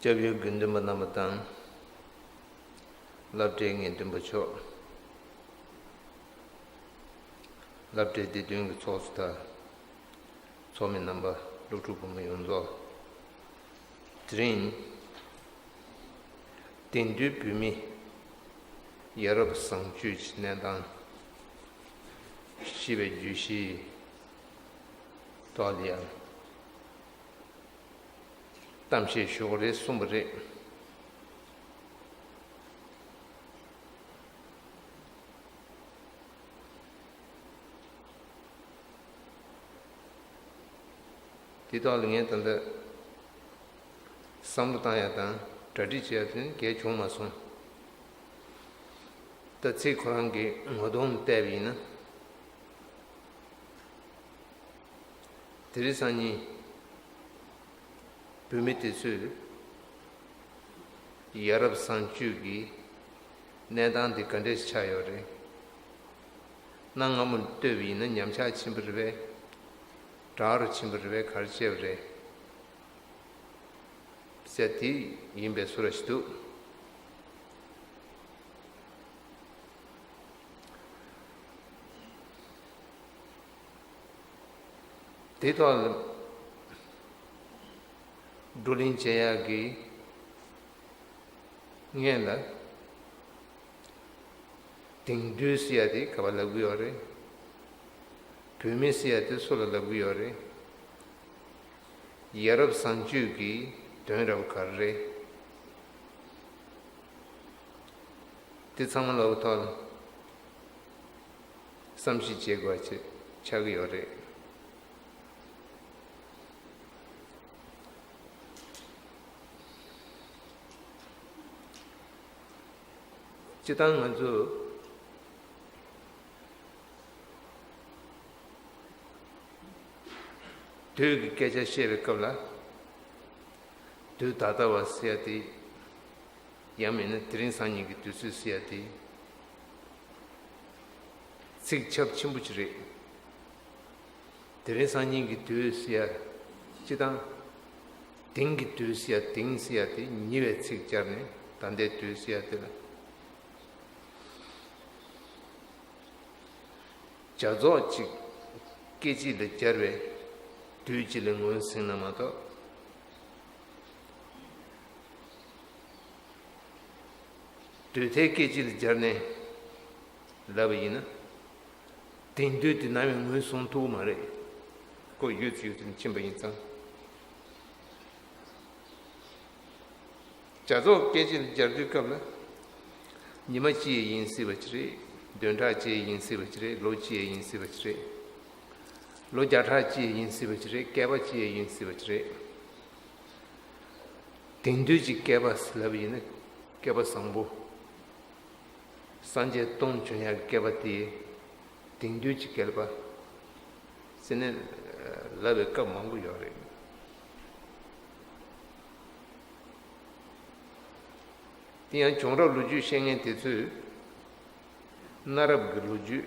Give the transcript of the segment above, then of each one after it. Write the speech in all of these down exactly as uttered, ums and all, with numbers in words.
སྐྱབས་ཡུལ་དགེ་འདུན་པ་རྣམ་པ་དང་། སློབ་གྲྭའི་དགེ་འདུན་པ་མཆོག་སློབ་གྲྭའི་བདེ་དོན་གྱི་ཚོགས་གཙོ་དང་། ཚོགས་མི་རྣམ་པ། སློབ་ཕྲུག་བུ་མོ་ཡོངས་རྫོགས། དེ་རིང་། དེང་དུས་བོད་མི་ཡ་རབས་བཟང་སྤྱོད་ཀྱི་གནས་སྟངས་ཞེས་པའི་བརྗོད་གཞིའི་ཐོག་ལ་ཡང་གཏམ་བཤད་ཞུ་དགོས་རེད་གསུངས་པ་རེད། དེ་ཐོག་ལ་ངས་ད་ལྟ་བསམ་བློ་བཏང་ཡ་དང་གྲ་སྒྲིག་བྱེད་ཡ་དེ་ནི་གལ་བྱུང་མ་སོང་། ད་ཚིག་ཁོ་རང་གི་ངོ་གདོང་ལ་བལྟས་པ་ཡིན་ན། དེ་རིང་སང་ཉིན་བོད་མི་དེ་ཚོས་ཡ་རབས་བཟང་སྤྱོད་ཀྱི་གནས་སྟངས་འདི་ག་འདྲས་ཆགས་ཡོད་རེད། གནའ་སྔ་མོ་ལྟོས་པ་ཡིན་ན་ཉམས་ཆག་ཕྱིན་པ་རེད་པས། དྲག་རུ་ཕྱིན་པ་རེད་པས། ག་རེ་བྱས་པ་རེད། ཟེར་དེ་ཡིན་པའི་བཟོ་འདྲ་ཞིག་འདུག་དེ་ཐོག་ལ་བགྲོ་གླེང་བྱེད་ཡག་གི་སྔོན་ལ། དེང་དུས་ཟེར་ཡ་དེ་ག་པར་ལབ་ཀྱི་ཡོད་རེད། བོད་མི་ཟེར་ཡ་དེ་སུ་ལ་ལབ་ཀྱི་ཡོད་རེད། ཡ་རབས་བཟང་སྤྱོད་ཀྱི་དོན་རབ་ག་རེ་རེད། དེ་ཚང་མ་ལོག་ཐོག་ལ་བསམ་གཞིག་བྱེད་དགོས་པ་ཆགས་ཀྱི་ཡོད་རེད། སྤྱིར་བཏང་ང་ཚོ་དུས་ཀྱི་སྐད་ཆ་བཤད་པའི་སྐབས་ལ། དུས་ད་ལྟ་བ་ཟེར་ཡ་དེ། ཡང་མིན་ན་དེ་རིང་སང་ཉིན་གྱི་དུས་ཚོད་ཟེར་ཡ་དེ། ཚིག་ཁྱབ་ཆེན་པོ་ཅིག་རེད། དེ་རིང་སང་ཉིན་གྱི་དུས་ཟེར་ཡ། སྤྱིར་བཏང་། དེང་གི་དུས་ཟེར་ཡ་དེང་ཟེར་ཡ་དེ་ཉེ་བའི་ཚིག་སྦྱར་ནས་ད་ལྟའི་དུས་ཟེར་ཡ་དེ་ལ། བྱ་རྫོགས་གཅིག་སྐད་ཅིག་ལ་སྦྱར་བས་དུས་གཅིག་ལ་ངོས་ཟིན་ན་མ་གཏོགས། དུས་མཐའི་སྐད་ཅིག་ལ་སྦྱར་ནས་ལབ་པ་ཡིན་ན། དེང་དུས་དེ་ནམ་ཡང་ངོས་བཟུང་ཐུབ་ཀྱི་མ་རེད། ཁོ་ཡོད་ཚེ་ཡོད་ཚད་ཕྱིན་པ་ཡིན་ཙང་། བྱ་རྫོགས་སྐད་ཅིག་ལ་སྦྱར་དུས་སྐབས་ལ། ཉི་མ་གཅིག་ཡིན་སྲིད་པ་ཅིག་རེད། བདུན་ཕྲག་གཅིག་ཡིན་སྲིད་པ་ཅིག་རེད། ལོ་གཅིག་ཡིན་སྲིད་པ་ཅིག་རེད། ལོ་བརྒྱ་ཕྲག་གཅིག་ཡིན་སྲིད་པ་ཅིག་རེད། བསྐལ་པ་གཅིག་ཡིན་སྲིད་པ་ཅིག་རེད། དེང་དུས་ཀྱི་བསྐལ་པ་ལབ་ཡིན་ན་བསྐལ་པ་བཟང་པོ། སངས་རྒྱས་སྟོང་བྱོན་ཡག་གི་བསྐལ་པ་དེ། དེང་དུས་ཀྱི་བསྐལ་པ་ཟེར་ནས་ལབ་པའི་སྐབས་མང་པོ་ཡོད་རེད། དེ་ཡང་བྱུང་རབས་ལོ་རྒྱུས་ཤེས་མཁན་དེ་ཚོས་གནའ་རབས་ཀྱི་ལོ་རྒྱུས།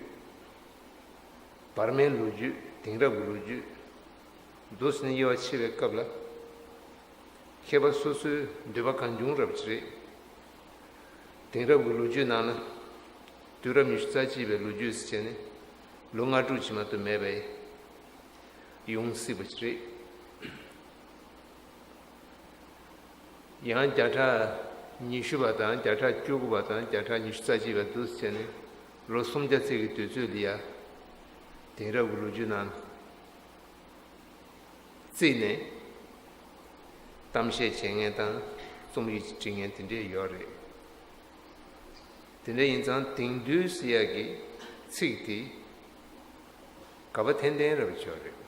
བར་མའི་ལོ་རྒྱུས། དེང་རབས་ཀྱི་ལོ་རྒྱུས། འདུག་ཟེར་ནས་དབྱེ་བ་ཕྱེ་བའི་སྐབས་ལ། མཁས་པ་སོ་སོའི་འདོད་པ་གང་བྱུང་རབ་ཅིག་རེད། དེང་རབས་ཀྱི་ལོ་རྒྱུས་ནང་ན། དུས་རབས་ཉི་ཤུ་རྩ་གཅིག་པའི་ལོ་རྒྱུས་ཟེར་བྱས་ནས་ལོ་ལྔ་དྲུག་ཅིག་མ་གཏོགས་མེད་པས་ཡོང་སྲིད་པ་ཅིག་རེད། ཡང་བརྒྱ་ཕྲག་ཉི་ཤུ་པ་དང་བརྒྱ་ཕྲག་བཅུ་དགུ་པ་དང་བརྒྱ་ཕྲག་ཉི་ཤུ་རྩ་གཅིག་པ་འདུག་ཟེར་ནས་ལོ་སུམ་བརྒྱ་ཚད་ཀྱི་དུས་ཚོད་ལ་ཡ། དེང་རབས་ཀྱི་ལོ་རྒྱུས་ནང་བརྩིས་ནས་གཏམ་བཤད་བྱེད་མཁན་དང་རྩོམ་ཡིག་ཅིག་འབྲི་མཁན་དེ་འདྲས་ཡོད་རེད། དེ་འདྲ་ཡིན་ཙང་དེང་དུས་ཟེར་ཡག་གི་ཚིག་དེ་ག་པ་ཐན་ཐན་རབ་ཆོག་རེད།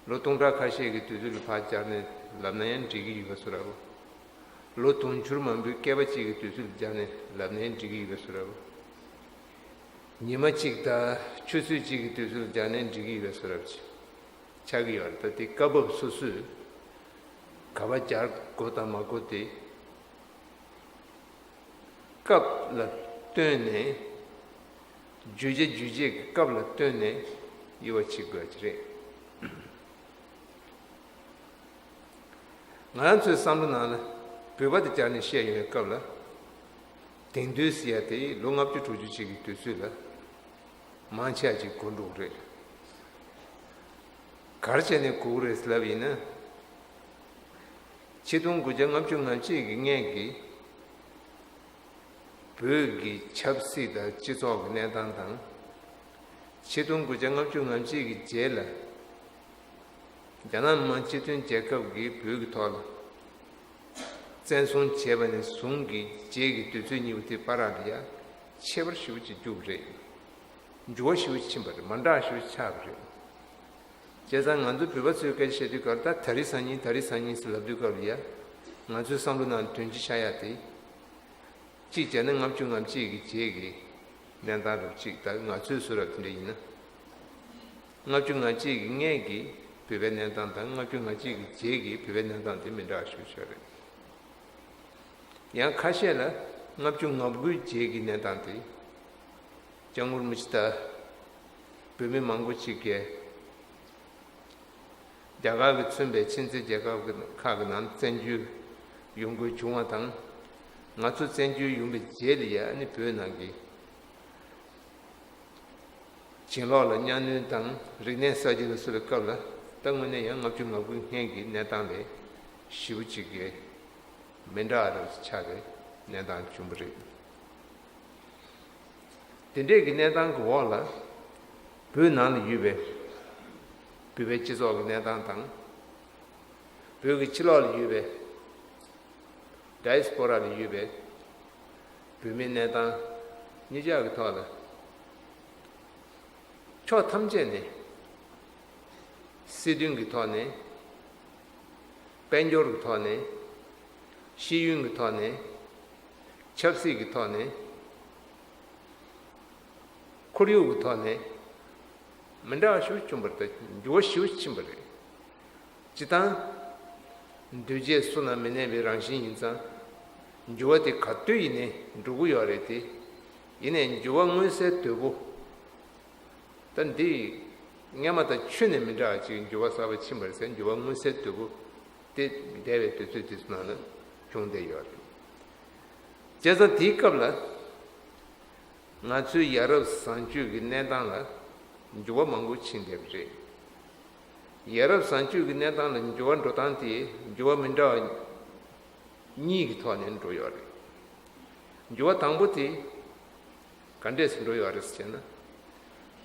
ལོ་སྟོང་ཕྲག་ཁ་ཤས་ཀྱི་དུས་ཚོད་ལ་ཕར་སྦྱར་ནས་ལབ་ན་ཡང་འགྲིག་གི་ཡོད་པ་བཟོ་འདྲ་པོ། ལོ་དུང་ཕྱུར་མང་པོའི་བསྐལ་པ་གཅིག་གི་དུས་ཚོད་ལ་སྦྱར་ནས་ལབ་ན་ཡང་འགྲིག་གི་ཡོད་པ་བཟོ་འདྲ་པོ། ཉི་མ་གཅིག་དང་ཆུ་ཚོད་གཅིག་གི་དུས་ཚོད་ལ་སྦྱར་ནས་འགྲིག་གི་ཡོད་པ་བཟོ་འདྲ་པོ་ཆགས་ཀྱི་ཡོད་རེད། ད་དེ་སྐབས་བབ་སོ་སོས་ག་པ་སྦྱར་དགོས་དང་མ་དགོས་དེ། སྐབས་ལ་ བཏོན་ནས། བརྗོད་བྱ་རྗོད་བྱེད་ཀྱི་སྐབས་ལ་བཏོན་ནས་དབྱེ་བ་ཕྱེ་དགོས་ཀྱི་རེད། ང་རང་ཚོའི་བསམ་བློ་ནང་ལ་བོད་པ་དེ་སྦྱར་ནས་བཤད་ཡོང་བའི་སྐབས་ལ། དེང་དུས་ཟེར་ཡ་དེ་ལོ་ལྔ་བཅུ་དྲུག་ཅུ་ཅིག་གི་དུས་ཚོད་ལ་མང་ཆེ་བ་ཅིག་གོ་འགྲོ་གི་རེད། ག་རེ་བྱས་ནས་གོ་གི་རེད་ལབ་ཡིན་ན། ཆིག་སྟོང་དགུ་བརྒྱ་ལྔ་བཅུ་ང་གཅིག་གི་སྔོན་གྱི་བོད་ཀྱི་ཆབ་སྲིད་དང་སྤྱི་ཚོགས་ཀྱི་གནས་སྟངས་དང་། ཆིག་སྟོང་དགུ་བརྒྱ་ལྔ་བཅུ་ང་གཅིག་གི་རྗེས་ལ་རྒྱ་ནག་མི་དམངས་སྤྱི་མཐུན་རྒྱལ་ཁབ་ཀྱིས་བོད་ཀྱི་ཐོག་ལ་བཙན་བཟུང་བྱས་པ་ནས་བཟུང་གི་རྗེས་ཀྱི་དུས་ཚོད་གཉིས་པོ་དེ་བར་ལ་ཡ་ཁྱད་པར་ཞེ་པོ་ཅིག་འགྱུར་བ་རེད། འགྱུར་བ་ཞེ་པོ་ཅིག་ཕྱིན་པ་རེད། མ་འདྲ་ཞེ་པོ་ཅིག་ཆགས་པ་རེད། བྱས་ཙང་ང་ཚོ་བོད་པ་ཚོའི་སྐད་ཆ་བཤད་དུས་སྐབས་ལ་ད་ད་རེས་སང་ཉིན་ད་རེས་སང་ཉིན་ཟེར་ལབ་དུས་སྐབས་ལ་ཡ། ང་ཚོའི་བསམ་བློ་ནང་དོན་སྤྱི་ཆགས་ཡ་དེ། གཅིག་བྱས་ན་ལྔ་བཅུ་ང་གཅིག་གི་རྗེས་ཀྱི་གནས་སྟངས་རབ་གཅིག་ད་ང་ཚོའི་བཟོ་འདྲ་དེ་འདྲ་ཡིན་ན། ལྔ་བཅུ་ང་གཅིག་གི་སྔོན་གྱི་བོད་པའི་གནས་སྟངས་དང་ལྔ་བཅུ་ང་གཅིག་གི་རྗེས་ཀྱི་བོད་པའི་གནས་སྟངས་དེ་མི་འདྲ་བ་ཞིག་ཆགས་རེད། ཡང་ཁ་ཤས་ལ་ལྔ་བཅུ་ང་དགུའི་རྗེས་ཀྱི་གནས་སྟངས་དེ། སྐྱབས་མགོན་རིན་པོ་ཆེ་དང་བོད་མི་མང་པོ་ཅིག་གིས་རྒྱ་གར་གྱིས་མཚོན་པའི་ཕྱི་འབྲེལ་རྒྱལ་ཁབ་ཁག་གི་ནང་བཙན་བྱོལ་ཡོང་དགོས་བྱུང་བ་དང་། ང་ཚོ་བཙན་བྱོལ་ཡོང་བའི་རྗེས་ལ་ཡ་ནི་བོད་ནང་གི་བྱིན་ལོག་ལ་གཉའ་གནོན་དང་རིག་གནས་གསར་བརྗེ་ལ་སོགས་པའི་སྐབས་ལ་ད་དངོས་གནས་ཡང་ལྔ་བཅུ་ང་དགུའི་སྔོན་གྱི་གནས་སྟངས་ལས་ཞེ་པོ་ཅིག་གི་མི་འདྲ་བ་རབ་ཆགས་པའི་གནས་སྟངས་བྱུང་བ་རེད། དེ་འདྲས་ཀྱི་གནས་སྟངས་ཀྱི་འོག་ལ་བོད་ནང་ལ་ཡོད་པའི་བོད་པའི་སྤྱི་ཚོགས་ཀྱི་གནས་སྟངས་དང་། བོད་ཀྱི་ཕྱི་ལོགས་ལ་ཡོད་པའི་ཌའི་སི་པོ་ར་ལ་ཡོད་པའི་བོད་མིའི་གནས་སྟངས་གཉིས་ཆ་གི་ཐོག་ལ་ཕྱོགས་ཐམས་ཅད་ནས། སྲིད་དོན་གྱི་ཐོག་ནས། དཔལ་འབྱོར་གྱི་ཐོག་ནས། ཤེས་ཡོན་གྱི་ཐོག་ནས། ཆབ་སྲིད་ཀྱི་ཐོག་ནས། ཁོར་ཡུག་གི་ཐོག་ནས་མི་འདྲ་བ་ཞིག་བྱུང་བ་རེད། འགྱུར་བ་ཞིག་ཕྱིན་པ་རེད། སྤྱིར་བཏང་། འདུས་བྱས་སུ་ན་མི་གནས་པའི་རང་བཞིན་ཡིན་ཙང་། འགྱུར་བ་དེ་ག་དུས་ཡིན་ནའི་འགྲོ་གི་ཡོད་རེད་དེ། ཡིན་ནའི་འགྱུར་བ་མངོན་གསལ་དོད་པོ། ད་འདི་སྔོན་མ་དང་ཁྱོན་ནས་མི་འདྲ་བ་ཅིག་འགྱུར་བ་གསར་པ་ཕྱིན་པ་རེད་ཟེར། འགྱུར་བ་མངོན་གསལ་དོད་པོ་དེ་འདས་པའི་དུས་ཚོད་དེ་ཚོ་ནང་ལ་བྱུང་བསྡད་ཡོད་རེད། བྱས་ཙང་དེའི་སྐབས་ལ་ང་ཚོའི་ཡ་རབས་བཟང་སྤྱོད་ཀྱི་གནས་སྟངས་ལ་འགྱུར་བ་མང་པོ་ཕྱིན་བསྡད་པ་རེད། ཡ་རབས་བཟང་སྤྱོད་ཀྱི་གནས་སྟངས་ལ་འགྱུར་བ་འགྲོ་སྟངས་དེ་འགྱུར་བ་མི་འདྲ་བ་གཉིས་ཀྱི་ཐོག་ནས་འགྲོ་ཡོད་རེད། འགྱུར་བ་དང་པོ་དེ་ག་འདྲས་སུ་འགྲོ་ཡོད་རེད་ཟེར་ན།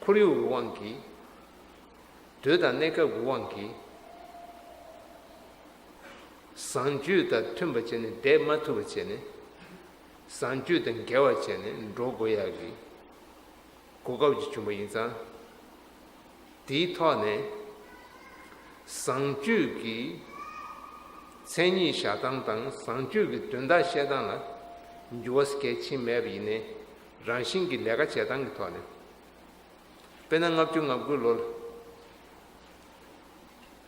ཁོར་ཡུག་གི་དབང་གིས། དུས་དང་གནས་སྐབས་ཀྱི་དབང་གིས། བཟང་སྤྱོད་དང་མཐུན་པ་བྱས་ནས་བསྡད་མ་ཐུབ་པ་བྱས་ནས། བཟང་སྤྱོད་དང་འགལ་བ་བྱས་ནས་འགྲོ་དགོས་ཡག་གི་གོ་སྐབས་ཅིག་བྱུང་བ་ཡིན་ཙང་། དེའི་ཐོག་ནས་བཟང་སྤྱོད་ཀྱི་མཚན་ཉིད་བཞག་སྟངས་དང་བཟང་སྤྱོད་ཀྱི་དོན་དག་བཤད་སྟངས་ལ་འགྱུར་བ་གལ་ཆེན་མེད་པ་ཡིན་ནའི་རང་བཞིན་གྱི་ལས་ཀ་བྱེད་སྟངས་ཀྱི་ཐོག་ནས། དཔེར་ན་ལྔ་བཅུ་ང་དགུ་ལོར་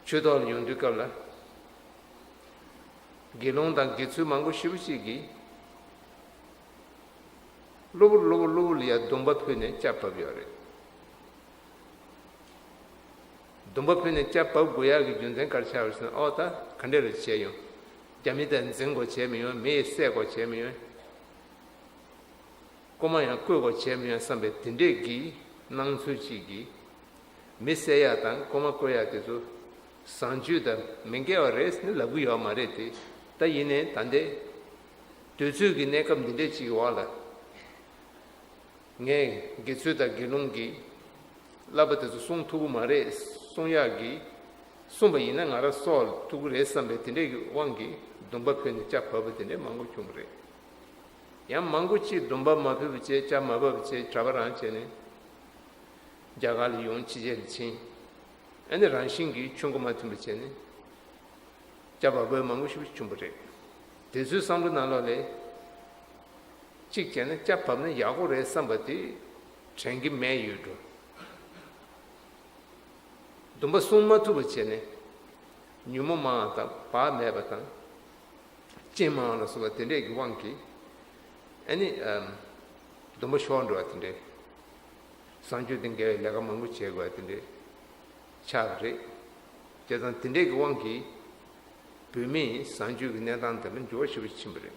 ཆོས་ཐོག་ལ་ཡོང་དུས་སྐབས་ལ། དགེ་སློང་དང་དགེ་ཚུལ་མང་པོ་ཞེ་པོ་ཅིག་གིས། གློ་བུར་གློ་བུར་གློ་བུར་ལ་ཡ་སྡོམ་པ་ཕུལ་ནས་སྐྱབས་བབས་ཡོད་རེད། སྡོམ་པ་ཕུལ་ནས་སྐྱབས་བབས་དགོས་ཡག་གི་རྒྱུ་མཚན་ག་རེ་ཆགས་པ་རེད་ཟེར་ན། ཨོ་ད་ག་འདྲས་ལ་བྱས་ཡོང་། རྒྱ་མི་དང་འཛིང་དགོས་བྱས་མི་ཡོང་། མི་ཡིས་བསད་དགོས་བྱས་མི་ཡོང་། རྐུ་མ་ཡང་རྐུ་དགོས་བྱས་མི་ཡོང་བསམ་པའི་དེ་འདྲས་ཀྱི་སྣང་ཚུལ་ཅིག་གིས། མི་བསད་ཡག་དང་རྐུ་མ་རྐུ་ཡག་དེ་ཚོ་བཟང་སྤྱོད་དང་མི་འགལ་བ་རེད་ཟེར་ནས་ལབ་གི་ཡོད་མ་རེད་དེ། ད་ཡིན་ནའི་ད་ལྟའི་དུས་ཚོད་ཀྱི་གནས་སྐབས་འདི་འདྲས་ཅིག་གི་འོག་ལ། ངས་དགེ་ཚུལ་དང་དགེ་སློང་གི་བསླབ་པ་དེ་ཚོ་སྲུང་ཐུབ་ཀྱི་མ་རེད། སྲུང་ཡག་གི། སྲུང་བ་ཡིན་ན་ང་རང་སྲོག་ལ་ཐུག་གི་རེད་བསམ་པའི་དེ་འདྲས་ཀྱི་དབང་གིས་སྡོམ་པ་ཕུལ་ནས་སྐྱབས་བབས་པ་དེ་འདྲས་མང་པོ་བྱུང་བ་རེད། ཡང་མང་པོ་ཅིག་སྡོམ་པ་མ་ཕུལ་བ་བྱས། སྐྱབས་མ་བབས་པ་བྱས། གྲྭ་པ་རང་བྱས་ནས་རྒྱ་གར་ལ་ཡོང་། ཕྱི་རྒྱལ་ལ་ཕྱིན། ཨ་ནི་རང་བཞིན་གྱིས་ཆོས་འཁོར་མ་མཐུན་པ་བྱས་ནས་སྐྱབས་བབས་པ་མང་པོ་ཞིག་བྱུང་བ་རེད། དེ་ཚོའི་བསམ་བློ་ནང་ལོགས་ལས། གཅིག་བྱས་ན་སྐྱབས་བབས་ན་ཡག་པོ་རེད་བསམ་པ་དེ་དྲན་གྱི་མེད་ཡོད་འགྲོ། སྡོམ་པ་སྲུང་མ་ཐུབ་པ་བྱས་ནས་ཉོན་མོངས་མང་བ་དང་བག་མེད་པ་དང་། སྤྱན་མང་བ་ལ་སོགས་པ་དེ་འདྲས་ཀྱི་དབང་གིས། ཨ་ནི་ཨམ། སྡོམ་པ་ཤོར་འགྲོ་བ་དེ་འདྲའི། བཟང་སྤྱོད་དང་འགལ་བའི་ལས་ཀ་མང་པོ་བྱེད་དགོས་པ་དེ་འདྲའི་ཆགས་པ་རེད། བྱས་ཙང་དེ་འདྲའི་གི་དབང་གིས་བོད་མིའི་བཟང་སྤྱོད་ཀྱི་གནས་སྟངས་དེ་ལ་འགྱུར་བ་ཞེ་པོ་ཕྱིན་པ་རེད།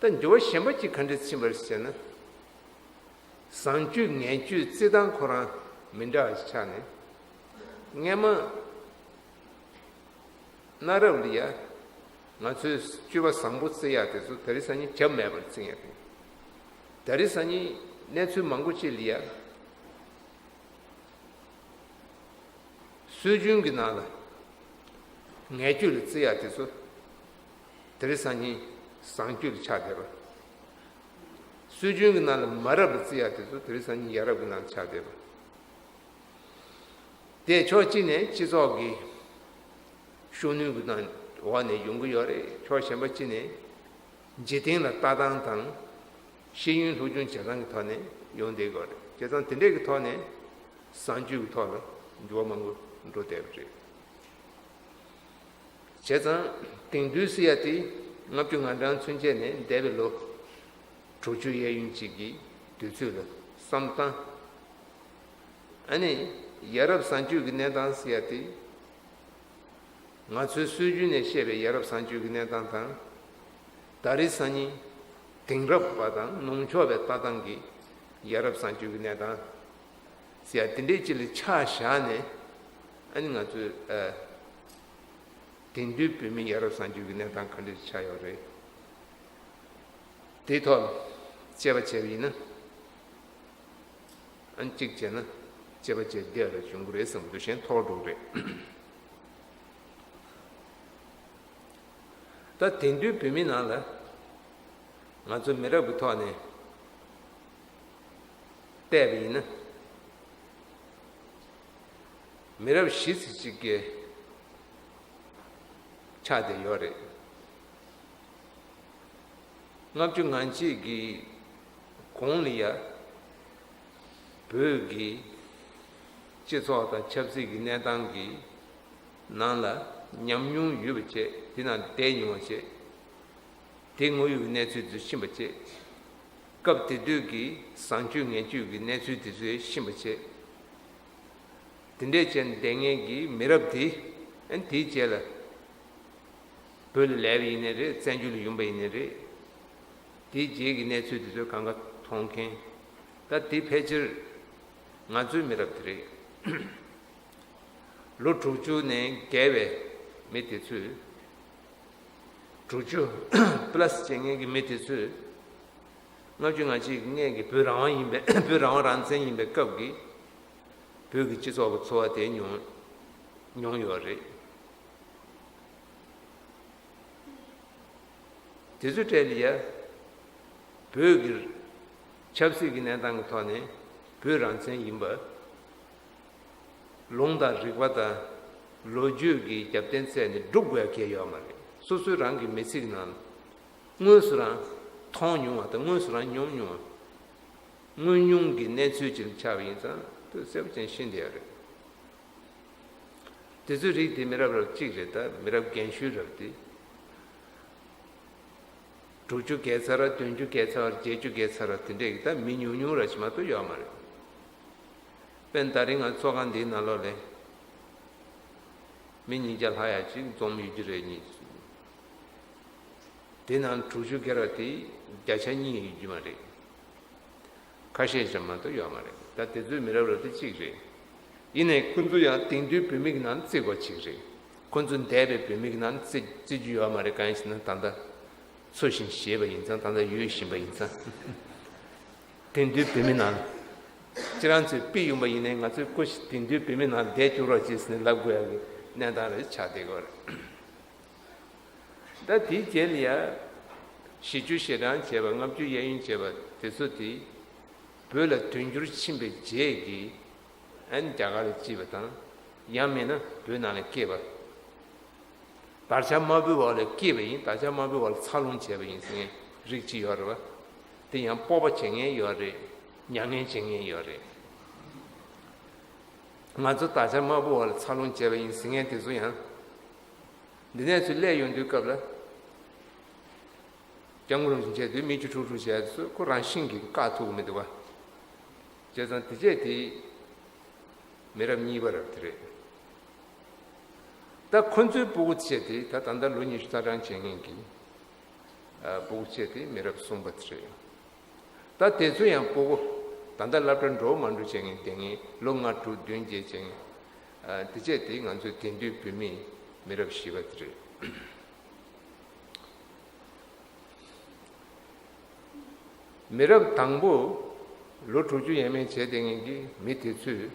ད་འགྱུར་བ་གཞན་པ་ཅིག་ག་འདྲས་ཕྱིན་པ་རེད་ཟེར་ན། བཟང་སྤྱོད་ངན་སྤྱོད་བརྩི་སྟངས་ཁོ་རང་མི་འདྲ་བ་ཞིག་ཆགས་ནས། སྔན་མ་གནའ་རབས་ལ་ཡ། ང་ཚོས་སྤྱོད་པ་བཟང་པོ་བརྩི་ཡག་དེ་ཚོ་དེ་རིང་སང་ཉིན་བྱ་མེད་པར་བརྩི་ཡག་རེད། དེ་རིང་སང་ཉིན་གནས་ཚུལ་མང་པོ་ཅིག་ལ་ཡ། སྲོལ་རྒྱུན་གྱི་ནང་ལ་ངན་སྤྱོད་ལ་བརྩི་ཡག་དེ་ཚོ་དེ་རིང་སང་ཉིན་བཟང་སྤྱོད་ལ་ཆགས་བསྡད་པ། སྲོལ་རྒྱུན་གྱི་ནང་ལ་མ་རབས་ལ་བརྩི་ཡག་དེ་ཚོ་དེ་རིང་སང་ཉིན་ཡ་རབས་ཀྱི་ནང་ལ་ཆགས་བསྡད་པ། དེ་ཕྱོགས་གཅིག་ནས་སྤྱི་ཚོགས་ཀྱི་ཤུགས་སྣོན་གྱི་ནང་འོག་ནས་ཡོང་གི་ཡོད་རེད། ཕྱོགས་གཞན་པ་གཅིག་ནས་འཇིག་རྟེན་ལ་ལྟ་སྟངས་དང་ཤེས་ཡོན་སློབ་སྦྱོང་བྱེད་སྟངས་ཀྱི་ཐོག་ནས་ཡོང་བསྡད་ཀྱི་ཡོད་རེད། བྱས་ཙང་དེ་འདྲས་ཀྱི་ཐོག་ནས་བཟང་སྤྱོད་ཀྱི་ཐོག་ལ་འགྱུར་བ་མང་པོ་འགྲོ་བསྡད་པ་རེད། བྱས་ཙང་དེང་དུས་ཟེར་ཡ་དེ་ལྔ་བཅུ་ང་གྲངས་ཚུན་ཆད་ནས་འདས་པའི་ལོ་དྲུག་ཅུ་གཡས་གཡོན་གཅིག་གི་དུས་ཚོད་ལ་བསམ་བཏང་། ཨ་ནི་ཡ་རབས་བཟང་སྤྱོད་ཀྱི་གནས་སྟངས་ཟེར་ཡ་དེ། ང་ཚོའི་སྲོལ་རྒྱུན་ནས་བཤད་པའི་ཡ་རབས་བཟང་སྤྱོད་ཀྱི་གནས་སྟངས་དང་། ད་རེས་སང་ཉིན་དེང་རབས་པ་དང་ནུབ་ཕྱོགས་པའི་ལྟ་སྟངས་ཀྱི་ཡ་རབས་བཟང་སྤྱོད་ཀྱི་གནས་སྟངས་ཟེར་ཡ་དེ་འདྲའི་ཅིག་ལ་ཆ་བཞག་ནས། ཨ་ནི་ང་ཚོས་ཨ། དེང་དུས་བོད་མི་ཡ་རབས་བཟང་སྤྱོད་ཀྱི་གནས་སྟངས་ག་འདྲ་ཆགས་ཡོད་རེད། དེའི་ཐོག་དཔྱད་པ་བྱས་པ་ཡིན་ན། ཨ་ནི་གཅིག་བྱས་ན་དཔྱད་པ་བྱས་བསྡད་ཡ་ལ་བྱུང་གི་རེད་བསམ་གྱི་འདུག་གཞན་ཐོག་འགྲོ་གི་རེད། ད་དེང་དུས་བོད་མི་ནང་ལ་ང་ཚོ་མི་རབས་ཀྱི་ཐོག་ནས་བལྟས་པ་ཡིན་ན། མི་རབས་བཞི་ཙམ་ཅིག་གི་ཆགས་བསྡད་ཡོད་རེད། ལྔ་བཅུ་ང་གཅིག་གི་གོང་ལ་ཡ། བོད་ཀྱི་སྤྱི་ཚོགས་དང་ཆབ་སྲིད་ཀྱི་གནས་སྟངས་ཀྱི་ནང་ལ་ཉམས་མྱོང་ཡོད་པ་བྱས། དེ་ནང་བསྡད་མྱོང་བ་བྱས། དེ་དངོས་ཡོད་ཀྱི་གནས་ཚུལ་དེ་ཚོ་ཤེས་པ་བྱས། སྐབས་དེ་དུས་ཀྱི་བཟང་སྤྱོད་ངན་སྤྱོད་ཀྱི་གནས་ཚུལ་དེ་ཚོ་ཤེས་པ་བྱས། དེ་འདྲས་བྱས་ནས་བསྡད་མཁན་གྱི་མི་རབས་དེ། ཨ་ནི་དེའི་རྗེས་ལ་བོད་ལ་སླེབས་པ་ཡིན་ནའི་རེད། བཙན་བྱོལ་ལ་ཡོང་པ་ཡིན་ནའི་རེད། དེའི་རྗེས་ཀྱི་གནས་ཚུལ་དེ་ཚོ་གང་ག་མཐོང་མཁན། ད་དེ་ཕལ་ཆེར་ང་ཚོའི་མི་རབས་དེ་རེད། ལོ་དྲུག་ཅུ་ནས་བརྒལ་བའི་མི་དེ་ཚོས། དྲུག་ཅུ་པ་ལ་སི་བྱེད་མཁན་གྱི་མི་དེ་ཚོས། ལྔ་བཅུ་ང་གཅིག་སྔོན་གྱི་བོད་རང་དབང་ཡིན་པའི་བོད་རང་དབང་རང་བཙན་ཡིན་པའི་སྐབས་ཀྱི་བོད་ཀྱི་སྤྱི་ཚོགས་ཀྱི་འཚོ་བ་དེ་མྱོང་མྱོང་ཡོད་རེད། དེ་ཚོའི་གྲས་ལ་ཡ། བོད་ཀྱི་ཆབ་སྲིད་ཀྱི་གནས་སྟངས་ཀྱི་ཐོག་ནས་བོད་རང་བཙན་ཡིན་པ། ལུང་དང་རིགས་པ་དང་ལོ་རྒྱུས་ཀྱི་རྒྱབ་རྟེན་བཙལ་ནས་སྒྲུབ་དགོས་ཡ་གང་ཡང་ཡོད་མ་རེད། སོ་སོའི་རང་གི་མི་ཚེ་གི་ནང་དངོས་སུ་རང་མཐོང་མྱོང་བ་དང་དངོས་སུ་རང་མྱོང་མྱོང་བ། དངོས་མྱོང་གི་གནས་ཚུལ་ཅིག་ལ་ཆགས་པ་ཡིན་ཙང་དུ་གསལ་པོ་ཅན་ཤེས་བསྡད་ཡ་རེད། དེ་ཚོའི་རིགས་དེ་མི་རབས་རབས་གཅིག་རེད། ད་མི་རབས་རྒན་ཤོས་རབས་དེ། དྲུག་ཅུ་བརྒལ་ཚར་བ། བདུན་ཅུ་བརྒལ་ཚར་བ། བརྒྱད་ཅུ་བརྒལ་ཚར་བ་དེ་འདྲས་ཀྱི་ད་མི་ཉུང་ཉུང་ར་ཞིག་མ་གཏོགས་ཡོད་མ་རེད། དཔེར་ན་ད་རིང་ང་ཚོགས་ཁང་འདིའི་ནང་ལོགས་ལ་མི་ཉིས་བརྒྱ་ལྷག་ཡ་ཅིག་འཛོམས་ཡོད་རྒྱུ་རེད། ཉིས། དེ་ནང་དྲུག་ཅུ་བརྒལ་བ་དེ་བརྒྱ་ཆ་གཉིས་ཡོད་རྒྱུ་མ་རེད། ཁ་ཤས་ཤིག་མ་གཏོགས་ཡོད་མ་རེད། ད་དེ་ཚོའི་མི་རབས་རབས་དེ་གཅིག་རེད། ཡིན་ནའི་ཁོ་ཚོ་ཡང་དེང་དུས་བོད་མི་གི་ནང་བརྩི་དགོས་ཅིག་རེད། ཁོ་ཚོ་འདས་པའི་བོད་མི་གི་ནང་བརྩི་བརྩི་རྒྱུ་ཡོད་མ་རེད། གང་ཡིན་ཟེར་ན་ད་ལྟ་འཚོ་ཞིང་གཞེས་པ་ཡིན་ཙང་། ད་ལྟ་ཡོད་བཞིན་པ་ཡིན་ཙང་། དེང་དུས་བོད་མི་ནང་ཁྱེད་རང་ཚོས་ཕུད་ཡོང་པ་ཡིན་ནའི་ང་ཚོའི་སྐུ་ཞིག་དེང་དུས་བོད་མི་ནང་བསྡད་བཅུག་རོགས་ཅེས་ཟེར་ནས་ལབ་དགོས་ཡ་གི་གནས་སྟངས་རེ་ཆགས་བསྡད་ཀྱི་ཡོད་རེད། ད་དེའི་རྗེས་ལ་ཡ། བཞི་བཅུ་ཞེ་གྲངས་བྱས་པ། ལྔ་བཅུ་གཡས་གཡོན་བྱས་པ་དེ་ཚོ་དེ་བོད་ལ་དོན་འགྱུར་ཕྱིན་པའི་རྗེས་ཀྱི་ཨན་རྒྱ་གར་ལ་སྐྱེས་པ་དང་། ཡང་མིན་ན་བོད་ནང་ལ་སྐྱེས་པ། དར་ཆ་དམར་པོའི་འོག་ལ་སྐྱེས་པ་ཡིན། དར་ཆ་དམར་པོའི་འོག་ལ་འཚར་ལོངས་བྱས་པ་ཡིན་ཟེར་མཁན་རིགས་གཅིག་ཡོད་རེད་བ། དེ་ཡང་སྤོབས་པ་བྱེད་མཁན་ཡོད་རེད། མྱ་ངན་བྱེད་མཁན་ཡོད་རེད། ང་ཚོ་དར་ཆ་དམར་པོའི་འོག་ལ་འཚར་ལོངས་བྱས་པ་ཡིན་ཟེར་མཁན་དེ་ཚོ་ཡང་། འདི་ནས་ཚུར་སླེབས་ཡོང་དུས་སྐབས་ལ། སྐྱབས་མགོན་རིན་པོ་ཆེ་མཆོག་དེ་མིག་ཆུ་ཁྲུག་ཁྲུག་བྱས་དུས་ཁོ་རང་བཞིན་གྱིས་བཀག་ཐུབ་ཀྱི་མི་འདུག་བ། བྱས་ཙང་དེ་བྱས་དེ་མི་རབས་གཉིས་པ་རབས་དེ་རེད། ད་ཁོ་ཚོའི་སྤུ་གུ་བྱས་དེ་ད་ད་ལྟ་ལོ་ཉི་ཤུ་རྩ་གྲངས་བྱེད་མཁན་གྱི་ཨ་སྤུ་གུ་བྱས་དེ་མི་རབས་གསུམ་པ་དེ་རེད། ད་དེ་ཚོ་ཡང་སྤུ་གུ་ད་ལྟ་སློབ་གྲྭ་འགྲོ་མ་འགྲོ་བྱེད་མཁན་དེ་ངས་ལོ་ལྔ་དྲུག་བདུན་བརྒྱད་བྱེད་མཁན་ཨ་དེ་བྱས་དེ་ང་ཚོའི་དེང་དུས་བོད་མིའི་མི་རབས་བཞི་པ་དེ་རེད། མི་རབས་དང་པོ་ལོ་དྲུག་ཅུ་ཡས་མས་བྱས་བསྡད་མཁན་གྱི་མི་དེ་ཚོས་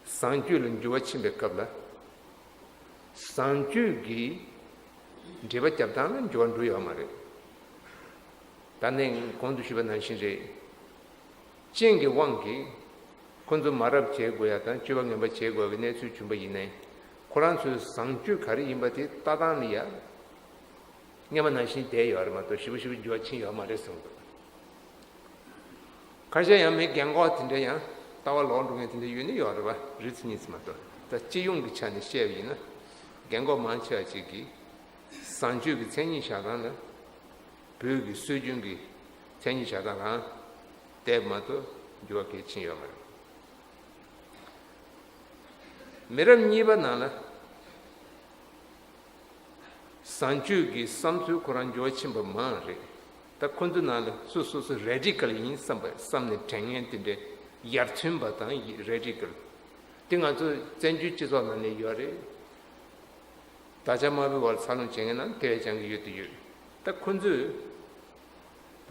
བཟང་སྤྱོད་ལ་འགྱུར་བ་ཕྱིན་པའི་སྐབས་ལ། བཟང་སྤྱོད་ཀྱི་འགྲེལ་པ་རྒྱབ་སྟངས་ལ་འགྱུར་བ་འགྲོ་ཡོད་མ་རེད། ད་ནི་གོང་དུ་ཞུས་པ་ནང་བཞིན་རེད། རྐྱེན་གྱི་དབང་གིས་ཁོ་ཚོ་མ་རབས་བྱེད་དགོས་ཡ་དང་སྤྱོད་པ་ངན་པ་བྱེད་དགོས་པའི་གནས་ཚུལ་བྱུང་པ་ཡིན་ནའི་ཁོ་རང་ཚོའི་བཟང་སྤྱོད་ག་རེ་ཡིན་པ་དེ་ལྟ་སྟངས་ལ་ཡ། སྔོན་མ་ནང་བཞིན་བསྡད་ཡོད་རེད་མ་གཏོགས་ཞིབ་པོ་ཞིབ་པོ་འགྱུར་བ་ཕྱིན་ཡོད་མ་རེད་གསུངས་འདུག་ཁ་ཤས་ཡང་མི་རྒན་གོག་དེ་འདྲ་ཡང་ལྟ་བ་ལོག་འགྲོ་མཁན་དེ་འདྲ་ཡོད་ནི་ཡོད་རེད་པ། རེད་ཚེ་གཉིས་ཙམ་མ་གཏོགས་ད་སྤྱི་ཡོངས་ཀྱི་ཆ་ནས་བཤད་པ་ཡིན་ན་རྒན་གོག་མང་ཆེ་བ་ཅིག་གིས་བཟང་སྤྱོད་ཀྱི་མཚན་ཉིད་བཞག་སྟངས་ལ་བོད་ཀྱི་སྲོལ་རྒྱུན་གྱི་མཚན་ཉིད་བཞག་སྟངས་རང་བསྡད་མ་གཏོགས་འགྱུར་བ་གལ་ཕྱིན་ཡོད་མ་རེད། མི་རབས་གཉིས་པ་ནང་ལ། བཟང་སྤྱོད་ཀྱི་བསམ་ཚུལ་ཁོ་རང་འགྱུར་བ་ཕྱིན་པ་མང་རེད། ད་ཁོ་ཚོའི་ནང་ལ་སོ་སོ་སོ་རེ་ཌི་ཀལ་ཡིན་བསམ་པ་བསམ་ནས་དྲན་མཁན་དེ་འདྲའི་ཡར་ཐོན་པ་དང་རེ་ཌི་ཀལ་དེ་ང་ཚོ་བཙན་བྱོལ་སྤྱི་ཚོགས་ནང་ནས་ཡོད་རེད། དར་ཆ་དམར་པོའི་འོག་ལ་འཚར་ལོངས་བྱེད་མཁན་ནང་དེ་བས་ཀྱང་གི་ཡོད་དུ་ཡོད། ད་ཁོ་ཚོས་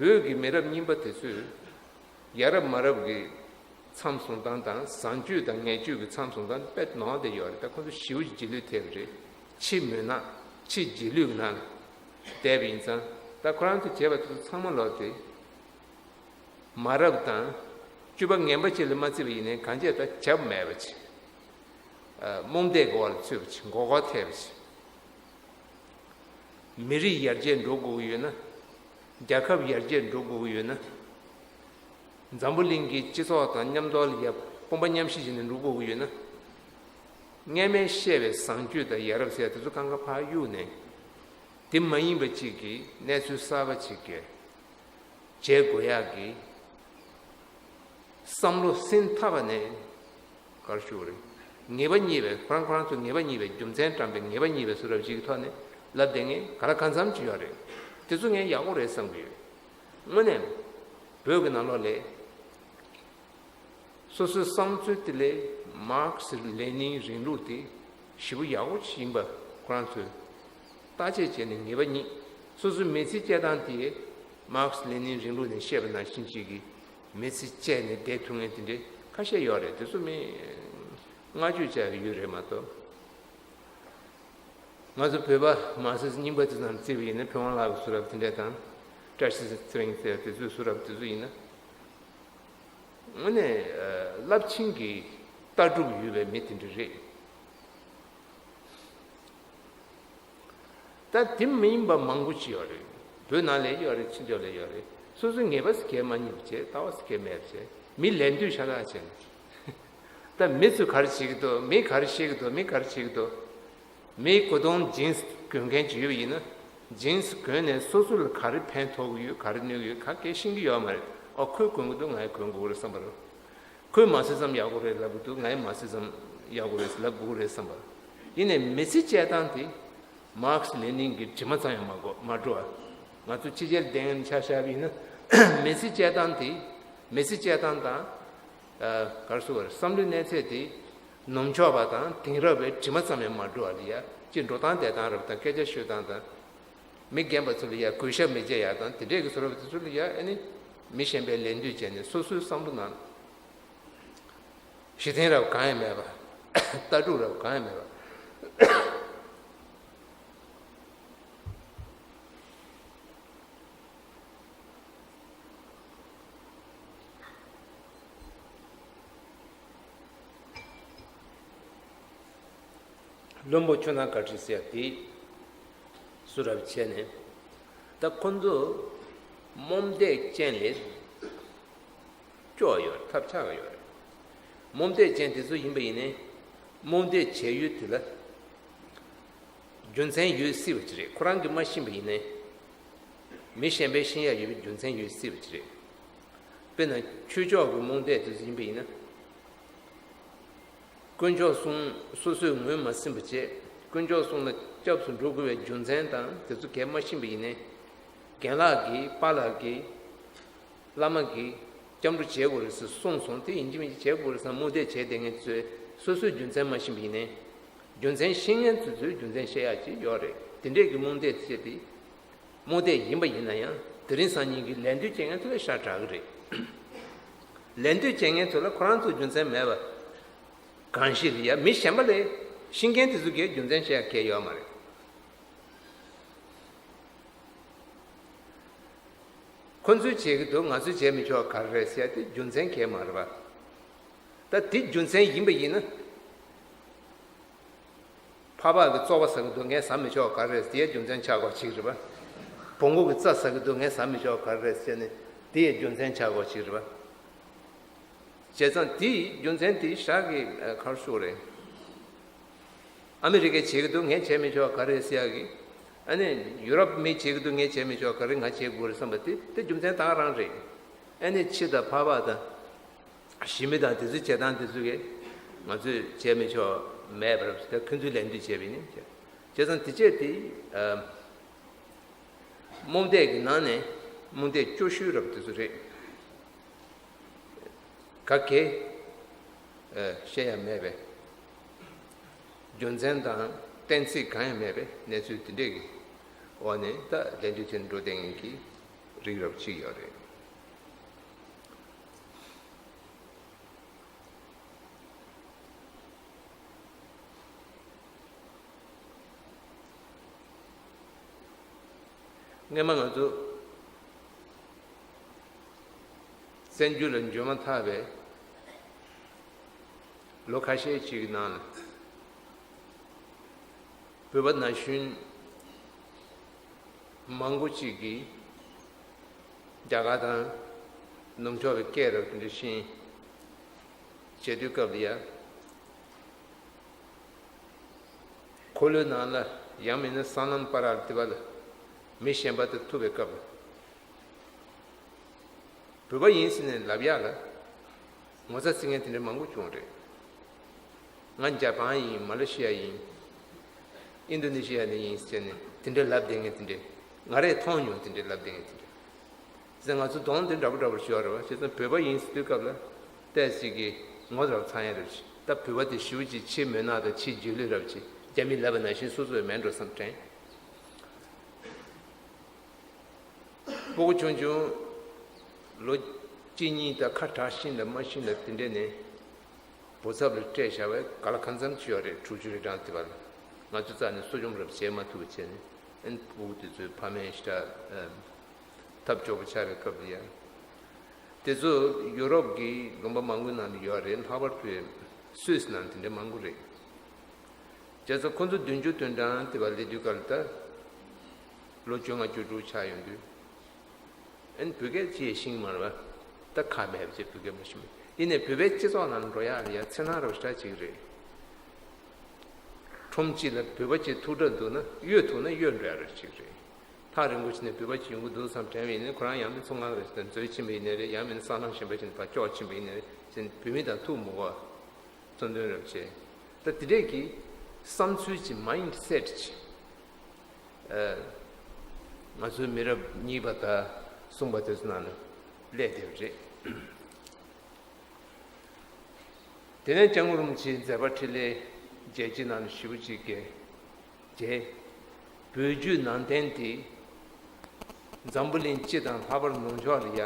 བོད་ཀྱི་མི་རབས་རྙིང་པ་དེ་ཚོས་ཡ་རབས་མ་རབས་ཀྱི་མཚམས་བཟུང་སྟངས་དང་བཟང་སྤྱོད་དང་ངན་སྤྱོད་ཀྱི་མཚམས་བཟུང་སྟངས་དཔེ་ནོར་བསྡད་ཡོད་རེད། ད་ཁོ་ཚོ་ཞེ་པོ་ཅིག་རྗེས་ལུས་ཐེབས་པ་རེད། ཕྱི་མུན་ནག་ཕྱི་རྗེས་ལུས་ཀྱི་ནང་ལ་བསྡད་པ་ཡིན་ཙང་ད་ཁོ་རང་ཚོས་བྱས་པ་དེ་ཚོ་ཚང་མ་ལོག་སྟེ། མ་རབས་དང་སྤྱོད་པ་ངན་པ་ཅིག་ལ་མ་བརྩིས་པ་ཡིན་ནའི་གང་བྱས་ད་བྱབ་མེད་པ་ཅིག་རྨོངས་དད་ཀྱི་འོག་ལ་ཚུད་པ་ཅིག་མགོ་སྐོར་ཐེབས་པ་ཅིག་མི་རིགས་ཡར་རྒྱས་འགྲོ་དགོས་ཀྱི་ཡོད་ན། རྒྱལ་ཁབ་ཡར་རྒྱས་འགྲོ་དགོས་ཀྱི་ཡོད་ན། འཛམ་བུ་གླིང་གི་སྤྱི་ཚོགས་དང་མཉམ་དུ་ལ་ཡ་དཔུང་པ་མཉམ་གཤིབ་བྱས་ནས་འགྲོ་དགོས་ཀྱི་ཡོད་ན། སྔོན་མའི་བཤད་པའི་བཟང་སྤྱོད་དང་ཡ་རབས་ཟེར་ཡ་དེ་ཚོ་གང་ག་ཕར་གཡུགས་ནས། དེ་མ་ཡིན་པ་ཅིག་གི་གནས་ཚུལ་གསར་པ་ཅིག་གི་བྱེད་དགོས་ཡག་གི་བསམ་བློ་སེམས་ཐག་པ་ནས་ག་རེ་ཞུ་དགོས་རེད། ངེས་པ་རྙེད་པའི་ཁོ་རང་ཁོ་རང་ཚོ་ངེས་པ་རྙེད་པའི་རྒྱུ་མཚན་དྲངས་པའི་ངེས་པ་རྙེད་པའི་བཟོ་འདྲ་ཅིག་གི་ཐོག་ནས་ལབ་བསྡད་མཁན་ག་ལ་གང་འཚམ་ཅིག་ཡོད་རེད། དེ་ཚོ་ངས་ཡག་པོ་རེད་བསམ་གྱི་ཡོད། དངོས་གནས་བོད་ཀྱི་ནང་ལོགས་ལ་སོ་སོའི་བསམ་ཚུལ་དེ་ལས་མཱར་ཁེ་སི་ལེ་ནིན་རིང་ལུགས་དེ་ཞེ་པོ་ཡག་པོ་ཞིག་ཡིན་པ་ཁོ་རང་ཚོས་བརྟག་དཔྱད་བྱས་ནས་ངེས་པ་རྙེད། སོ་སོའི་མི་ཚེ་སྐྱེལ་སྟངས་དེ་མཱར་ཁེ་སི་ལེ་ནིན་རིང་ལུགས་ནས་བཤད་པ་ནང་བཞིན་ཅིག་གི་མི་ཚེ་སྐྱེལ་ནས་བསྡད་ཐུབ་མཁན་དེ་འདྲའི་ཁ་ཤས་ཡོད་རེད། དེ་ཚོ་མི་བསྔགས་བརྗོད་བྱ་ཡག་ཡོད་རེད་མ་གཏོགས། ང་ཚོ་བོད་པ་མར་ཁེ་སི་རྙིང་པ་དེ་ཚོ་ནང་བརྩིས་པ་ཡིན་ན་ཕུན་དབང་ལགས་ཀྱི་བཟོ་འདྲ་དེ་འདྲ་དང་བཀྲ་ཤིས་ཚེ་རིང་ཟེར་དེ་ཚོའི་བཟོ་འདྲ་དེ་ཚོ་ཡིན་ན། དངོས་གནས་རླབས་ཆེན་གྱི་ལྟ་གྲུབ་ཡོད་པའི་མི་དེ་འདྲ་རེད། ད་དེ་མ་ཡིན་པ་མང་པོ་ཅིག་ཡོད་རེད། བོད་ནང་ལ་ཡོད་རེད། ཕྱི་ལོགས་ལ་ཡོད་རེད། སོ་སོའི་ངེས་པ་ཟེར་མཁན་མ་རྙེད་པ་བྱས། ལྟ་བ་ཟེར་མཁན་མེད་པ་བྱས། མི་ལད་ཟློས་ཤ་སྟག་བྱས་ནས། ད་མི་ཚོས་ག་རེ་བྱེད་ཀྱི་འདུག་མི་ག་རེ་བཤད་ཀྱི་འདུག་མི་ག་རེ་བྱེད་ཀྱི་འདུག་མིའི་གོས་ཐུང་ཇིན་སི་གོན་མཁན་ཅིག་ཡོད་པ་ཡིན་ན། ཇིན་སི་གོན་ནས་སོ་སོ་ལ་ག་རེ་ཕན་ཐོགས་ཀྱི་ཡོད། ག་རེ་གནོད་ཀྱི་ཡོད། ག་གེ་ཤེས་ཀྱི་ཡོད་མ་རེད། ཨོ་ཁོས་གོན་གྱི་འདུག་ང་ཡང་གོན་དགོས་རེད་བསམ་པ་རེད། ཁོས་མར་ཁེ་སི་ཛམ་ཡག་པོ་རེད་ལབ་ཀྱི་འདུག་ང་ཡང་མར་ཁེ་སི་ཛམ་ཡག་པོ་རེད་ལབ་དགོས་རེད་བསམ་པ། ཡིན་ནའི་མི་ཚེ་སྐྱེལ་སྟངས་དེ་མཱར་ཁེ་སི་ལེ་ནིན་གྱི་དྲི་མ་ཙམ་ཡང་མ་གོ་མ་འགྲོ་བ། ང་ཚོ་ཕྱི་རྒྱལ་བསྡད་མཁན་ཆ་བཞག་པ་ཡིན་ན་མི་ཚེ་སྐྱེལ་སྟངས་དེ་མི་ཚེ་སྐྱེལ་སྟངས་དང་། ཨ་ག་རེ་ཟེར་དགོས་རེད། བསམ་བློའི་གནས་ཚད་དེ་ནུབ་ཕྱོགས་པ་དང་དེང་རབས་པའི་དྲི་མ་ཙམ་ཡང་མ་འགྲོ་བ་ལ་ཡ་ཅིག་འགྲོ་སྟངས་བསྡད་སྟངས་རབ་དང་སྐད་ཆ་ཤོད་སྟངས་དང་། མི་རྒན་པ་ཚོ་ལ་ཡ་གུས་ཞབས་མི་བྱེད་ཡ་དང་དེ་འདྲས་ཀྱི་བཟོ་འདྲ་དེ་ཚོ་ལ་ཡ་ཨ་ནི་མི་གཞན་པས་ལད་ཟློས་བྱས་ནས་སོ་སོའི་བསམ་བློ་ནང་གཞི་རྟེན་རབ་གང་ཡང་མེད་པ། ལྟ་གྲུབ་རབ་གང་ཡང་མེད་པ། བློན་པོ་ཆུ་ནང་དཀར་ཁྲི་ཟེར་དེ་སུ་རབ་བྱས་ནས་ད་ཁོ་ཚོ་རྨོངས་དད་ཅན་ལས་སྐྱོ་བ་ཡོད་རེད། ཐབས་ཆག་གི་ཡོད་རེད། རྨོངས་དད་ཅན་དེ་ཚོ་ཡིན་པ་ཡིན་ནའི་རྨོངས་དད་བྱས་ཡུལ་དེ་ལ་རྒྱུ་མཚན་ཡོད་སྲིད་པ་ཅིག་རེད། ཁོ་རང་གིས་མ་ཤེས་པ་ཡིན་ནའི། མི་གཞན་པས་ཤེས་ཡ་ཡོད་པའི་རྒྱུ་མཚན་ཡོད་སྲིད་པ་ཅིག་རེད། དཔེར་ན་ཆོས་ཕྱོགས་ཀྱི་རྨོངས་དད་དེ་ཚོ་ཡིན་པ་ཡིན་ན། དཀོན་མཆོག་གསུམ་སོ་སོས་ངོས་མ་ཟིན་པ་བྱས། དཀོན་མཆོག་གསུམ་ལ་སྐྱབས་སུ་འགྲོ་དགོས་པའི་རྒྱུ་མཚན་དང་དེ་ཚོ་གས་མ་ཤེས་པ་ཡིན་ནའི། རྒན་ལགས་ཀྱིས་པཱ་ལགས་ཀྱིས་བླ་མ་གིས་སྐྱབས་འགྲོ་བྱེད་དགོས་རེད་ཟེར་གསུངས་སོང་། དེ་ཡིན་གཅིག་མིན་གཅིག་བྱེད་དགོས་རེད་བསམ་རྨོངས་དད་བྱས་བསྡད་མཁན་ཚོས་སོ་སོའི་རྒྱུ་མཚན་མ་ཤེས་པ་ཡིན་ནའི། རྒྱུ་མཚན་ཤེས་མཁན་ཚོས་ཚོའི་རྒྱུ་མཚན་བཤད་ཡག་ཅིག་ཡོད་རེད། དེ་འདྲས་ཀྱི་རྨོངས་དད་བྱས་ཏེ། རྨོངས་དད་ཡིན་པ་ཡིན་ན་ཡང་དེ་རིང་སང་ཉིན་གྱི་ལད་ཟློས་བྱེད་མཁན་ཚོ་ལ་ཤ་དྲག་གི་རེད། ལད་ཟློས་བྱེད་མཁན་ཚོ་ལ་ཁོ་རང་ཚོ་རྒྱུ་མཚན་མེད་པ་གང་ཞིག་རེད་ཡ། མི་གཞན་པ་ལས་ཤེས་མཁན་དེ་ཚོ་གིས་རྒྱུ་མཚན་བཤད་ཡག་གང་ཡང་ཡོད་མ་རེད། ཁོ་ཚོས་བྱེད་ཀྱི་འདུག་ང་ཚོས་བྱེད་མི་ཆོག་ག་རེ་རེད་ཟེར་ཡ་དེ་རྒྱུ་མཚན་གང་ཡང་མ་རེད་པ། ད་དེ་རྒྱུ་མཚན་ཡིན་པ་ཡིན་ན། ཕ་བག་གི་བཙོག་པ་ཟ་གི་འདུག་ངས་ཟ་མི་ཆོག་ག་རེ་རེད་ཟེར་ཡ་རྒྱུ་མཚན་ཆགས་དགོས་ཅིག་རེད་པ། བོང་གུ་གི་རྩྭ་ཟ་གི་འདུག་ངས་ཟ་མི་ཆོག་ག་རེ་རེད་ཟེར་ནས་དེ་ཡི་རྒྱུ་མཚན་ཆགས་དགོས་ཅིག་རེད་པ། བྱས་ཙང་དེའི་རྒྱུ་མཚན་དེ་ཞག་གི་ཁར་ཤོར་རེད། ཨ་མི་རི་ཀས་བྱེད་ཀྱི་འདུག་ངས་བྱེད་མི་ཆོག་ག་རེ་ཟེར་ཡག་གི། ཨ་ནི་ཡུ་རོབ་མིས་བྱེད་ཀྱི་འདུག་ངས་བྱེད་མི་ཆོག་ག་རེ་ང་བྱེད་དགོས་རེད་བསམ་པ་དེ་དེ་རྒྱུ་མཚན་ད་ག་རང་རེད། ཨ་ནི་ཕྱི་དང་ཕ་བག་དང་། ཞི་མི་དང་དེ་ཚོའི་བྱེད་སྟངས་དེ་ཚོ་གིས་ང་ཚོས་བྱས་མི་ཆོག་མེད་པར་ད་ཁོ་ཚོས་ལད་ཟློས་བྱས་པ་ཡིན་ནི། བྱས་ཙང་དེ་བྱས་དེ་ཨ། རྨོངས་དད་ཀྱི་ནང་ནས་རྨོངས་དད་སྐྱོ་ཤོས་རབ་དེ་ཚོ་རེད། ག་གེ་ཨ། བཤད་ཡ་མེད་པས། རྒྱུ་མཚན་དང་གཏན་ཚིགས་གང་ཡང་མེད་པའི་གནས་ཚུལ་དེ་འདྲས་ཀྱི་འོག་ནས་ད་ལད་ཟློས་དེ་འགྲོ་བསྡད་མཁན་གྱི་རིགས་རབ་ཅིག་ཡོད་རེད། སྔན་མ་ང་ཚོ་བཙན་བྱོལ་ལ་འབྱོར་མ་ཐག་པའི་ལོ་ཁ་ཤས་ཅིག་གི་ནང་ལ། བོད་པ་ན་གཞོན་མང་པོ་ཅིག་གིས་རྒྱ་གར་དང་ནུབ་ཕྱོགས་པའི་སྐད་རབ་ཏུ་འདྲ་ཤེས་བྱེད་དུས་སྐབས་ལ་ཡ། འཁོར་ལོའི་ནང་ལ་ཡང་མིན་ན་སྲང་ལམ་བར་ལ་དེ་བ་ལ་མི་གཞན་པ་དང་ཐུག་པའི་སྐབས་ལ། བོད་པ་ཡིན་ཟེར་ནས་ལབ་ཡག་ལ་ངོ་ཚ་བརྩི་མཁན་དེ་འདྲ་མང་པོ་བྱུང་རེད། ང་ཇ་པན་ཡིན། མ་ལེ་ཤི་ཡ་ཡིན། ཨིན་དོ་ནེ་ཤི་ཡ་ནས་ཡིན་ཟེར་ནས་དེ་འདྲ་ལབ་བསྡད་མཁན་དེ་འདྲ་ང་རས་མཐོང་མྱོང་། དེ་འདྲ་ལབ་བསྡད་མཁན་དེ་འདྲ་ཟེར། ང་ཚོ་གདོང་དེ་འདྲ་པོ་འདྲ་པོ་ཤོར་བ། བྱས་ཙང་བོད་པ་ཡིན་ཟེར་དུས་སྐབས་ལ་ཏོག་ཙམ་གྱིས་ངོ་རབ་ཚ་ཡ་རབ་ཅིག་ད་བོད་པ་དེ་ཞེ་པོ་ཅིག་ཕྱི་མུན་ནག་དང་ཕྱི་སྒྱིད་ལུག་རབ་ཅིག་རྒྱ་མིས་ལབ་པ་ནང་བཞིན་སོ་སོ་ཡང་མེད་འགྲོ་བསམ་དྲན། སྤུ་གུ་ཆུང་ཆུང་ལོ་གཅིག་གཉིས་དང་ཁ་གྲག་ཤིང་ལ་མ་ཤིང་ལ་དེ་འདྲས་ནས་བུ་ཚབ་ལ་སྤྲད་བཞག་པའི་ག་ལ་གང་འཚམ་ཅིག་ཡོད་རེད། དྲུག་ཅུ་རེ་གྲངས་དེ་བ་ལ་ང་ཚོ་རྩ་ནས་གསོ་སྐྱོང་རབ་བྱེད་མ་ཐུབ་པ་བྱས་ནས། ཨན་སྤུ་གུ་དེ་ཚོའི་ཕ་མའི་ཤ་ཐབས་སྐྱོ་པོ་ཆགས་པའི་སྐབས་ལ་ཡ། དེ་ཚོ་ཡུ་རོབ་ཀྱི་ལུང་པ་མང་པོའི་ནང་ལ་ཡོད་རེད། ལྷག་པར་དུ་སུད་སི་ནང་དེ་འདྲ་མང་པོ་རེད། བྱས་ཙང་ཁོ་ཚོ་བདུན་ཅུ་དོན་གྲངས་དེ་བ་སླེབས་དུས་སྐབས་ལ་ད་ལོ་བཅོ་ལྔ་བཅུ་དྲུག་ཆགས་ཡོང་དུས། ཨན་བོད་སྐད་ཅི་ཡང་ཤེས་ཀྱི་མ་རེད་པ། ད་ཁག་མེད་པ་བྱས་བོད་སྐད་མ་ཤེས་པ་ཡིན་ནའི་བོད་པའི་སྤྱི་ཚོགས་ནང་འགྲོ་ཡག་ལ་ཡ་འཚེར་སྣང་རོ་ཞེ་དྲག་ཅིག་རེད། ཁྲོམ་གཅིག་ལ་བོད་པ་གཅིག་ཐུག་འདྲ་འདུག་ན་གཡོལ་ཐུབ་ན་གཡོལ་འགྲོ་ཡག་རོ་ཅིག་རེད། ཐག་རིང་པོ་ཕྱིན་ནས་བོད་པ་གཅིག་ཡོང་གི་འདུག་བསམ་དྲན་པ་ཡིན་ནའི་ཁོ་རང་ཡང་མིན་ཚོང་ཁང་རེ་ཞིག་དང་འཛུལ་ཕྱིན་པ་ཡིན་ནའི་རེད། ཡང་མིན་ས་ལམ་གཞན་པ་ཞིག་ནས་ཕར་ཀྱོག་ཕྱིན་པ་ཡིན་ནའི་རེད། ཟེར་ནས་བོད་མི་དང་ཐུག་མི་དགོས་པ། གཙོ་འདོན་རབ་བྱས། ད་དེ་འདྲས་ཀྱི་བསམ་ཚུལ་གྱི་མའིན་ཌ་སེ་ཊི་ཅིག་ཨ། ང་ཚོའི་མི་རབས་གཉིས་པ་དང་གསུམ་པ་དེ་ཚོ་ནང་ལ་སླེབས་བསྡད་པ་རེད། དེ་ནས་སྐྱབས་མགོན་རིན་པོ་ཆེའི་མཛད་པ་འཕྲིན་ལས་རྒྱལ་སྤྱིའི་ནང་ལ་ཞེ་པོ་ཅིག་གི་རྗེས། བོད་བརྒྱུད་ནང་བསྟན་དེ་འཛམ་བུ་གླིང་སྤྱི་དང་ལྷག་པར་ནུབ་ཕྱོགས་ལ་ཡ་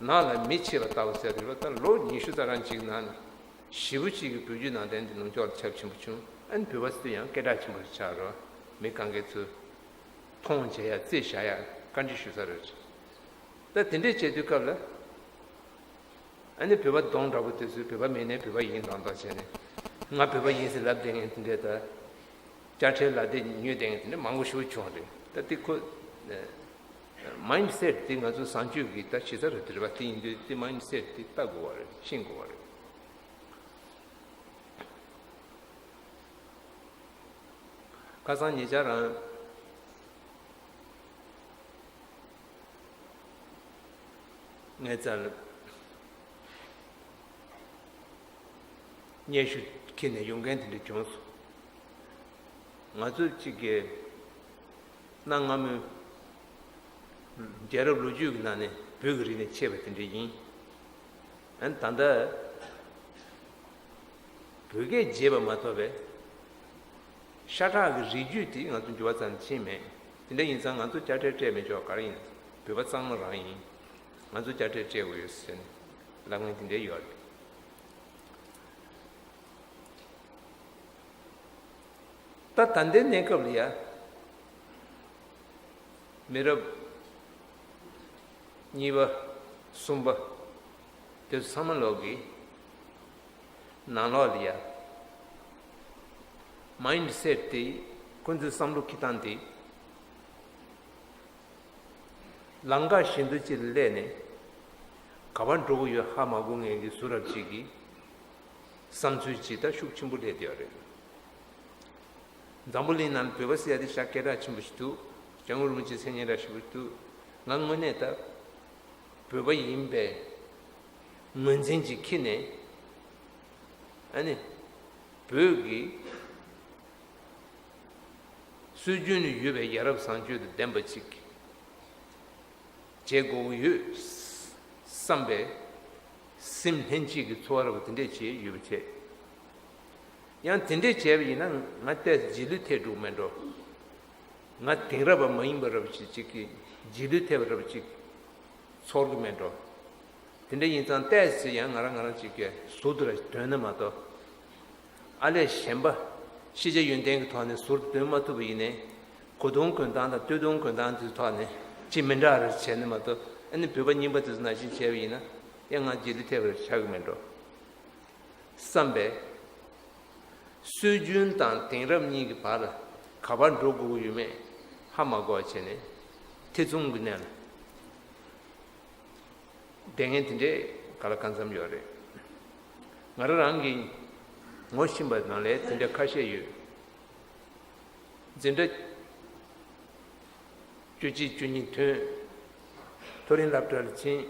ནགས་ལ་མེ་མཆེད་པ་ལྟ་བུ་ཟེར་བ་ད་ལོ་ཉི་ཤུ་རྩ་གྲངས་ཅིག་ནང་ཞེ་པོ་ཅིག་གི་བོད་བརྒྱུད་ནང་བསྟན་དེ་ནུབ་ཕྱོགས་ལ་ཁྱབ་ཆེན་པོ་བྱུང་། ཨ་ནི་བོད་པ་ཚོ་ཡང་སྐད་གྲགས་ཆེན་པོ་ཆགས་རོ། མི་གང་གའི་ཚུལ་མཐོང་བྱེད་ཡ་རྩིས་བཞག་ཡ་བཀའ་འདྲི་ཞུ་ས་རེད། ད་དེ་འདྲས་བྱེད་དུས་སྐབས་ལ། ཨ་ནི་བོད་པ་གདོང་འདྲ་པོ་དེ་ཚོས་བོད་པ་མིན་ནའི་བོད་པ་ཡིན་མདོག་མདོག་བྱས་ནས། ང་བོད་པ་ཡིན་ཟེར་ལབ་བསྡད་མཁན་དེ་འདྲས་ད། དཔྱ་ཁྲལ་ལ་དེ་ཉོས་བསྡད་མཁན་དེ་འདྲས་མང་པོ་ཞིག་བྱུང་རེད། ད་དེ་ཁོ། མའིན་ཌ་སེ་ཊི་དེ་ང་ཚོ་བཟང་སྤྱོད་ཀྱི་ད་ཞེ་ས་རེད། དེ་རེད་པ། དེ་ཡིན་དུས་དེ་མའིན་ཌ་སེ་ཊི་དེ་ལྟ་དགོས་པ་རེད། ཤེས་དགོས་པ་རེད། ཁ་སང་ཉེ་ཆར་རང་ ངའི་རྩར་སྙན་ཞུ་འཁྱེར་ནས་ཡོང་མཁན་དེ་འདྲ་བྱུང་སོང་། ང་ཚོ་གཅིག་གིས་གནའ་སྔ་མོའི་རྒྱལ་རབས་ལོ་རྒྱུས་ཀྱི་ནང་ནས་བོད་ཀྱི་རིག་གནས་ཆད་པ་དེ་འདྲ་ཡིན། ཨ་ནི་ད་ལྟ་བོད་སྐད་བརྗེད་པ་མ་གཏོགས་པའི་ཤ་ཁྲག་གི་རིགས་རྒྱུད་དེ་ང་ཚོ་འགྱུར་བ་ཙམ་ཕྱིན་མེད། དེ་འདྲ་ཡིན་ཙང་ང་ཚོ་དཔྱ་ཁྲལ་སྤྲད་མི་ཆོག་ག་རེ་ཡིན། བོད་པ་གཙང་མ་རང་ཡིན། ང་ཚོ་དཔྱ་ཁྲལ་སྤྲད་དགོས་ཡོད་ཟེར་ནས་ལབ་མཁན་དེ་འདྲ་ཡོད་རེད། ད་ད་ལྟའི་གནས་སྐབས་ལ་ཡ། མི་རབས་གཉིས་པ་གསུམ་པ་དེ་ཚོ་ཚང་མ་ལོག་གི་ནང་ལོགས་ལ་ཡ། མའིན་ཌི་སེ་ཊི་དེ། ཁོ་ཚོའི་བསམ་བློ་འཁྱེར་སྟངས་དེ། ལམ་ཁ་ཞན་དུ་ཅིག་ལ་སླེབས་ནས་ག་པར་འགྲོ་གི་ཡོད་ཧ་མ་གོ་མཁན་གྱི་བཟོ་འདྲ་ཅིག་གི་བསམ་ཚུལ་ཅིག་ད་ཤུགས་ཆེན་པོ་སླེབས་བསྡད་ཡོད་རེད། འཛམ་བུ་གླིང་ནང་བོད་པ་ཟེར་ཡ་དེ་ཤ་སྐད་གྲགས་ཆེན་པོ་ཞིག་འདུག་སྐྱབས་མགོན་རིན་པོ་ཆེའི་མཚན་སྙན་གྲགས་ཆེན་པོ་ཞིག་འདུག་ང་དངོས་གནས་ད་བོད་པ་ཡིན་པའི་ངོས་འཛིན་ཅིག་འཁྱེར་ནས། ཨ་ནི་བོད་ཀྱི་སྲོལ་རྒྱུན་ནས་ཡོད་པའི་ཡ་རབས་བཟང་སྤྱོད་དང་ལྡན་པ་ཅིག་བྱེད་དགོས་ཀྱི་ཡོད་བསམ་པའི་སེམས་ལྷན་སྐྱེས་ཀྱི་ཚོར་བ་དེ་འདྲས་བྱས་ཡོད་པ་བྱས། ཡང་དེ་འདྲས་བྱས་པ་ཡིན་ན་ང་ཏོག་ཙམ་རྗེས་ལུས་ཐེབས་འགྲོ་གི་མེད་འགྲོ། ང་དེང་རབས་པ་མ་ཡིན་པ་འདྲ་པོ་ཅིག་ཅིག་གི་རྗེས་ལུས་ཐེབས་པ་འདྲ་པོ་ཅིག་ཚོར་གི་མེད་འགྲོ། དེ་འདྲ་ཡིན་ཙང་ཏོག་ཙམ་ཡང་ང་རང་ང་རང་ཅིག་གི་ཟུར་དུ་ར་དོན་ནི་མ་གཏོགས། ཨ་ལས་གཞན་པ་ཤེས་བྱ་ཡོན་ཏན་གྱི་ཐོག་ནས་ཟུར་དུ་འདོན་མ་ཐུབ་པ་ཡིན་ནའི། གོ་སྟོན་གོན་སྟངས་དང་སྟོད་ཐུང་གོན་སྟངས་དེ་ཚོའི་ཐོག་ནས་ཅིག་མི་འདྲ་རེ་བྱས་ནི་མ་གཏོགས། ཨ་ནི་བོད་པ་རྙིང་པ་དེ་ཚོ་ནང་བཞིན་བྱས་པ་ཡིན་ན་ཡང་ང་རྗེས་ལུས་ཐེབས་པ་རེ་ཆགས་ཀྱི་མེད་འགྲོ་བསམ་པས། སྲོལ་རྒྱུན་དང་དེང་རབས་གཉིས་ཀྱི་བར་ལ་ག་པར་འགྲོ་དགོས་ཀྱི་ཡོད་མེད་ཧ་མ་གོ་བ་བྱས་ནས་ཐེ་ཚོམ་གྱི་གནས་ལ་བསྡད་མཁན་དེ་འདྲས་ག་ལ་གང་འཚམ་ཡོད་རེད། ང་རང་རང་གི་ངོ་ཤེས་པ་ནང་ལ་དེ་འདྲ་ཁ་ཤས་ཡོད། འཛིན་གྲྭ་བཅུ་གཅིག་བཅུ་གཉིས་ཐོན། མཐོ་རིམ་སློབ་གྲྭ་ལ་ཕྱིན།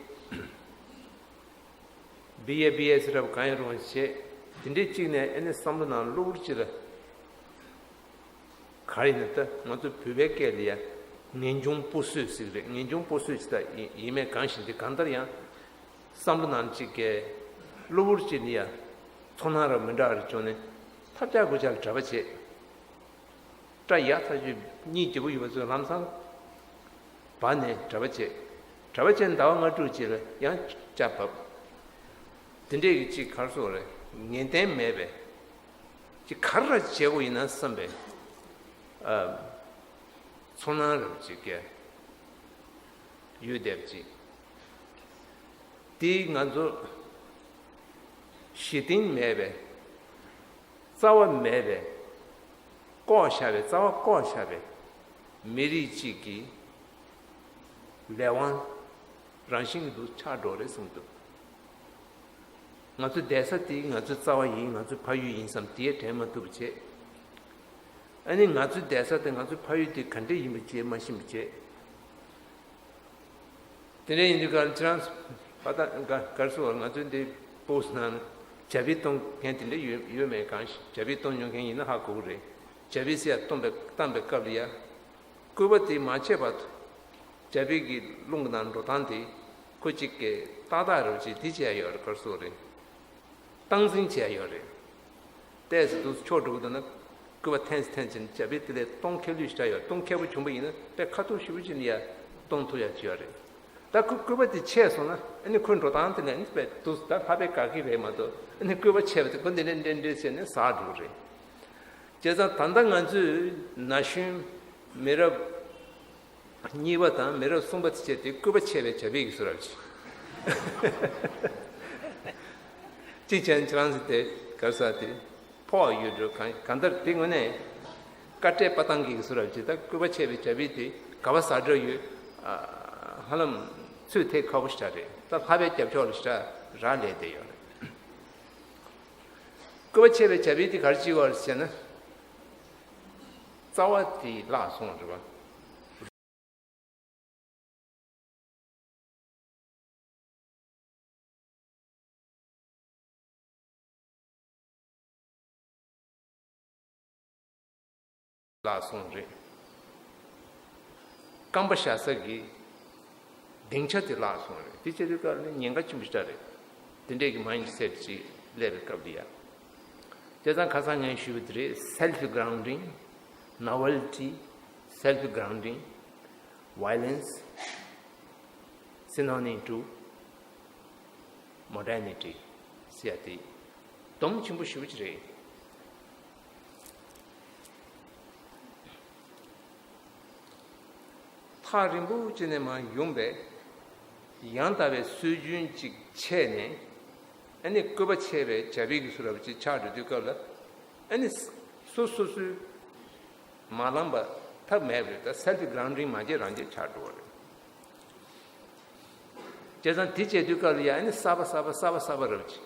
བི་ཨེ་བི་ཨེ་སི་རབ་གང་ཡང་རུང་བ་བྱས། དེ་འདྲའི་གཅིག་ནས་ཨེ་ནི་བསམ་བློ་ནང་གློ་བུར་གཅིག་ལ། ག་རེ་ཡིན་ན་ད་ང་ཚོ་བོད་པའི་སྐད་ལ་ཡ་ངེས་འབྱུང་སྤོ་སོས་ཟེར་གི་རེད། ངེས་འབྱུང་སྤོ་སོས་ཅིག་ད་ཡིན་ཡིན་མེད་གང་ཞིག་འདི་གང་ལྟར་ཡང་བསམ་བློ་ནང་གཅིག་གི་གློ་བུར་གཅིག་ལ་ཡ་ཚོར་སྣང་རབ་མི་འདྲ་བ་རེ་བྱུང་ནས་ཐབས་ཆག་དགུ་ཆག་ལ་གྲྭ་པ་བྱས། སྐྲ་ཡག་ཐག་ཆོད་གཉིད་སྐྱིད་པོ་ཡོད་པ་ཚོས་ལམ་སང་བར་ནས་གྲྭ་པ་བྱས། གྲྭ་པ་བྱས་ཟླ་བ་ལྔ་དྲུག་རྗེས་ལ་ཡང་སྐྲ་བབས། དེ་འདྲས་ཀྱི་གཅིག་གར་སོགས་རེད། ངེས་གཏན་མེད་པས། ཅིག་ག་རེ་བྱེད་དགོས་ཡིན་ན་བསམ་པའི་ཨ། ཚོར་སྣང་རབ་ཅིག་སྐྱེ། ཡོད་བསྡད་པ་ཅིག་དེས་ང་ཚོ་གཞི་རྟེན་མེད་པའི། རྩ་བ་མེད་པའི། བཀོག་བཞག་པའི་རྩ་བ་བཀོག་བཞག་པའི་མི་རིགས་གཅིག་གི་ལས་དབང་རང་བཞིན་གྱི་འདུག་ཆགས་འགྲོ་རེད་གསུངས་འདུག་ང་ཚོའི་བསྡད་ས་དེ་ང་ཚོའི་རྩ་བ་ཡིན། ང་ཚོའི་ཕ་ཡུལ་ཡིན་བསམ་དེ་དྲན་མ་ཐུབ་པ་བྱས། ཨ་ནི་ང་ཚོའི་བསྡད་ས་དེ་ང་ཚོའི་ཕ་ཡུལ་དེ་ག་འདྲས་ཡིན་པ་བྱས་མ་ཤེས་པ་བྱས། དེ་འདྲ་ཡིན་དུས་ག་ཁྱེད་རང་ཕ་ད་ག་གར་སོང་བ། ང་ཚོའི་འདི་པོ་སི་ནང་ལ་ཅ་བི་གཏོང་མཁན་དེ་འདྲ་ཡོད་ཡོད་མེད་གང་ཞིག་ཅ་བི་གཏོང་མྱོང་མཁན་ཡིན་ན་ཧ་གོ་གི་རེད། ཅ་བི་ཟེར་ཡ་གཏོང་པའི་བཏང་པའི་སྐབས་ལ་ཡ། སྐུད་པ་དེ་མ་ཆད་བར་དུ་ཅ་བི་གི་རླུང་གི་ནང་འགྲོ་སྟངས་དེ་ཁོ་གཅིག་གིས་ཏག་ཏག་རེད་ཅེས་འདི་བྱས་ཡོད་རེད། གར་སོང་རེད། སྟངས་འཛིན་བྱས་ཡོད་རེད། ཏོག་ཙམ་དུས་ཕྱོགས་འགྲོ་གི་འདུག་ན་སྐུད་པ་འཐེན་ཙམ་འཐེན་ཙམ་ཅ་བི་དེ་ལས་གཏོང་མཁས་ལུས་ཤ་ཡོད། གཏོང་མཁས་པོ་བྱུང་པ་ཡིན་ན་དཔེ་ཁ་ཐུག་ཞེ་པོ་ཅིག་ནས་ཡར་གཏོང་ཐུབ་ཡག་ཅིག་ཡོད་རེད། ད་ཁོ་སྐུད་པ་དེ་ཆད་སོང་ན་ཨ་ནི་ཁོའི་འགྲོ་སྟངས་དེ་ལས་ཨ་ནི་དཔེ་དུས་ད་ལྷག་པའི་དགའ་གི་རེད་མ་གཏོགས། ཨ་ནི་སྐུད་པ་ཆད་པ་དེ་ཁོ་འདི་འདྲ་འདྲ་འདྲ་བྱས་ནས་ཟག་འགྲོ་གི་རེད། བྱས་ཙང་ད་ལྟ་ང་ཚོས་ན་གཞོན་མི་རབས་གཉིས་པ་དང་མི་རབས་གསུམ་པ་དེ་བྱས་ཏེ་སྐུད་པ་ཆད་པའི་ཅ་བི་གི་བཟོ་འདྲ་ཅིག་གཅིག་བྱས་ན་ཁྱེད་རང་ཚོ་དེ་གར་ས་དེ་ཕོག་ཡོད་འགྲོ། གང་གང་ལྟར་དེ་དངོས་གནས་དཀའ་སྤྲད་པ་བཏང་གི་བཟོ་འདྲ་ཅིག་ད་སྐུད་པ་ཆད་པའི་ཅ་བི་དེ་ག་པར་ཟག་འགྲོ་ཡོད། ཧ་ལམ་ཚོད་ཐིག་ཁག་པོ་ཞིག་རེད། ད་ལྷག་པའི་རྒྱབ་ཕྱོགས་ལ་ཞིག་རག་ལས་བསྡད་ཡོད་རེད། སྐུད་པ་ཆད་པའི་ཅ་བི་དེ་ག་རེ་བྱེད་དགོས་རེད་ཟེར་ན། རྩ་བ་དེ་བརླག་སོང་རེད་པ། བརླག་སོང་རེད། རྐང་པ་བཞག་ས་གི་སྡིངས་ཆ་དེ་བརླག་སོང་རེད། དེ་བྱེད་དུས་སྐབས་ནི་ཉེན་ཁ་ཆེན་པོ་ཞིག་རེད། དེ་འདྲས་ཀྱི་མའིན་སེ་ཊི་ཅིག་སླེབས་པའི་སྐབས་དེ་ཡ། བྱས་ཙང་ཁ་སང་ངས་ཞུས་པ་དེ་རེད། self grounding, novelty, self grounding, violence, synonyms to modernity ཟེར་ཡ་དེ་སྡོམ་ཆེན་པོ་ཞེ་པོ་ཅིག་རེད། ཐག་རིང་པོ་ཅིག་ནས་མར་ཡོང་པས་ཡང་དག་པའི་སྲོལ་རྒྱུན་ཅིག་ཆད་ནས། ཨ་ནི་བཀོད་པ་ཆེ་བའི་བྱ་བའི་གི་སུ་རབ་ཅིག་ཆགས་འགྲོ་དུས་སྐབས་ལ། ཨ་ནི་སོ་སོ་སོའི་མ་ལངས་པ་ཐབས་མེད་པ་རེད། ད་self grounding མ་བྱས་རང་བྱས་ཆགས་འགྲོ་བ་རེད། བྱས་ཙང་དེ་བྱས་དུས་སྐབས་ལ་ཡ། ཨ་ནི་གསར་པ་གསར་པ་གསར་པ་གསར་པ་རབ་ཅིག་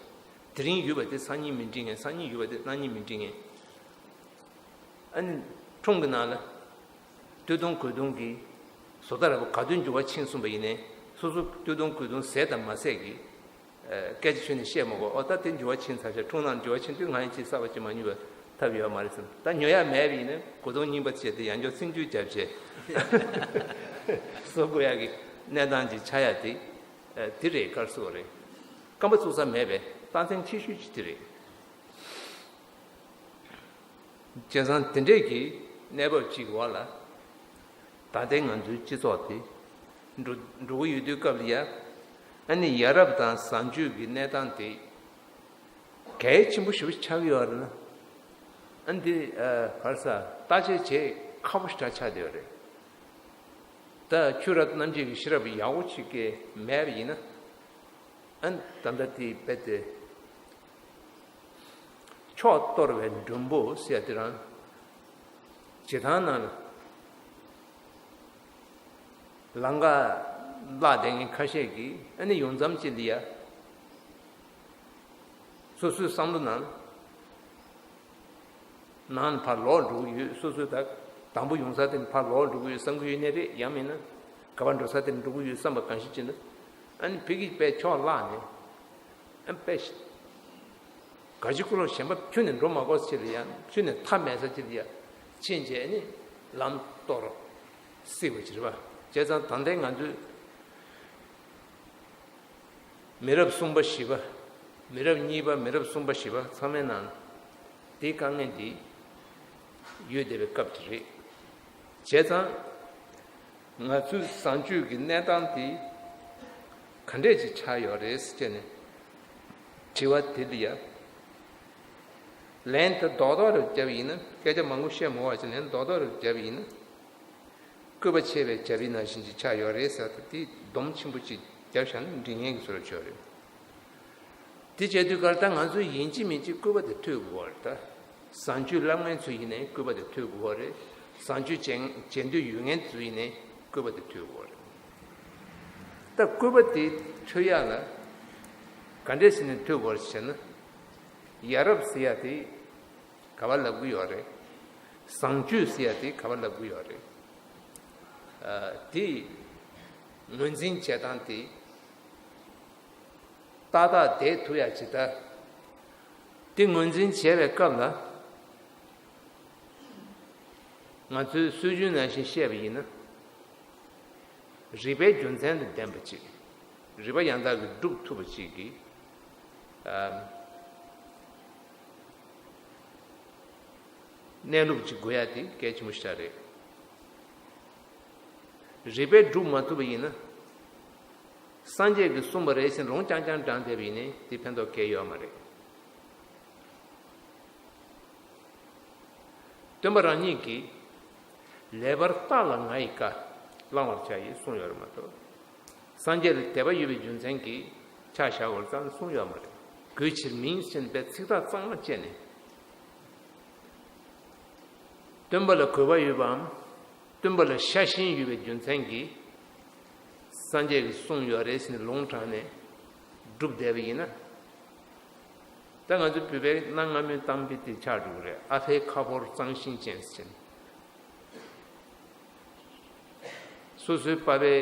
དེ་རིང་ཡོད་པ་དེ་སང་ཉིན་མི་འགྲིག་མཁན། སང་ཉིན་ཡོད་པ་དེ་གནངས་ཉིན་མི་འགྲིག་མཁན། ཨ་ནི་ཁྲོམ་གྱི་ནང་ལ་སྟོད་ཐུང་གོས་ཐུང་གི་བཟོ་ལྟ་ར་བ་ག་དུས་འགྱུར་བ་ཕྱིན་སོང་པ་ཡིན་ནའི། སོ་སོ་སྟོད་ཐུང་གོས་ཐུང་ཟས་དང་མ་ཟས་ཀྱི་ཨ་སྐད་ཆ་ཤོད་ནས་བཤད་མ་དགོས། ཨོ་ད་དེ་འགྱུར་བ་ཕྱིན་ཚར་ཤག་ཁྲོམ་ནང་འགྱུར་བ་ཕྱིན་དུས་ང་ཡི་ཅིག་གསར་པ་ཅིག་མ་ཉོས་པ་ཐབས་ཡོད་མ་རེད་བསམ། ད་ཉོ་ཡ་མེད་པ་ཡིན་ན་གོས་ཐུང་རྙིང་པ་བྱས་ཏེ་ཡང་བསྐྱར་ཚིག་འཇུག་བརྒྱབ་བྱས་བཟོ་དགོས་ཡ་གི་གནས་སྟངས་ཅིག་ཆགས་ཡ་དེ། ཨ་དེ་རེད། ག་རེ་ཟེར་དགོས་རེད། རྐང་པ་བཙུགས་ས་མེད་པའི་རྟགས་མཚན་ཆེ་ཤོས་ཅིག་དེ་རེད། བྱས་ཙང་དེ་འདྲས་ཀྱི་གནས་བབ་ཅིག་འོག་ལ། ད་ལྟའི་ང་ཚོའི་སྤྱི་ཚོགས་དེ་འགྲོ་འགྲོ་གི་ཡོད་དུས་སྐབས་ལ་ཡ། ཨ་ནི་ཡ་རབས་དང་བཟང་སྤྱོད་ཀྱི་གནས་སྟངས་དེ་གལ་ཆེན་པོ་ཞེ་པོ་ཆགས་ཀྱི་ཡོད་རེད་ན། ཨ་ནི་འདི་ཨ་ག་རེ་ཟེར། བརྟག་དཔྱད་བྱེད་ཁག་པོ་ཞེ་དྲག་ཆགས་བསྡད་ཡོད་རེད། ད་ཆོས་རབ་རྣམ་འབྱེད་ཀྱི་ཤེས་རབ་ཡག་པོ་ཅིག་གི་མེད་པ་ཡིན་ན། ཨ་ནི་ད་ལྟ་དེ་རྦད་དེ། ཕྱོགས་གཏོར་བའི་མགྲོན་པོ་ཟེར་ཡ་དེ་རང་། བྱེ་ཐང་ནང་ལ་ལམ་ཁ་བརླག་བསྡད་མཁན་ཁ་ཤས་ཀྱིས། ཨ་ནི་ཡོང་མཚམས་ཅིག་ལ་ཡ། སོ་སོའི་བསམ་བློ་ནང་། ནང་ཕར་ལོག་འགྲོ་གི་ཡོད། སོ་སོའི་ད་དང་པོ་ཡོང་ས་དེ་ཕར་ལོག་འགྲོ་གི་ཡོད་བསམ་གི་ཡོད་ནའི་རེད། ཡང་མིན་ན་ག་པར་འགྲོ་ས་དེ་འགྲོ་གི་ཡོད་བསམ་པ་གང་ཞིག་བྱས་ན། ཨ་ནི་ཕ་གིར་དཔེ་ཕྱོགས་བརླག་ནས། ཨ་ནི་དཔེ་ག་ཅི་ཀུ་ལོ་གཞན་པ་ཁྱོན་ནས་འགྲོ་མ་དགོས་ས་ཅིག་ལ་ཡ། ཁྱོན་ནས་མཐའ་མེད་ས་ཅིག་ལ་ཡ་ཕྱིན་བྱས་ནས་ལམ་གཏོར་སྲིད་པ་ཅིག་རེད་པ། བྱས་ཙང་ད་ལྟའི་ང་ཚོས། མི་རབས་གསུམ་པ་བཞི་པ། མི་རབས་གཉིས་པ། མི་རབས་གསུམ་པ་བཞི་པ་ཚང་མའི་ནང་དེའི་དཀའ་ངལ་འདི་ཡོད་བསྡད་པའི་སྐབས་དེ་རེད། བྱས་ཙང་ང་ཚོའི་བཟང་སྤྱོད་ཀྱི་གནས་སྟངས་དེ་ག་འདྲས་ཅིག་ཆགས་ཡོད་རེད་ཟེར་བྱས་ནས་དྲི་བ་དེ་ལ་ཡ། ལན་དེ་རྡོག་རྡོག་རེ་བརྒྱབ་ཡིན་ན། སྐད་ཆ་མང་པོ་བཤད་མ་དགོས་པ་བྱས་ནས་རྡོག་རྡོག་རེ་བརྒྱབ་ཡིན་ན། བཀོད་པ་ཆེ་བའི་བྱ་བའི་ནང་བཞིན་ཅིག་ཆགས་ཡོད་རེད་ཟེར་ཏེ། དེ་སྡོམ་ཆེན་པོ་ཅིག་བརྒྱབ་བཞག་ན་འགྲིག་མཁན་གྱི་བཟོ་འདྲ་ཅིག་ཡོད་རེད། དེ་བྱས་དུས་སྐབས་ད་ང་ཚོས་ཡིན་གཅིག་མིན་གཅིག་བཀོད་པ་དེ་ཐོས་དགོས་པ་རེད། ད་བཟང་སྤྱོད་བསླབ་མཁན་ཚོ་ཡིན་ནའི་བཀོད་པ་དེ་ཐོས་དགོས་པ་རེད། བཟང་སྤྱོད་བྱེད་བྱེད་འདོད་ཡོད་མཁན་ཚོ་ཡིན་ནའི་བཀོད་པ་དེ་ཐོས་དགོས་པ་རེད། ད་བཀོད་པ་དེ་ཐོས་ཡག་ལ་ག་འདྲས་ཟེར་ནས་ཐོས་དགོས་པ་རེད་ཟེར་ན། ཡ་རབས་ཟེར་ཡ་དེ་ག་པར་ལབ་ཀྱི་ཡོད་རེད། བཟང་སྤྱོད་ཟེར་ཡ་དེ་ག་པར་ལབ་ཀྱི་ཡོད་རེད། ཨ་དེ་ངོས་འཛིན་བྱེད་སྟངས་དེ་ཏག་ཏག་བསྡད་ཐུབ་ཡ་ཅིག་ད། དེ་ངོས་འཛིན་བྱེད་པའི་སྐབས་ལ། ང་ཚོའི་སྲོལ་རྒྱུན་ནང་བཞིན་བཤད་པ་ཡིན་ན། རིགས་པའི་རྒྱུ་མཚན་དང་ལྡན་པ་ཅིག་རིགས་པ་ཡང་དག་གིས་སྒྲུབ་ཐུབ་པ་ཅིག་གི་ཨ་གནས་ལུགས་ཅིག་དགོས་ཡ་དེ་གལ་ཆེན་པོ་ཞིག་རེད། རིགས་པས་སྒྲུབ་མ་ཐུབ་པ་ཡིན་ན། སངས་རྒྱས་ཀྱིས་གསུངས་པ་རེད་ཟེར་ལུང་རྐྱང་རྐྱང་དྲངས་བསྡད་པ་ཡིན་ནའི་དེ་ཕན་ཐོགས་གང་ཡང་ཡོད་མ་རེད། སྟོན་པ་རང་ཉིད་ཀྱིས་ལེགས་པར་བརྟགས་ལ་ང་ཡི་བཀའ་བླང་བར་བྱ་ཡིས་གསུངས་ཡོད་རེད་མ་གཏོགས། སངས་རྒྱས་ལ་དད་པ་ཡོད་པའི་རྒྱུ་མཚན་གྱིས་ཕྱག་བྱ་བར་ཙམ་གསུངས་ཡོད་མ་རེད། གུས་ཕྱིར་མིན་ཞེས་པའི་ཚིག་ཐག་གཙང་མ་བཅད་ནས། སྟོན་པ་ལ་གུས་པ་ཡོད་པའམ། སྟོན་པ་ལ་ཤ་ཞེན་ཡོད་པའི་རྒྱུ་མཚན་གྱིས། སངས་རྒྱས་ཀྱིས་གསུངས་ཡོད་རེད་ཟེར་ནས་ལུང་དྲངས་ནས་སྒྲུབ་བསྡད་པ་ཡིན་ན། ད་ང་ཚོའི་བོད་པའི་གནའ་སྔ་མོའི་གཏམ་དཔེ་དེ་ཆགས་འགྲོ་གི་རེད། ཨ་ཕའི་ཁ་ཕོར་གཙང་ཤིང་ཅན་ཟེར་ནས། སོ་སོའི་པ་ཕའི་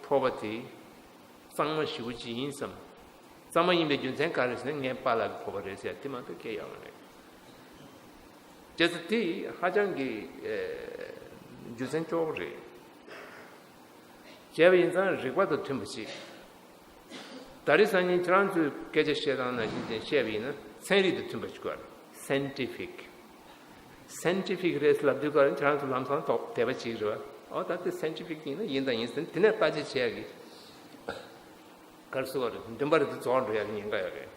ཕོར་པ་དེ་གཙང་མ་ཞེ་པོ་ཅིག་ཡིན་བསམ། གཙང་མ་ཡིན་པའི་རྒྱུ་མཚན་ག་རེ་ཟེར་ན། ངའི་པཱ་ལགས་ཀྱི་ཕོར་པ་རེད་ཟེར་ཡ་དེ་མ་གཏོགས་སྐད་ཡོད་མ་རེད། བྱས་ཙང་དེ་ཧ་ཅང་གི་ཨེ་རྒྱུ་མཚན་ཅོག་རེད། བྱས་པ་ཡིན་ཙང་རིགས་པ་དང་མཐུན་པ་ཞིག་ད་རེས་སང་ཉིན་ཁྱེད་རང་ཚོས་སྐད་ཆ་བཤད་སྟངས་ནང་བཞིན་ཅན་བཤད་པ་ཡིན་ན་ཚན་རིག་དང་མཐུན་པ་ཞིག་དགོས། Scientific Scientific རེད་ལབ་དུས་ཀ་ཁྱེད་རང་ཚོ་ལམ་སང་དོགས་དད་པ་བྱེད་ཀྱི་རེད་བ། ཨོ་ད་དེ་Scientific ཡིན་ན་ཡིན་དང་ཡིན་ཟེར་དེ་ནས་བརྟག་དཔྱད་བྱེད་ཡག་གི་ག་རེ་ཟེར་བ་རེད། འདུན་པ་རེད་དེ་རྫོགས་འགྲོ་ཡག་གི་ཉེན་ཁ་ཡོད་རེད།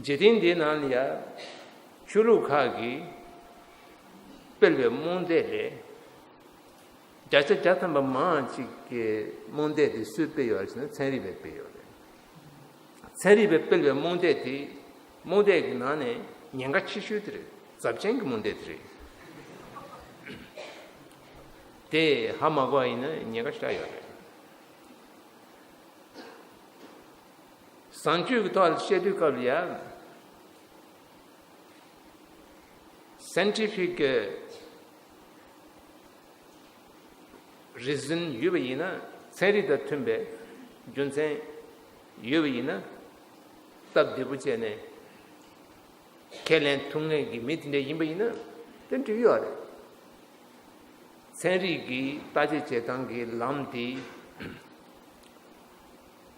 འཇིག་རྟེན་འདིའི་ནང་ལ་ཡ། ཆོས་ལུགས་ཁག་གིས་སྤེལ་བའི་རྨོངས་དད་རེད། བརྒྱ་ཆ་བརྒྱ་ཐམ་པ་མང་ཅིག་གི་རྨོངས་དད་དེ་སུས་སྤེལ་ཡོད་རེད་ཟེར་ན་ཚན་རིག་པས་སྤེལ་ཡོད་རེད། ཚན་རིག་པས་སྤེལ་བའི་རྨོངས་དད་དེ་རྨོངས་དད་ཀྱི་ནང་ནས་ཉེན་ཁ་ཆེ་ཤོས་དེ་རེད། ཚབས་ཆེན་གྱི་རྨོངས་དད་དེ་རེད། དེ་ཧ་མ་གོ་བ་ཡིན་ན་ཉེན་ཁ་ཞེ་དྲག་ཡོད་རེད། བཟང་སྤྱོད་ཀྱི་ཐོག་ལ་བཤད་དུས་སྐབས་ལ་ཡ། Scientific reason ཡོད་པ་ཡིན་ན་ཚན་རིག་དང་མཐུན་པའི་རྒྱུ་མཚན་ཡོད་པ་ཡིན་ན་སྟབས་བདེ་པོ་བྱས་ནས་ཁས་ལེན་ཐུབ་མཁན་གྱི་མི་དེ་འདྲ་ཡིན་པ་ཡིན་ན་དེ་འགྲིག་ཡོད་རེད། ཚན་རིག་གི་བརྟག་དཔྱད་བྱེད་སྟངས་ཀྱི་ལམ་དེ་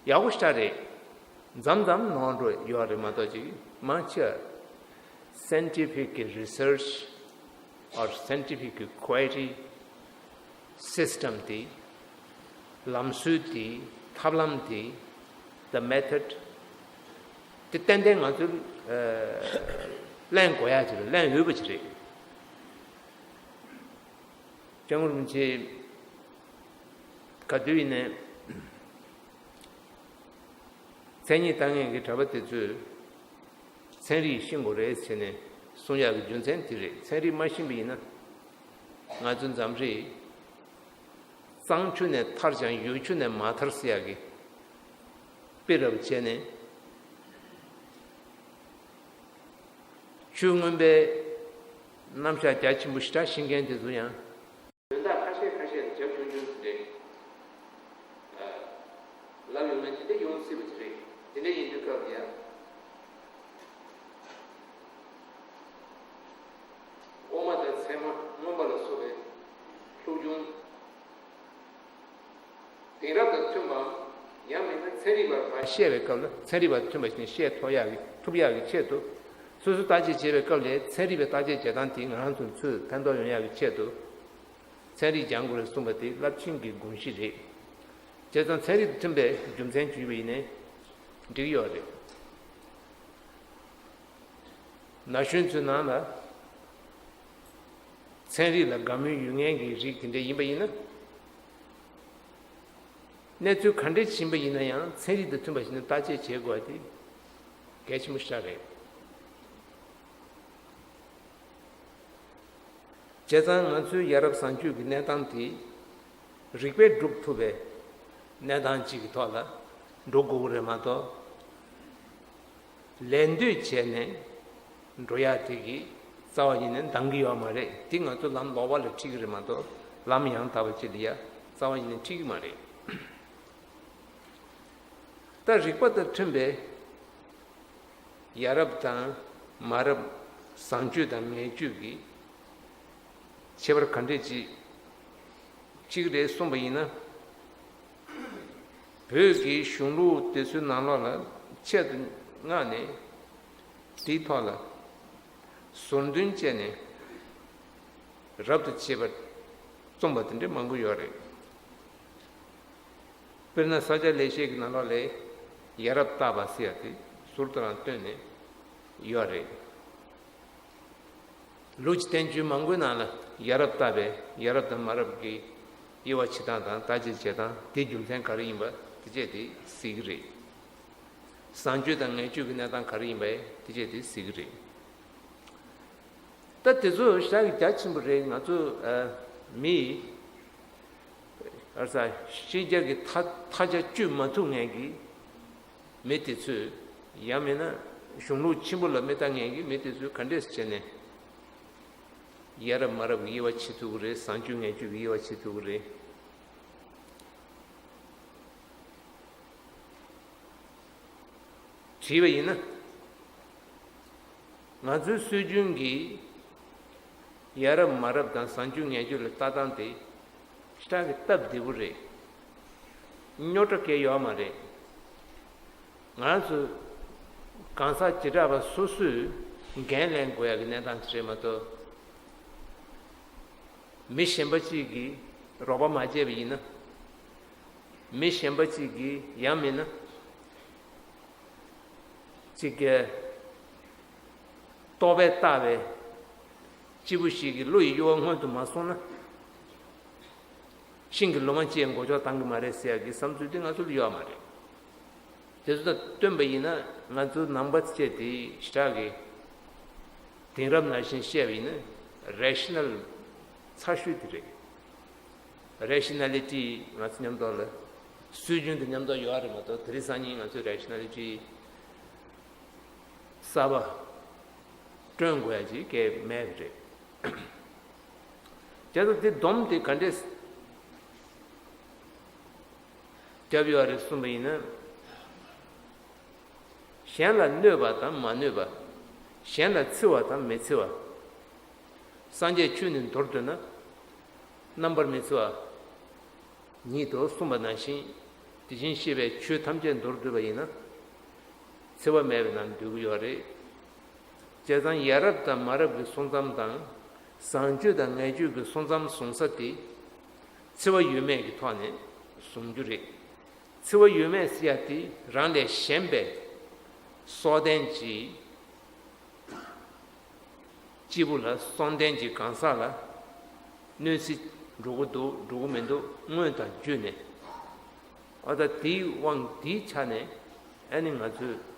ཡག་པོ་ཞེ་དྲག་རེད། མཚམས་མཚམས་ནོར་འགྲོ་ཡོད་རེད་མ་གཏོགས་ཅིག་མང་ཆེ་བ་Scientific research or Scientific query system དེ་ལམ་སྲོལ་དེ་ཐབས་ལམ་དེ་the method དེ་ཏན་ཏན་ང་ཚོས་ཨ་གླེང་དགོས་ཡག་ཅིག་རེད། གླེང་འོས་པ་ཅིག་རེད། སྐྱབས་མགོན་རིན་པོ་ཆེ་ག་དུས་ཡིན་ནའི་མཚན་ཉིད་ལྟ་མཁན་གྱི་གྲྭ་པ་དེ་ཚོས་ཚན་རིག་ཤེས་དགོས་རེད་ཟེར་ནས་གསུང་ཡག་གི་རྒྱུ་མཚན་དེ་རེད། ཚན་རིག་མ་ཤེས་པ་ཡིན་ན་ང་ཚོ་འཛམ་རིག་གཙང་ཆུ་ནས་ཐར་ཀྱང་ཡུལ་ཆུ་ནས་མ་ཐར་ཟེར་ཡག་གི་དཔེ་འདྲ་བོ་བྱས་ནས་ཆུ་སྔོན་པའི་རྣམ་གཞག་རྒྱ་ཆེན་པོ་ཞེ་དྲག་ཤེས་མཁན་དེ་ཚོ་ཡང་། དོན་དག་ཁ་ཤས་ཁ་ཤས་ལ་རྒྱབ་ཆུང་ཆུང་དེ་འདྲའི་ལབ་ཡོང་ན་དེ་འདྲ་ཡོང་སྲིད་པ་ཅིག་རེད། དེ་འདྲ་ཡིན་དུས་སྐབས་ལ་ཡ། འོ་མ་དང་ཚལ་མ་རྔོན་པ་ལ་སོགས་པའི་ལྷུག་རྒྱུན་དེང་རབས་དང་མཐུན་པའམ་ཡང་མིན་ན་ཚན་རིག་པ་བཤད་པའི་སྐབས་ལ་ཚན་རིག་པ་མཐུན་པ་ཞིག་བཤད་ཐུབ་ཡག་གི་ཐུབ་ཡག་གི་ཆེད་དུ་སོ་སོ་བརྟག་དཔྱད་བྱེད་པའི་སྐབས་ལ་ཚན་རིག་པའི་བརྟག་དཔྱད་བྱེད་སྟངས་དེ་ང་རང་ཚོ་ཚོས་ཕན་ཐོགས་ཡོང་ཡག་གི་ཆེད་དུ། ཚན་རིག་སྦྱང་དགོས་རེད་གསུངས་པ་དེ་རླབས་ཆེན་གྱི་དགོངས་གཞི་རེད། བྱས་ཙང་ཚན་རིག་དང་མཐུན་པའི་རྒྱུ་མཚན་ཅིག་ཡོད་པ་ཡིན་ནའི་འགྲིག་ཡོད་རེད། ན་གཞོན་ཚོའི་ནང་ལ་ཚན་རིག་ལ་དགའ་མོས་ཡོད་མཁན་གྱི་རིགས་དེ་འདྲ་ཡིན་པ་ཡིན་ན། གནས་ཚུལ་ག་འདྲ་ཞིག་ཡིན་པ་ཡིན་ན་ཡང་ཚན་རིག་དང་མཐུན་པ་ཞིག་ནས་བརྟག་དཔྱད་བྱེད་དགོས་པ་དེ་གལ་ཆེན་པོ་ཞིག་རེད། བྱས་ཙང་ང་ཚོའི་ཡ་རབས་བཟང་སྤྱོད་ཀྱི་གནས་སྟངས་དེ་རིགས་པས་སྒྲུབ་ཐུབ་པའི་གནས་སྟངས་གཅིག་གི་ཐོག་ལ་འགྲོ་དགོས་ཀྱི་རེད་མ་གཏོགས། ལད་ཟློས་བྱས་ནས་འགྲོ་ཡག་དེ་གིས་རྩ་བ་ཉིད་ནས་འདང་གི་ཡོད་མ་རེད། དེ་ང་ཚོ་ལམ་ལོག་པ་ལ་ཁྲིད་ཀྱི་རེད་མ་གཏོགས་ལམ་ཡང་དག་པ་ཅིག་ལ་ཡ་རྩ་བ་ཉིད་ནས་ཁྲིད་ཀྱི་མ་རེད། ད་རིགས་པ་དང་མཐུན་པའི་ཡ་རབས་དང་མ་རབས་བཟང་སྤྱོད་དང་ངན་སྤྱོད་ཀྱི་ཁྱད་པར་ག་འདྲས་ཅིག་གཅིག་རེད་གསུངས་པ་ཡིན་ན། བོད་ཀྱི་གཞུང་ལུགས་དེ་ཚོའི་ནང་ལོགས་ལ་ཆེད་དུ་མངགས་ནས་དེའི་ཐོག་ལ་ཟུར་འདོན་བྱས་ནས་རབ་ཏུ་བྱེད་པ་རྩོམ་པ་དེ་འདྲ་མང་པོ་ཡོད་རེད། དཔེར་ན་ས་སྐྱ་ལེགས་བཤད་ཀྱི་ནང་ལོགས་ལ་ཡ་རབས་བརྟག་པ་ཟེར་ཡ་དེ་ཟུར་དུ་རང་བཏོན་ནས་ཡོད་རེད། ལུགས་ཀྱི་བསྟན་བཅོས་མང་པོའི་ནང་ལ་ཡ་རབས་བརྟག་པའི་ཡ་རབས་དང་མ་རབས་ཀྱི་དབྱེ་བ་ཕྱེ་སྟངས་དང་བརྟག་དཔྱད་བྱེད་སྟངས་དེ་རྒྱུ་མཚན་ག་རེ་ཡིན་པ་དེ་བཅས་དེ་གཟིགས་ཀྱི་རེད། བཟང་སྤྱོད་དང་ངན་སྤྱོད་ཀྱི་གནས་སྟངས་ག་རེ་ཡིན་པ་དེ་བཅས་དེ་གཟིགས་ཀྱི་རེད། ད་དེ་ཚོ་ཞེ་དྲག་གི་རྒྱ་ཆེན་པོ་རེད། ང་ཚོ་ཨ་མི་ཨ་ས་ཤེས་རྒྱ་གི་མཐའ་མཐའ་རྒྱ་གཅོད་མ་ཐུབ་མཁན་གྱི་མི་དེ་ཚོས་ཡང་མིན་ན་གཞུང་ལུགས་ཆེན་པོ་ལ་མི་ལྟ་མཁན་གྱི་མི་དེ་ཚོས་ག་འདྲས་བྱས་ནས་ཡ་རབས་མ་རབས་ཀྱི་དབྱེ་བ་ཕྱེ་ཐུབ་ཀྱི་རེད། བཟང་སྤྱོད་ངན་སྤྱོད་ཀྱི་དབྱེ་བ་ཕྱེ་ཐུབ་ཀྱི་རེད། དྲིས་པ་ཡིན་ན། ང་ཚོའི་སྲོལ་རྒྱུན་གྱི་ཡ་རབས་མ་རབས་དང་བཟང་སྤྱོད་ངན་སྤྱོད་ལ་ལྟ་སྟངས་དེ་ཞེ་དྲག་གི་སྟབས་བདེ་པོ་རེད། རྙོག་དྲ་གང་ཡང་ཡོད་མ་རེད། ང་ཚོ་གང་ཟག་བྱེ་བྲག་པ་སོ་སོས་འགན་ལེན་དགོས་ཡག་གི་གནས་སྟངས་ཅིག་རེད་མ་གཏོགས། མི་གཞན་པ་གཅིག་གིས་རོགས་པ་མ་བྱས་པ་ཡིན་ན། མི་གཞན་པ་གཅིག་གིས་ཡང་མིན་ན་གཅིག་གི་རྟོག་པས་བཏགས་པའི་སྐྱེས་བུ་ཞིག་གི་བློ་ཡི་གཡོ་བ་སྔོན་དུ་མ་སོང་ན། ཤིང་གི་ལོ་མ་གཅིག་མགོ་ལྕོག་བཏང་གི་མ་རེད་ཟེར་ཡག་གི་བསམ་ཚུལ་དེ་ང་ཚོ་ལ་ཡོད་མ་རེད། དེ་ཚོ་དང་བསྟུན་པ་ཡིན་ན་ང་ཚོ་ནང་པ་བཅས་དེ་ཞེ་དྲག་གི་དེང་རབས་ནང་བཞིན་བཤད་པ་ཡིན་ན་རེ་ཤི་ནལ་ཚ་ཤོས་དེ་རེད། རེ་ཤི་ན་ལི་ཊི་ང་ཚོ་མཉམ་དུ་ལ་སྲོལ་རྒྱུན་དེ་མཉམ་དུ་ཡོད་རེད་མ་གཏོགས། དེ་རིང་སང་ཉིན་ང་ཚོས་རེ་ཤི་ན་ལི་ཊི་གསར་པ་བསྐྲུན་དགོས་ཡ་ཅིག་གས་མེད་པ་རེད། བྱས་ཙང་དེ་སྡོམ་དེ་ག་འདྲས་རྒྱབ་ཡོད་རེད་གསུངས་པ་ཡིན་ན། གཞན་ལ་གནོད་པ་དང་མ་གནོད་པ། གཞན་ལ་འཚེ་བ་དང་མི་འཚེ་བ། སངས་རྒྱས་ཆོས་ནི་མདོར་བསྡུ་ན། རྣམ་པར་མི་འཚེ་བ་ཉིད་དོ་གསུངས་པ་ནང་བཞིན། དེ་བཞིན་གཤེགས་པའི་ཆོས་ཐམས་ཅད་མདོར་བསྡུས་པ་ཡིན་ན། འཚེ་བ་མེད་པའི་ནང་འདུས་ཀྱི་ཡོད་རེད། བྱས་ཙང་ཡ་རབས་དང་མ་རབས་ཀྱི་སྲུང་མཚམས་དང་། བཟང་སྤྱོད་དང་ངན་སྤྱོད་ཀྱི་སྲུང་མཚམས་བཟུང་ས་དེ། འཚེ་བ་ཡོད་མེད་ཀྱི་ཐོག་ནས་བཟུང་རྒྱུ་རེད། འཚེ་བ་ཡོད་མེད་ཟེར་ཡ་དེ་རང་ལས་གཞན་པའི་སྲོག་ལྡན་གྱི་སྐྱེས་བུ་ལ་སྲོག་ལྡན་གྱི་གང་ཟག་ལ་གནོད་འཚེ་འགྲོ་གི་འདུག་འགྲོ་གི་མི་འདུག་སྔོན་དང་བརྒྱུད་ནས། ཨ་ད་དེའི་དབང་དེའི་ཆ་ནས་ཨ་ནི་ང་ཚོས་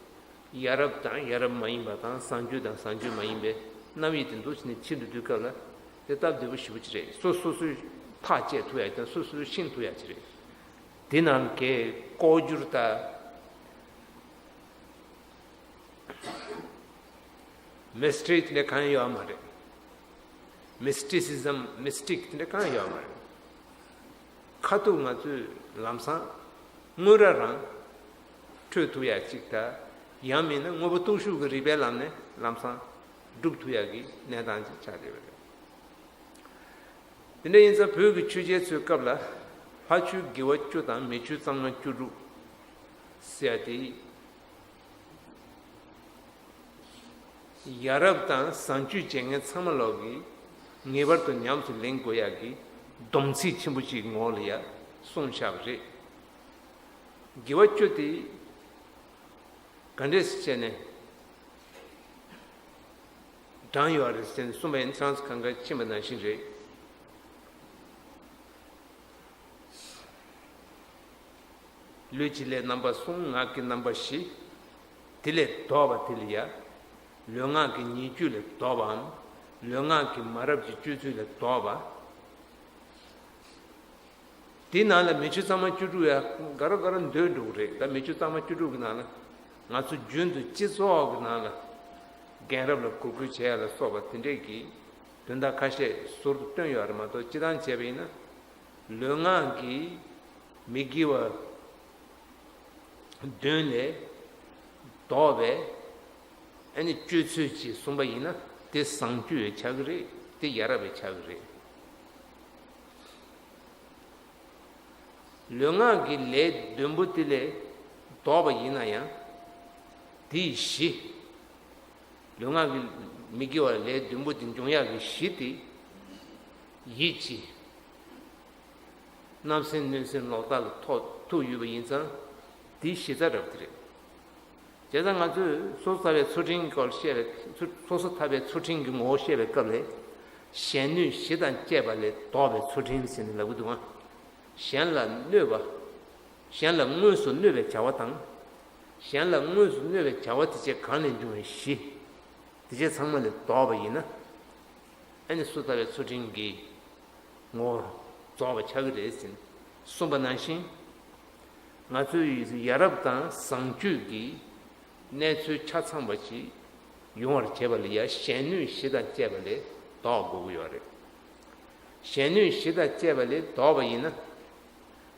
ཡ་རབས་དང་ཡ་རབས་མ་ཡིན་པ་དང་བཟང་སྤྱོད་དང་བཟང་སྤྱོད་མ་ཡིན་པའི་རྣམ་དབྱེ་དེ་འདུག་བྱས་ནས་ཕྱིན་དུ་དུས་སྐབས་ལ་དེ་སྟབས་བདེ་པོ་ཞེ་པོ་ཅིག་རེད། སོ་སོ་སོས་ཐག་བཅད་ཐུབ་ཡ་དང་སོ་སོས་ཤེས་ཐུབ་ཡ་ཅིག་རེད། དེ་ནང་གའི་ལྐོག་གྱུར་དང་། མི་སི་ཊི་རི་དེ་འདྲ་གང་ཡང་ཡོད་མ་རེད། མི་སི་ཊི་སི་ཛམ། མི་སི་ཊིག་དེ་འདྲ་གང་ཡང་ཡོད་མ་རེད། ཁ་ཐུག་ང་ཚོས་ལམ་སང་དངོས་ར་རང་འཕྲོད་ཐུབ་ཡ་གཅིག་དང་། ཡང་མིན་ན་དངོས་པོ་སྟོབས་ཤུགས་ཀྱི་རིགས་པའི་ལམ་ནས་ལམ་སང་སྒྲུབ་ཐུབ་ཡ་གི་གནས་སྟངས་ཅིག་ཆགས་བསྡད་པ་རེད། དེ་འདྲ་ཡིན་ཙང་བོད་ཀྱི་ཆོས་རྒྱལ་ཚོའི་སྐབས་ལ་ལྷ་ཆོས་དགེ་བ་བཅུ་དང་མི་ཆོས་གཙང་མ་བཅུ་དྲུག་ཟེར་ཡ་དེ། ཡ་རབས་དང་བཟང་སྤྱོད་བྱེད་མཁན་ཚང་མ་ལོག་གིས་ངེས་པར་དུ་ཉམས་སུ་ལེན་དགོས་ཡག་གི་སྡོམ་ཚིག་ཆེན་པོ་ཞིག་ངོ་ལ་ཡ་གསུངས་བཞག་པ་རེད། དགེ་བ་བཅུ་དེ་ག་འདྲས་སེ་བྱས་ནས་བགྲངས་ཡོད་རེད་ཟེར་ནས་གསུངས་པ་ཡིན་ཙང་གང་ག་ཕྱིན་པ་ནང་བཞིན་རེད། ལུས་ཀྱི་ལས་རྣམ་པ་གསུམ། ངག་གི་རྣམ་པ་བཞི། དེ་ལས་ལྡོག་པ་དེ་ལ་ཡ། ལུས་ངག་གི་ཉེས་སྤྱོད་ལས་ལྡོག་པའམ། ལུས་ངག་གི་མ་རབས་ཀྱི་སྤྱོད་ཚུལ་ལས་ལྡོག་པ། དེའི་ནང་ལ་མི་ཆོས་གཙང་མ་བཅུ་དྲུག་ཡ་ག་ར་ག་ར་འདུས་འགྲོ་གི་རེད། ད་མི་ཆོས་གཙང་མ་བཅུ་དྲུག་གི་ནང་ལ་ང་ཚོ་རྒྱུན་དུ་སྤྱི་ཚོགས་ཀྱི་ནང་ལ་རྒན་རབས་ལ་གུས་བཀུར་བྱེད་ཡ་ལ་སོགས་པ་དེ་འདྲས་ཀྱི་དོན་དག་ཁ་ཤས་ཟུར་དུ་བཏོན་ཡོད་རེད་མ་གཏོགས། སྤྱིར་བཏང་བྱས་པ་ཡིན་ན། ལུས་ངག་གི་མི་དགེ་བ་བདུན་ལས་ལྡོག་པའི་ཨ་ནི་སྤྱོད་ཚུལ་ཅིག་གསུངས་པ་ཡིན་ན་དེ་བཟང་སྤྱོད་ཆགས་ཀྱི་རེད། དེ་ཡ་རབས་ཆགས་ཀྱི་རེད། ལུས་ངག་གི་ལས་བདུན་པོ་དེ་ལས་ལྡོག་པ་ཡིན་ན་ཡང་དེའི་གཞི། ལུས་ངག་གི་མི་དགེ་བ་ལས་བདུན་པོ་དེ་འབྱུང་ཡག་གི་གཞི་དེ་ཡིད་ཀྱི་བརྣབ་སེམས་གནོད་སེམས་ལོག་ལྟ་ལ་ཐོགས་ཐུག་ཡོད་པ་ཡིན་ཙང་དེའི་གཞི་རྩ་རབ་དེ་རེད། བྱས་ཙང་ང་ཚོས་སོ་སོ་ཐར་པའི་ཚུལ་ཁྲིམས་སྐོར་བཤད་པའི་ཚུ་སོ་སོ་ཐར་པའི་ཚུལ་ཁྲིམས་ཀྱི་ངོ་བོ་བཤད་པའི་སྐབས་ལ། གཞན་གནོད་གཞི་དང་བཅས་པ་ལས་ལྡོག་པའི་ཚུལ་ཁྲིམས་ཟེར་ནས་ལབ་ཀྱི་འདུག་ཨ། གཞན་ལ་གནོད་པ། གཞན་ལ་དངོས་སུ་གནོད་པའི་བྱ་བ་དང་། གཞན་ལ་དངོས་སུ་གནོད་པའི་བྱ་བ་དེ་བཅས་གང་ལས་འབྱུང་བའི་གཞི། དེ་བཅས་ཚང་མ་ལས་ལྡོག་པ་ཡིན་ན། ཨ་ནི་སོ་ཐར་པའི་ཚུལ་ཁྲིམས་ཀྱི་ངོ་བོ་རྫོགས་པ་ཆགས་ཀྱི་རེད་ཟེར་གསུངས་པ་ནང་བཞིན། ང་ཚོའི་ཡ་རབས་དང་བཟང་སྤྱོད་ཀྱི་གནས་ཚུལ་ཆ་ཚང་བ་ཞིག་ཡོང་བར་བྱེད་པ་ལ་ཡ་གཞན་གནོད་གཞི་དང་བཅས་པ་ལས་ལྡོག་དགོས་ཀྱི་ཡོད་རེད། གཞན་གནོད་གཞི་དང་བཅས་པ་ལས་ལྡོག་པ་ཡིན་ན།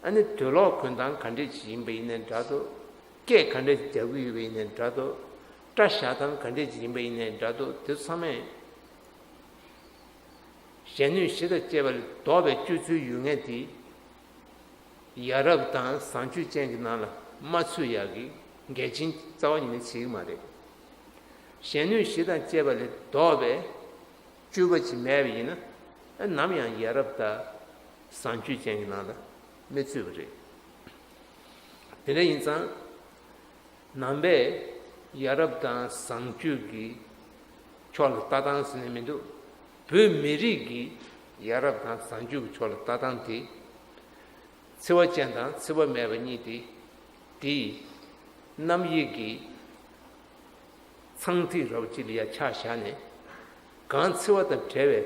ཨ་ནི་དུག་ལོག་གོན་སྟངས་ག་འདྲས་ཞིག་ཡིན་པ་ཡིན་ནའི་འདྲ་འདུག་སྐད་ག་འདྲས་ཞིག་རྒྱག་གི་ཡོད་པ་ཡིན་ནའི་འདྲ་འདུག་སྐྲ་བཞར་སྟངས་ག་འདྲས་ཅིག་ཡིན་པ་ཡིན་ནའི་འདྲ་འདུག་དེ་ཚོ་ཚང་མས་གཞན་གནོད་གཞི་དང་བཅས་པ་ལས་ལྡོག་པའི་སྤྱོད་ཚུལ་ཡོད་མཁན་དེ། ཡ་རབས་དང་བཟང་སྤྱོད་ཅན་གྱི་ནང་ལ་མ་ཚུད་ཡག་གི་འགལ་རྐྱེན་རྩ་བ་ཉིད་ནས་བྱེད་ཀྱི་མ་རེད། གཞན་གནོད་གཞི་དང་བཅས་པ་ལས་ལྡོག་པའི་སྤྱོད་པ་ཅིག་མེད་པ་ཡིན་ན། ཨ་ནམ་ཡང་ཡ་རབས་དང་བཟང་སྤྱོད་ཅན་གྱི་ནང་ལ་མི་ཚུད་པ་རེད། དེ་འདྲ་ཡིན་ཙང་། ནང་པས་ཡ་རབས་དང་བཟང་སྤྱོད་ཀྱི་ཕྱོགས་ལ་ལྟ་སྟངས་ཟེར་ནས་མི་འདུག་བོད་མི་རིགས་ཀྱི་ཡ་རབས་དང་བཟང་སྤྱོད་ཀྱི་ཕྱོགས་ལ་ལྟ་སྟངས་དེ། འཚེ་བ་ཅན་དང་འཚེ་བ་མེད་པ་གཉིས་ཏེ། དེའི་རྣམ་དབྱེ་གི་ཚངས་ཐིག་རབ་ཅིག་ལ་ཡ་ཆ་བཞག་ནས། གང་འཚེ་བ་དང་བྲལ་བའི་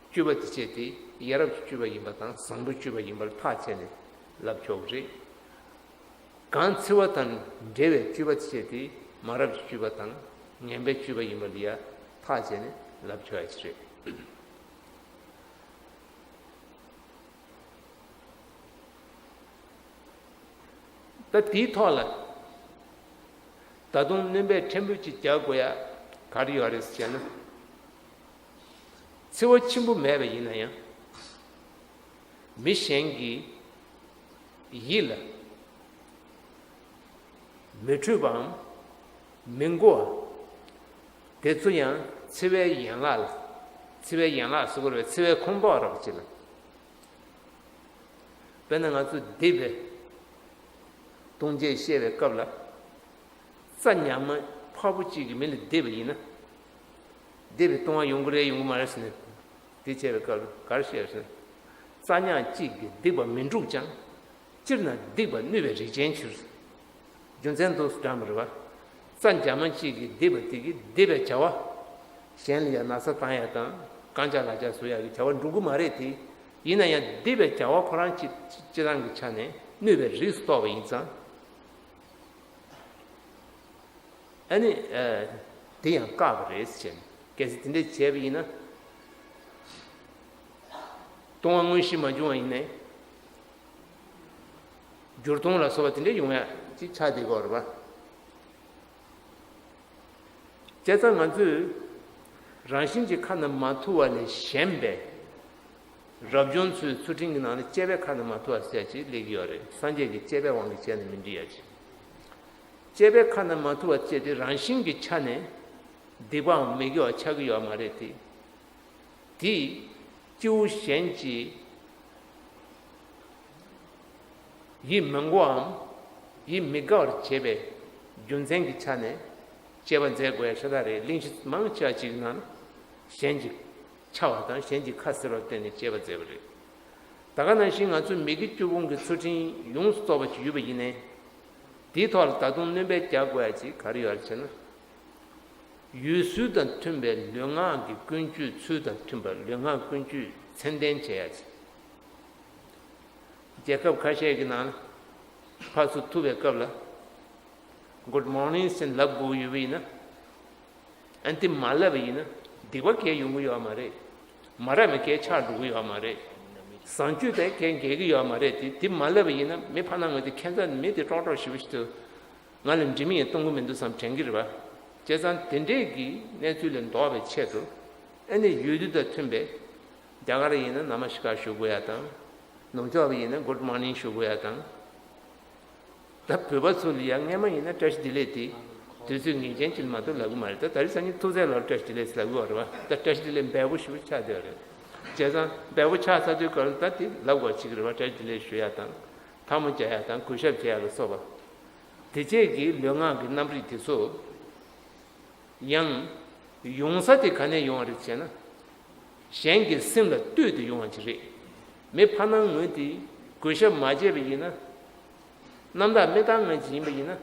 སྤྱོད་པ་དེ་བྱས་ཏེ་ཡ་རབས་ཀྱི་སྤྱོད་པ་ཡིན་པ་དང་བཟང་པོའི་སྤྱོད་པ་ཡིན་པར་ཐག་བཅད་ནས་ལབ་ཆོག་གི་རེད། གང་འཚེ་བ་དང་འབྲེལ་བའི་སྤྱོད་པ་དེ་བྱས་ཏེ་མ་རབས་ཀྱི་སྤྱོད་པ་དང་ངན་པའི་སྤྱོད་པ་ཡིན་པ་ལ་ཡ་ཐག་བཅད་ནས་ལབ་ཆོག་ཡ་ཅིག་རེད། ད་དེའི་ཐོག་ལ་ད་དུང་སྣོན་པ་ཕྲན་བུ་ཅིག་རྒྱག་དགོས་ཡ་ག་རེ་ཡོད་རེད་ཟེར་ན། འཚེ་བ་ཆེན་པོ་མེད་པ་ཡིན་ན་ཡང་། མི་གཞན་གྱི་ཡིད་ལ་མི་འཕྲོད་པའམ་མི་མགུ་བ། དེ་ཚོ་ཡང་འཚེ་བའི་ཡན་ལག་ལ། འཚེ་བའི་ཡན་ལག་ཟེར་དགོས་རེད་པས། འཚེ་བའི་ཁོངས་གཏོགས་རོགས་ཅིག་ལ། དཔེར་ན་ང་ཚོ་སྡིག་པའི་ལྟུང་བྱེད་བཤད་པའི་སྐབས་ལ། རྩྭ་ཉག་མ་ཕར་བུ་གཅིག་གིས་མི་ལ་བརྡིགས་པ་ཡིན་ན། སྡིག་པའི་ལྟུང་བ་ཡོང་གི་རེད་ཡོང་གི་མ་རེད་ཟེར་ནས་དེ་བྱས་པའི་སྐབས་ལ་ག་རེ་བཤད་ཟེར་ན། རྩྭ་ཉག་གཅིག་གིས་བརྡིགས་པ་མི་འཁྲུགས་ཀྱང་། སྤྱིར་ན་བརྡིགས་པ་གནོད་པའི་རིགས་ཅན་འགྱུར། རྒྱུ་མཚན་འདུག་སེ་དྲངས་པ་རེད་པ། རྩྭ་ཉག་མ་གཅིག་གིས་བརྡིགས་པ་དེ་གིས་བརྡིགས་པའི་བྱ་བ། གཞན་ལ་ཡང་ན་ཚ་བཏང་ཡ་དང་རྐང་ལྕགས་ལག་ལྕགས་བཟོ་ཡ་གི་བྱ་བ་འགྲུབ་གི་མ་རེད་དེ། ཡིན་ན་ཡང་བརྡིགས་པའི་བྱ་བ་ཁོ་རང་སྤྱི་སྤྱི་བཏང་གི་ཆ་ནས་གནོད་པའི་རིགས་སུ་གཏོགས་པ་ཡིན་ཙང་། ཨ་ནི། ཨ། དེ་ཡང་བཀག་པ་རེད་ཟེར་བྱས་ནས། གལ་སྲིད་དེ་འདྲས་བྱས་པ་ཡིན་ན། ལྟུང་བ་དངོས་གཞི་མ་བྱུང་བ་ཡིན་ནའི། འགྱུར་ལྟུང་ལ་སོགས་པ་དེ་འདྲས་ཡོང་ཡ་ཅིག་ཆགས་བསྡད་ཀྱི་ཡོད་རེད་པ། བྱས་ཙང་ང་ཚོས་རང་བཞིན་གྱིས་ཁ་ན་མ་ཐོ་བ་ལས་གཞན་པའི་རབ་བྱུང་ཚོའི་ཚུལ་ཁྲིམས་ཀྱི་ནང་ནས་སྤྱད་པས་ཁ་ན་མ་ཐོ་བ་ཟེར་ཅིག་སླེབས་ཀྱི་ཡོད་རེད། སངས་རྒྱས་ཀྱི་སྤྱད་པའི་དབང་གིས་བྱས་ནས་མི་འགྲིག་ཡ་ཅིག་སྤྱད་པས་ཁ་ན་མ་ཐོ་བ་སྤྱད་དེ་རང་བཞིན་གྱི་ཆ་ནས་སྡིག་པའམ་མི་དགེ་བ་ཆགས་ཀྱི་ཡོད་མ་རེད་དེ། དེས་སྐྱེ་བོ་གཞན་གྱི་ཡིད་མི་མགུའམ་ཡིད་མི་དགའ་བར་བྱེད་པའི་རྒྱུ་མཚན་གྱི་ཆ་ནས་སྤྱད་པ་མཛད་དགོས་ཡ་ཤ་སྟག་རེད། གླེང་གཞི་མང་ཆེ་བ་ཅིག་ནང་གཞན་གྱི་ཆ་བ་དང་གཞན་གྱི་ཁ་གསལ་བར་བརྟེན་ནས་སྤྱད་པ་མཛད་པ་རེད། ད་ག་ནང་བཞིན་ང་ཚོས་མི་དགེ་བཅུ་སྤོང་གི་ཚུལ་ཁྲིམས་ཡོངས་སུ་རྫོགས་པ་ཅིག་ཡོད་པ་ཡིན་ནའི། དེའི་ཐོག་ལ་ད་དུང་སྣོན་པ་རྒྱག་དགོས་ཡ་ཅིག་ག་རེ་ཡོད་རེད་ཟེར་ན། ཡུལ་སྲོལ་དང་མཐུན་པའི་ལུས་ངག་གི་ཀུན་སྤྱོད། ཚུལ་དང་མཐུན་པ་ལུས་ངག་ཀུན་སྤྱོད་ཚད་ལྡན་བྱེད་ཡ་ཅིག་རྒྱལ་ཁབ་ཁ་ཤས་ཀྱི་ནང་ལ་ཕར་ཚུར་ཐུག་པའི་སྐབས་ལ་Good morning ཟེར་ལབ་དགོས་ཡོད་པ་ཡིན་ན། ཨ་ནི་དེ་མ་ལབ་པ་ཡིན་ན་སྡིག་པ་གང་ཡང་ཡོང་གི་ཡོད་མ་རེད། མ་རབས་པའི་གང་ཡང་ཆགས་འགྲོ་གི་ཡོད་མ་རེད། བཟང་སྤྱོད་དེ་གང་ཡང་འགལ་གྱི་ཡོད་མ་རེད་དེ། དེ་མ་ལབ་པ་ཡིན་ན་མི་ཕར་ནང་ངོས་དེ་ཁྱད་མཚར་མི་དེ་ཀྲོག་ཀྲོག་ཞེ་པོ་ཞིག་འདུག་ང་ལ་འགྲིག་མི་ཡང་གཏོང་གི་མི་འདུག་བསམ་དྲན་གྱི་རེད་པ། བྱས་ཙང་དེ་འདྲས་ཀྱི་གནས་ཚུལ་ལས་ལྡོག་པའི་ཆེད་དུ། ཨ་ནི་ཡུལ་དུས་དང་མཐུན་པའི་རྒྱ་གར་ཡིན་ན་ན་མ་སི་ཀར་ཞུ་དགོས་ཡ་དང་། ནུབ་ཕྱོགས་པ་ཡིན་ན་Good morning ཞུ་དགོས་ཡ་དང་། ད་བོད་པ་ཚོ་ལ་ཡང་སྔས་མ་ཡིན་ན་བཀྲ་ཤིས་བདེ་ལེགས་དེ་དུས་ཚོད་ངེས་ཅན་ཅིག་ལ་མ་གཏོགས་ལབ་གི་མ་རེད། ད་དེ་རིང་སང་ཉིན་ཐུག་ཚད་ལ་བཀྲ་ཤིས་བདེ་ལེགས་ལབ་གི་ཡོད་རེད་པ། ད་བཀྲ་ཤིས་བདེ་ལེགས་འབེལ་པོ་ཞེ་པོ་ཆགས་བསྡད་ཡོད་རེད། བྱས་ཙང་འབེལ་པོ་ཆགས་ཚར་དུས་ག་ལ་ད་དེ་ལབ་དགོས་ཅིག་རེད་པ། བཀྲ་ཤིས་བདེ་ལེགས་ཞུ་ཡ་དང་། ཐལ་མོ་སྦྱར་ཡ་དང་གུས་ཞབས་བྱེད་ཡ་ལ་སོགས་པ། དེ་བཅས་ཀྱི་ལུས་ངག་གི་རྣམ་རིག་དེ་ཚོ། ཡང་ཡོང་ས་དེ་ག་ནས་ཡོང་བ་རེད་ཅེ་ན། གཞན་གྱི་སེམས་ལ་ལྟོས་ཏེ་ཡོང་བ་ཅིག་རེད། མི་ཕར་ནང་ངོས་དེ་གུས་ཞབས་མ་བྱས་པ་ཡིན་ན། རྣམ་དག་མི་བཏང་ངོས་ཅིག་ཡིན་པ་ཡིན་ན།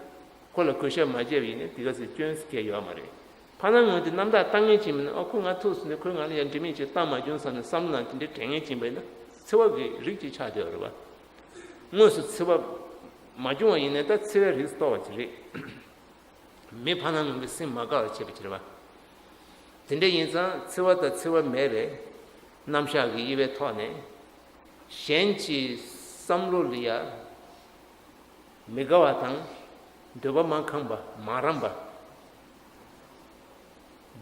ཁོ་ལ་གུས་ཞབས་མ་བྱས་པ་ཡིན་ན་དེ་ག་ཚོད་སྐྱོན་སྐྱེ་ཡོད་མ་རེད། ཕར་ནང་ངོས་དེ་རྣམ་དག་བཏང་ངོས་ཅིག་མིན་ན། ཨ་ཁོ་ང་ཐུག་སོང་ནས་ཁོས་ང་ལ་ཡང་འདྲི་མིན་ཅིག་བཏང་མ་བྱུང་བསམ་ནས་བསམ་བློ་ནང་དེ་འདྲའི་དྲན་ངེས་ཅིག་ཡིན་པ་ཡིན་ན་འཚེ་བ་གི་རིགས་ཅིག་ཆགས་བསྡད་ཡོད་རེད་པ། དངོས་སུ་འཚེ་བ་མ་བྱུང་བ་ཡིན་ནའི་ད་འཚེ་བའི་རིགས་སུ་གཏོགས་པ་ཅིག་རེད། མི་ཕར་ནང་ངོས་ཀྱི་སེམས་མ་དགའ་བར་བྱེད་པ་ཅིག་རེད་པ། དེ་འདྲ་ཡིན་ཙང་འཚེ་བ་དང་འཚེ་བ་མེད་པའི་རྣམ་གཞག་གི་དབྱེ་བའི་ཐོག་ནས། གཞན་གྱི་བསམ་བློ་ལ་ཡ་མི་དགའ་བ་དང་། འདོད་པ་མ་ཁེངས་པ། མ་རངས་པ།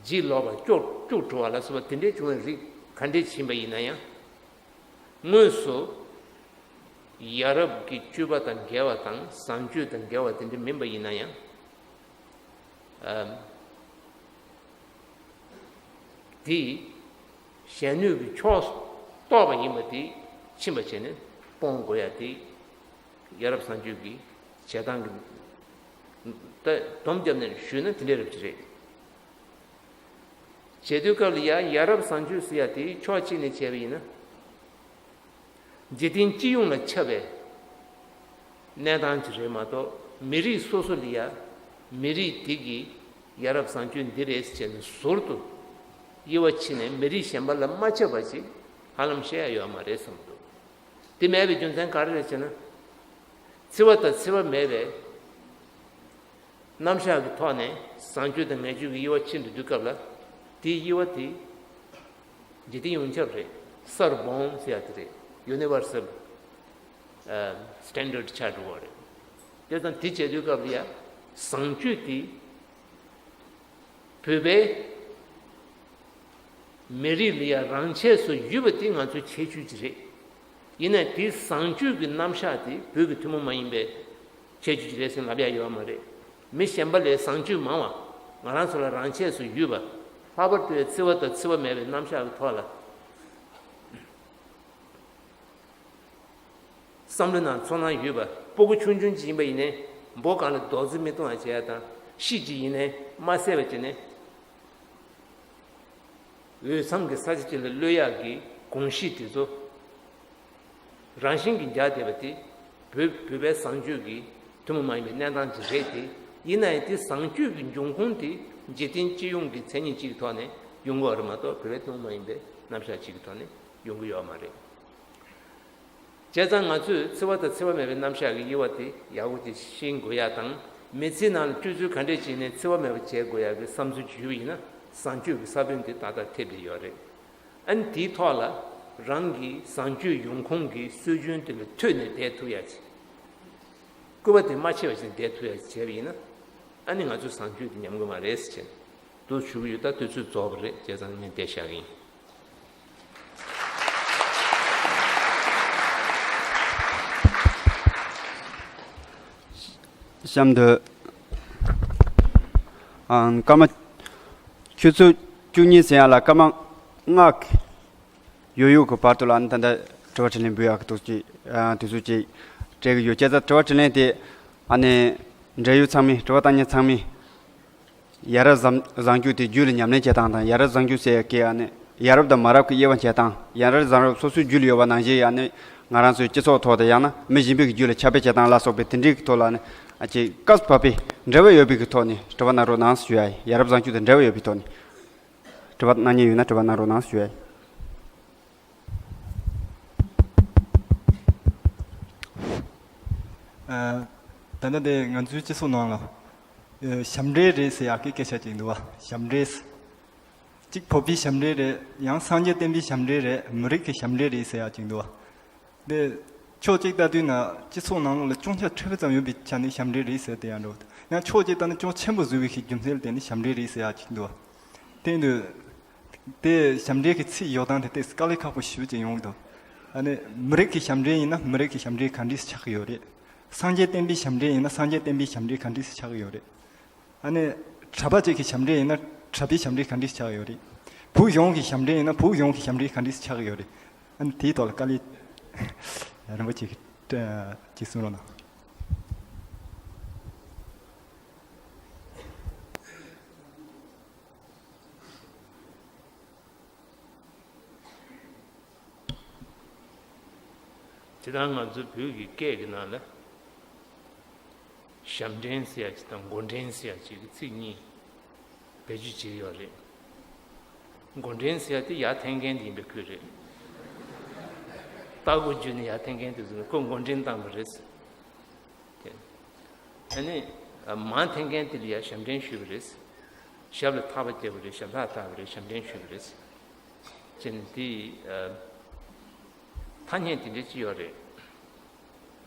འཇིག་ལོག་པ་སྐྱུག་སྐྱུག་བྲོ་བ་ལ་སོགས་པ་དེ་འདྲའི་བྱུང་བའི་རིགས་ག་འདྲས་ཕྱིན་པ་ཡིན་ན་ཡང་། དངོས་སུ་ཡ་རབས་ཀྱི་སྤྱོད་པ་དང་འགལ་བ་དང་བཟང་སྤྱོད་དང་འགལ་བ་དེ་འདྲ་མིན་པ་ཡིན་ན་ཡང་། ཨམ། དེ་གཞན་ནུས་ཀྱི་ཕྱོགས་གཏོགས་པ་ཡིན་པ་དེ་ཕྱིན་པ་བྱས་ནས་སྤོང་དགོས་ཡ་དེ། ཡ་རབས་བཟང་སྤྱོད་ཀྱི་བྱེད་སྟངས་ཀྱི་ད་སྡོམ་བརྒྱབ་ནས་ཞུས་ན་དེ་འདྲའི་རབ་ཅིག་རེད། བྱེད་དུས་སྐབས་ལ་ཡ་ཡ་རབས་བཟང་སྤྱོད་ཟེར་ཡ་དེ་ཕྱོགས་གཅིག་ནས་བྱས་པ་ཡིན་ན། འཇིག་རྟེན་སྤྱི་ཡོངས་ལ་ཁྱབ་པའི་གནས་སྟངས་ཅིག་རེད་མ་གཏོགས། མི་རིགས་སོ་སོ་ལ་ཡ་མི་རིགས་དེ་གི་ཡ་རབས་བཟང་སྤྱོད་འདི་རེད་ཟེར་ནས་ཟུར་དུ་དབྱེ་བ་ཕྱེ་ནས་མི་རིགས་གཞན་པ་ལ་མ་ཁྱབ་པ་ཅིག་ཧ་ལམ་བཤད་ཡ་ཡོད་མ་རེད་བསམ་འདུག་དེ་མེད་པའི་རྒྱུ་མཚན་ག་རེ་རེད་ཟེར་ན། འཚེ་བ་དང་འཚེ་བ་མེད་པའི་རྣམ་གཞག་གི་ཐོག་ནས་བཟང་སྤྱོད་དང་ངན་སྤྱོད་ཀྱི་དབྱེ་བ་ཕྱེ་འགྲོ་དུས་སྐབས་ལ། དེའི་དབྱེ་བ་དེ་འཇིག་རྟེན་ཡོངས་ཁྱབ་རེད། ས་རུ་བོང་ཟེར་ཡ་དེ་རེད། ཡུ་ནི་ཝར་སལ་སི་ཊན་ཌར་ཌི་ཆགས་འགྲོ་བ་རེད། དེ་ཙང་དེ་བྱེད་དུས་སྐབས་ལ་ཡ་བཟང་སྤྱོད་དེ། བོད་པའི་མི་རིགས་ལ་ཡང་རང་ཆས་སུ་ཡོད་པ་དེ་ང་ཚོའི་ཁྱད་ཆོས་ཅིག་རེད། ཡིན་ནའི་དེའི་བཟང་སྤྱོད་ཀྱི་རྣམ་གཞག་དེ་བོད་ཀྱི་ཐུན་མོང་མ་ཡིན་པའི་ཁྱད་ཆོས་ཅིག་རེད་ཟེར་ལབ་ཡ་ཡོད་མ་རེད། མི་གཞན་པ་ལས་བཟང་སྤྱོད་མང་བ་ང་རང་ཚོ་ལ་རང་ཆས་སུ་ཡོད་པ། ལྷག་པར་དུ་འཚེ་བ་དང་འཚེ་བ་མེད་པའི་རྣམ་གཞག་གི་ཐོག་ལ། བསམ་བློ་ནང་ཚོར་སྣང་ཡོད་པ། སྤུ་གུ་ཆུང་ཆུང་ཅིག་ཡིན་པ་ཡིན་ནའི་འབོ་གང་ལ་རྡོག་རྫིས་མི་གཏོང་བ་བྱེད་ཡ་དང་། ཤིག་ཅིག་ཡིན་ནའི་མ་བསད་པ་བྱས་ནས་འོས་འཚམ་གྱི་ས་ཆ་ཅིག་ལ་གློད་ཡག་གི་གོམས་གཤིས་དེ་ཚོ་རང་བཞིན་གྱིས་འཇགས་བསྡད་པ་དེ་བོད་བོད་པའི་བཟང་སྤྱོད་ཀྱི་ཐུན་མོང་མ་ཡིན་པའི་གནས་སྟངས་ཅིག་རེད་དེ། ཡིན་ན་ཡང་དེ་བཟང་སྤྱོད་ཀྱི་འབྱུང་ཁུངས་དེ་འཇིག་རྟེན་སྤྱི་ཡོངས་ཀྱི་མཚན་ཉིད་ཅིག་གི་ཐོག་ནས་ཡོང་གི་ཡོད་རེད་མ་གཏོགས། བོད་པའི་ཐུན་མོང་མ་ཡིན་པའི་རྣམ་གཞག་ཅིག་གི་ཐོག་ནས་ཡོང་གི་ཡོད་མ་རེད། བྱས་ཙང་ང་ཚོས་འཚེ་བ་དང་འཚེ་བ་མེད་པའི་རྣམ་གཞག་གི་དབྱེ་བ་དེ་ཡག་པོ་ཅིག་ཤེས་དགོས་ཡ་དང་། མི་ཚེའི་ནང་ལ་སྤྱོད་ཚུལ་ག་འདྲས་བྱས་ནས་འཚེ་བ་མེད་པ་བྱེད་དགོས་ཡ་གི་བསམ་ཚུལ་ཅིག་ཡོད་པ་ཡིན་ན། བཟང་སྤྱོད་ཀྱི་ས་བོན་དེ་ཏག་ཏག་ཐེབས་བསྡད་ཡོད་རེད། ཨ་ནི་དེའི་ཐོག་ལ་རང་གི་བཟང་སྤྱོད་ཡོང་ཁུངས་ཀྱི་སྲོལ་རྒྱུན་དེ་ལ་ཐོས་ནས་བསྡད་ཐུབ་ཡ་ཅིག་སྐུར་པ་དེ་མ་ཆད་པ་ཞིག་བསྡད་ཐུབ་ཡ་ཅིག་བྱས་པ་ཡིན་ན། ཨ་ནི་ང་ཚོའི་བཟང་སྤྱོད་དེ་ཉམས་གི་མ་རེད་ཟེར་བྱས་འདུག་ཞུ་གི་ཡོད། ད་དུས་ཚོད་རྫོགས་པ་རེད། བྱས་ཙང་ངས་འདིར་བཞག་གི་ཡིན། གཤམ་དུ། ཨང་། སྐར་མ། ཆུ་ཚོད་བཅུ་གཉིས་ཟིན་ཡ་ལ་སྐར་མ་ལྔ་ཡོད་ཡོད་ཀྱི་བར་དུ་ལ། ཨ་ནི་ད་ལྟ་དྲི་བ་དྲིས་ལན་འབུལ་ཡག་གི་དུས་ཚོད་ཅིག་ཨ། དུས་ཚོད་ཅིག་སྤྲད་ཀྱི་ཡོད། བྱས་ཙང་དྲི་བ་དྲིས་ལན་དེ། ཨ་ནི་འབྲེལ་ཡོད་ཚང་མས། དྲི་བ་བཏང་མཁན་ཚང་མས། ཡ་རབས་བཟང་བཟང་སྤྱོད་དེ་རྒྱུད་ལ་ཉམས་ལེན་བྱེད་སྟངས་དང་། ཡ་རབས་བཟང་སྤྱོད་ཟེར་ཡ་གི་ཨ་ནི་ཡ་རབས་དང་མ་རབས་ཀྱི་དབྱེ་བ་འབྱེད་སྟངས། ཡ་རབས་བཟང་རབས་སོ་སོའི་རྒྱུད་ལ་ཡོད་པ་ནང་བཞིན་ཨ་ནི་ང་རང་ཚོའི་སྤྱི་ཚོགས་ཐོག་དང་། ཡང་ན་མི་གཞན་པའི་གི་རྒྱུད་ལ་ཁྱབ་སྤེལ་བྱེད་སྟངས་ལ་སོགས་པའི་དེ་འདྲའི་གི་ཐོག་ལ་ཨ་ནི་ཨ་ཅེ་སྐབས་བབ་པའི་འབྲེལ་བ་ཡོད་པའི་གི་ཐོག་ནས་དྲི་བ་གནང་རོགས་གནང་ཞུ་ཡ་ཡིན། ཡ་རབས་བཟང་སྤྱོད་དང་འབྲེལ་བ་ཡོད་པའི་ཐོག་ནས་དྲི་བ་གནང་མཁན་ཡོད་ན་དྲི་བ་གནང་རོགས་གནང་ཞུ་ཡ་ཡིན། ཨ། ད་ལྟ་དེ་ང་ཚོའི་སྤྱི་ཚོགས་ནང་ལ། ཨ། ཞབས་འདྲེན་རེད་ཟེར་ཡག་གི་སྐད་ཆ་ཅིག་འདུག་བ། ཞབས་འདྲེན་ཟེར། གཅིག་བོད་པའི་ཞབས་འདྲེན་རེད། ཡང་སངས་རྒྱས་བསྟན་པའི་ཞབས་འདྲེན་རེད། མི་རིགས་ཀྱི་ཞབས་འདྲེན་རེད་ཟེར་ཡག་ཅིག་འདུག་བ། དེ་ཕྱོགས་གཅིག་ལྟ་དུས་ན་སྤྱི་ཚོགས་ནང་ལོགས་ལ་སྐྱོན་ཆ་ཕྲ་བ་ཙམ་ཡོད་པའི་ཆ་ནས་ཞབས་འདྲེན་རེད་ཟེར་དེ་ཡང་འགྲོ། ཡང་ཕྱོགས་གཅིག་ལྟ་ན་སྐྱོན་ཆེན་པོ་བཟོས་པའི་རྒྱུ་མཚན་ལ་བརྟེན་ནས་ཞབས་འདྲེན་རེད་ཟེར་ཡག་ཅིག་འདུག་བ། དེ་འདུག་དེ་ཞབས་འདྲེན་གྱི་ཚིག་ཡོད་སྟངས་དེ་ཏོག་ཙམ་དཀའ་ལས་ཁག་པོ་ཞེ་པོ་ཅིག་ཡོང་གི་འདུག་ཨ་ནི་མི་རིགས་ཀྱི་ཞབས་འདྲེན་ཡིན་ན་མི་རིགས་ཀྱི་ཞབས་འདྲེན་ག་འདྲས་སེ་ཆགས་ཀྱི་ཡོད་རེད། སངས་རྒྱས་བསྟན་པའི་ཞབས་འདྲེན་ཡིན་ན་སངས་རྒྱས་བསྟན་པའི་ཞབས་འདྲེན་ག་འདྲས་སེ་ཆགས་ཀྱི་ཡོད་རེད། ཨ་ནི་གྲྭ་པ་ཅིག་གི་ཞབས་འདྲེན་ཡིན་ན་གྲྭ་པའི་ཞབས་འདྲེན་ག་འདྲས་སེ་ཆགས་ཀྱི་ཡོད་རེད། བོད་གཞུང་གི་ཞབས་འདྲེན་ཡིན་ན་བོད་གཞུང་གི་ཞབས་འདྲེན་ག་འདྲས་སེ་ཆགས་ཀྱི་ཡོད་རེད། ཨ་ནི་དེའི་ཐོག་ལ་དཀའ་ལས་རིམ་པ་ཅིག་ཅིག་གསུང་རོགས་གནང་། དེ་དང་ང་ཚོའི་བོད་ཀྱི་སྐད་ཀྱི་ནང་ལ་ཞབས་འདྲེན་ཟེར་ཡ་ཅིག་དང་མགོ་འདྲེན་ཟེར་ཡ་ཅིག་གི་ཚིག་གཉིས་བེད་སྤྱོད་བྱེད་ཀྱི་ཡོད་རེད། མགོ་འདྲེན་ཟེར་ཡ་དེ་ཡར་འཐེན་མཁན་དེ་ཡིན་པའི་ཁུལ་རེད། ལྟག་སྒོ་བརྒྱུད་ནས་ཡར་འཐེན་མཁན་དེ་ཚོ་ནི་ཁོ་མགོ་འདྲེན་བཏང་བ་རེད། ཨ་ནི་མར་འཐེན་མཁན་དེ་ལ་ཡང་ཞབས་འདྲེན་ཞུས་པ་རེད། ཞབས་ལ་ཐག་པ་བརྒྱབ་པ་རེད། ཞབས་ལྷག་བཏགས་པ་རེད། ཞབས་འདྲེན་ཞུས་པ་རེད། ཅེས་ནི་དེ་ཐ་སྙད་དེ་འདྲ་ཅིག་ཡོད་རེད།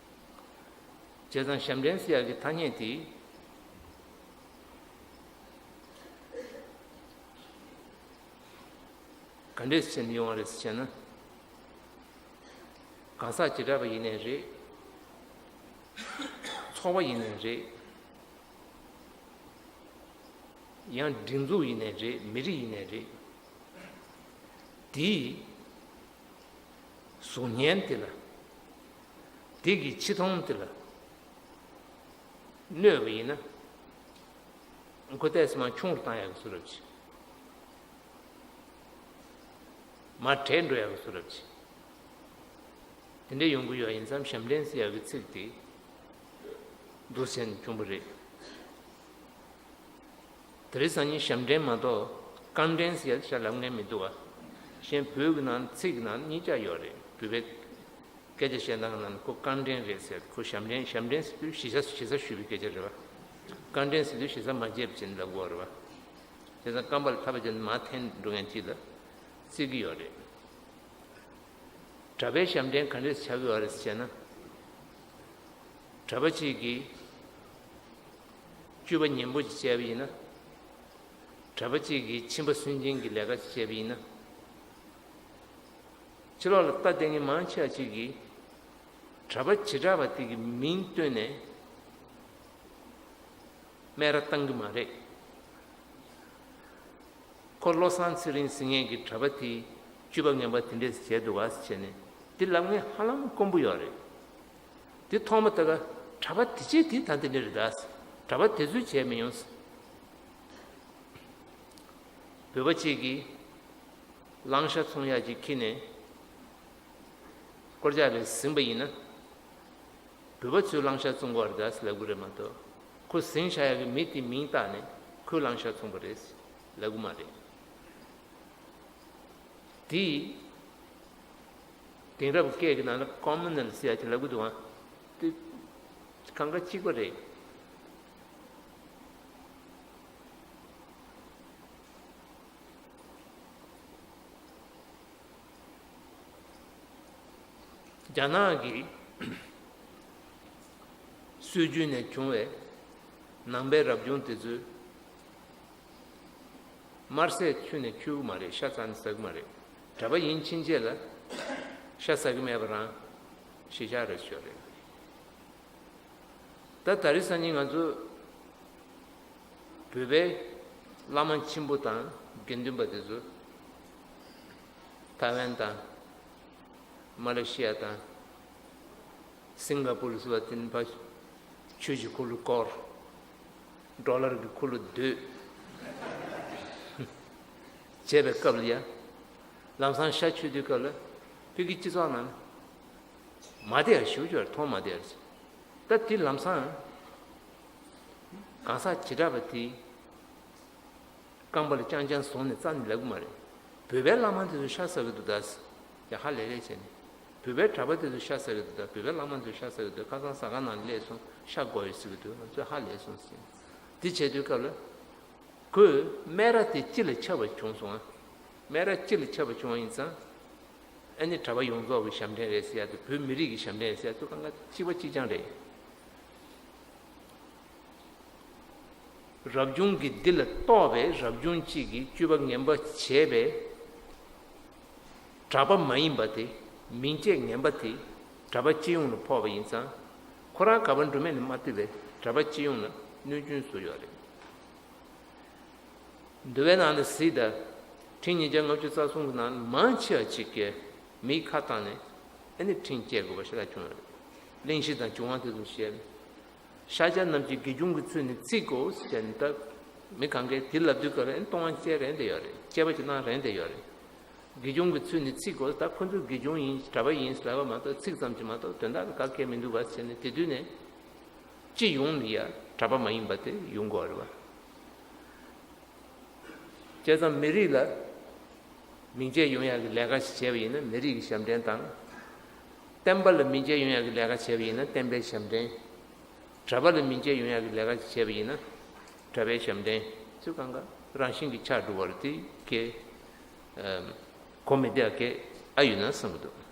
བྱས་ཙང་ཞབས་འདྲེན་ཟེར་ཡག་གི་ཐ་སྙད་དེ། ག་འདྲས་བྱས་ནས་ཡོང་བ་རེད་ཟེར་ན། གང་ཟག་བྱེ་བྲག་པ་ཡིན་ནའི་རེད། ཚོགས་པ་ཡིན་ནའི་རེད། ཡང་སྒྲིག་འཛུགས་ཡིན་ནའི་རེད། མི་རིགས་ཡིན་ནའི་རེད། དེའི་གཟུགས་བརྙན་དེ་ལ། དེ་གི་ཕྱི་མཐོང་དེ་ལ་གནོད་པ་ཡིན་ན། ཁོ་ཏོག་ཙམ་མར་ཆུང་རུ་བཏང་ཡག་གི་བཟོ་འདྲ་ཅིག་མར་བྲལ་འགྲོ་ཡག་གི་བཟོ་འདྲ་ཅིག་དེ་འདྲ་ཡོང་གི་ཡོད། ཡིན་ཙང་ཞབས་འདྲེན་ཟེར་ཡག་གི་ཚིག་དེ་འདུག་སེ་བྱུང་བ་རེད། དེ་རིང་སང་ཉིན་ཞབས་འདྲེན་མ་གཏོགས་རྐང་འདྲེན་ཟེར་ཡག་ཅིག་ལབ་མཁན་མི་འདུག་བ། གཞན་བོད་ཀྱི་ནང་ཚིག་གི་ནང་གཉིས་ཆ་ཡོད་རེད། བོད་པའི་སྐད་ཆ་བཤད་སྟངས་ཀྱི་ནང་ནས་ཁོ་རྐང་འདྲེན་རེད་ཟེར། ཁོ་ཞབས་འདྲེན། ཞབས་འདྲེན་ཟེར་དུས་གཞི་རྩ་གཞི་རྩ་ཞུ་བའི་སྐད་ཆ་རེད་བ། རྐང་འདྲེན་ཟེར་དུས་གཞི་རྩ་མ་བརྗེད་པ་བྱས་ནས་ལབ་དགོས་རེད་བ། བྱས་ཙང་རྐང་པ་ལ་ཐག་པ་བརྒྱབ་ནས་མར་འཐེན་འགྲོ་མཁན་གཅིག་ལ་བརྩི་གི་ཡོད་རེད། གྲྭ་པའི་ཞབས་འདྲེན་ག་འདྲས་ཆགས་ཀྱི་ཡོད་རེད་ཟེར་ན། གྲྭ་པ་གཅིག་གིས་སྤྱོད་པ་ངན་པ་ཅིག་བྱས་པ་ཡིན་ན། གྲྭ་པ་གཅིག་གིས་ཁྱིམ་པ་སུན་འབྱིན་གྱི་ལས་ཀ་ཅིག་བྱས་པ་ཡིན་ན། ཕྱི་ལོགས་ལ་ལྟ་བསྡད་མཁན་མང་ཆེ་བ་ཅིག་གིས་གྲྭ་པ་བྱེ་བྲག་པ་དེ་གི་མིང་བཏོན་ནས་སྨད་ར་བཏང་གི་མ་རེད། ཁོ་བློ་བཟང་ཚེ་རིང་ཟེར་མཁན་གྱི་གྲྭ་པ་དེས་སྤྱོད་པ་ངན་པ་དེ་འདྲས་བྱས་འདུག་ག་ཟེར་བྱས་ནས་དེ་ལབ་མཁན་ཧ་ལམ་དཀོན་པོ་ཡོད་རེད། དེ་མཐོང་མ་ཐག་ག་གྲྭ་པ་དེ་བྱས་དེ་ད་དེ་འདྲ་རེད་ད། གྲྭ་པ་དེ་ཚོས་བྱས་མི་ཡོང་། བོད་པ་གཅིག་གིས་གླང་ཤ་འཚོང་ཡག་ཅིག་འཁྱེར་ནས་སྐོར་རྒྱག་ལ་ཟིན་པ་ཡིན་ན། བོད་པ་ཚོས་གླང་ཤ་བཙོང་གི་ཡོད་རེད་ཟེར་ལབ་གི་རེད་མ་གཏོགས། ཁོ་ཟིན་བཞག་ཡག་གི་མི་དེའི་མིང་བཏགས་ནས་ཁོས་གླང་ཤ་བཙོང་པ་རེད་ཟེར་ལབ་གི་མ་རེད། དེ་དེང་རབས་སྐད་ཀྱི་ནང་ལ་ཀོ་མུ་ནལ་ཟེར་ཡག་ཅིག་ལབ་གི་འདུག་ཨང་། དེ་གང་ག་གཅིག་པ་རེད། རྒྱ་ནག་གི་སྲོལ་རྒྱུན་ནས་བྱུང་བའི་ནང་པའི་རབ་བྱུང་དེ་ཚོས་དམར་ཟས་ཁྱོན་ནས་མཆོད་ཀྱི་མ་རེད། ཤ་རྩ་ནས་ཟ་གི་མ་རེད། གྲྭ་པ་ཡིན་ཕྱིན་ཆད་ལ་ཤ་ཟ་གི་མེད་པ་རང་གཞིས་ཆགས་རེད་ཤོད་རེད། ད་ད་རེས་སང་ཉིན་ང་ཚོ་བོད་པའི་བླ་མ་ཆེན་པོ་དང་དགེ་འདུན་པ་དེ་ཚོ་ཐའེ་ཝན་དང་མ་ལེ་ཤི་ཡ་དང་སིང་ག་པུར་ཟེར་བ་དེ་ནི་ཕ་ཆོས་ཀྱི་འཁོར་ལོ་བསྐོར། ཌོ་ལར་གྱི་འཁོར་ལོ་བསྡུས་བྱས་པའི་སྐབས་ལ་ཡ། ལམ་སང་ཤ་མཆོད་དུས་སྐབས་ལ་བོད་ཀྱི་སྤྱི་ཚོགས་ནང་མ་བསྡད་ཡ་ཞུ་ཆོག་མཐོང་མ་བསྡད་ཡ། ད་དེ་ལམ་སང་གང་ཟག་བྱེ་བྲག་པ་དེ་རྐང་པ་ལ་རྐྱང་རྐྱང་བཟུང་ནས་རྩ་ནས་ལབ་གི་མ་རེད། བོད་པའི་བླ་མ་དེ་ཚོ་ཤ་ཟ་གི་འདུག་ད་ཟེར་ཡ་ཧ་ལས་ལས་བྱས་ནས། བོད་པའི་གྲྭ་པ་དེ་ཚོ་ཤ་ཟ་གི་འདུག་ད། བོད་པའི་བླ་མ་དེ་ཚོ་ཤ་ཟ་གི་འདུག་ཁ་སང་ཟ་ཁང་ནང་ནས་སླེབས་སོང་། ཤ་དགོས་ཡོད་ཟེར་གི་འདུག་ང་ཚོས་ཧ་ལས་སོང་ཟེར། འདི་བྱས་དུས་སྐབས་ལ། ཁོས་སྨད་ར་དེ་སྤྱི་ལ་ཁྱབ་པ་བྱུང་སོང་ཨ། སྨད་ར་སྤྱི་ལ་ཁྱབ་པ་བྱུང་བ་ཡིན་ཙང་། ཨ་ནི་གྲྭ་པ་ཡོངས་རྫོགས་ཀྱི་ཞབས་འདྲེན་རེད་ཟེར་ཡ་དེ། བོད་མི་རིགས་ཀྱི་ཞབས་འདྲེན་རེད་ཟེར་ཡ་དེ་གང་ག་གཅིག་པ་གཅིག་རྐྱང་རེད། རབ་བྱུང་གི་འདི་ལ་གཏོགས་པའི་རབ་བྱུང་གཅིག་གིས་སྤྱོད་པ་ངན་པ་བྱས་པའི་གྲྭ་པ་མ་ཡིན་པ་དེ། མིང་བརྗེ་ངན་པ་དེ་གྲྭ་པ་སྤྱི་ཡོངས་ལ་ཕོག་པ་ཡིན་ཙང་། ཁོ་རང་ག་པར་འགྲོ་མིན་ལ་མ་ལྟོས་པའི་གྲྭ་པ་སྤྱི་ཡོངས་ལ་གནོད་སྐྱོན་བཟོ་ཡོད་རེད། འདུལ་བའི་ནང་ལ་གཟིགས་དང་། ཁྲིམས་ཉིས་བརྒྱ་ལྔ་བཅུ་རྩ་གསུམ་གྱི་ནང་ལ་མང་ཆེ་བ་ཅིག་གིས་མིའི་ཁ་བཏང་ནས་ཨ་ནི་ཁྲིམས་བཅད་དགོས་པ་ཞེ་དྲག་བྱུང་ཡོད་རེད། གླེང་གཞི་དང་བྱུང་བ་དེ་ཚོ་བཤད། ཤཱཀྱ་རྣམས་ཀྱི་དགེ་སྦྱོང་གི་ཚུལ་ནི་བརྩི་དགོས་ཟེར་ནས། ད་མི་གང་གས་དེ་ལབ་དུས་སྐབས་ལ་ཨ་ནི་སྟོང་པ་བཅད་རན་དེ་ཡོད་རེད། དཔྱད་པ་ཅིག་གནང་རན་དེ་ཡོད་རེད། དགེ་སྦྱོང་གི་ཚུལ་ནི་བརྩི་དགོས། ད་ཁོ་ཚོས་དགེ་སྦྱོང་ཡིན་གྲྭ་པ་ཡིན་ཟེར་ལབ་པ་མ་གཏོགས། ཚིག་ཙམ་གྱིས་མ་གཏོགས་དོན་དག་ལ་ག་གེ་མི་འདུག་པ་ཟེར་ནས། དེ་དུས་ནས་སྤྱི་ཡོངས་ལ་ཡ་གྲྭ་པ་མ་ཡིན་པ་དེ་ཡོང་དགོས་རེད་བ། བྱས་ཙང་མི་རིགས་ལ་མིང་བརྗེ་ཡོང་ཡག་གི་ལས་ཀ་ཞིག་བྱས་པ་ཡིན་ན་མི་རིགས་ཀྱི་ཞབས་འདྲེན་དང་། བསྟན་པ་ལ་མིང་བརྗེ་ཡོང་ཡག་གི་ལས་ཀ་བྱས་པ་ཡིན་ན་བསྟན་པའི་ཞབས་འདྲེན། གྲྭ་པ་ལ་མིང་བརྗེ་ཡོང་ཡག་གི་ལས་ཀ་ཞིག་བྱས་པ་ཡིན་ན་གྲྭ་པའི་ཞབས་འདྲེན། ཚུལ་གང་ག་རང་བཞིན་གྱིས་ཆགས་འགྲོ་བ་རེད། དེ་གས་གོ་མི་བདེ་བ་གས་ཨ་ཡོད་ན་བསམ་གྱི་འདུག་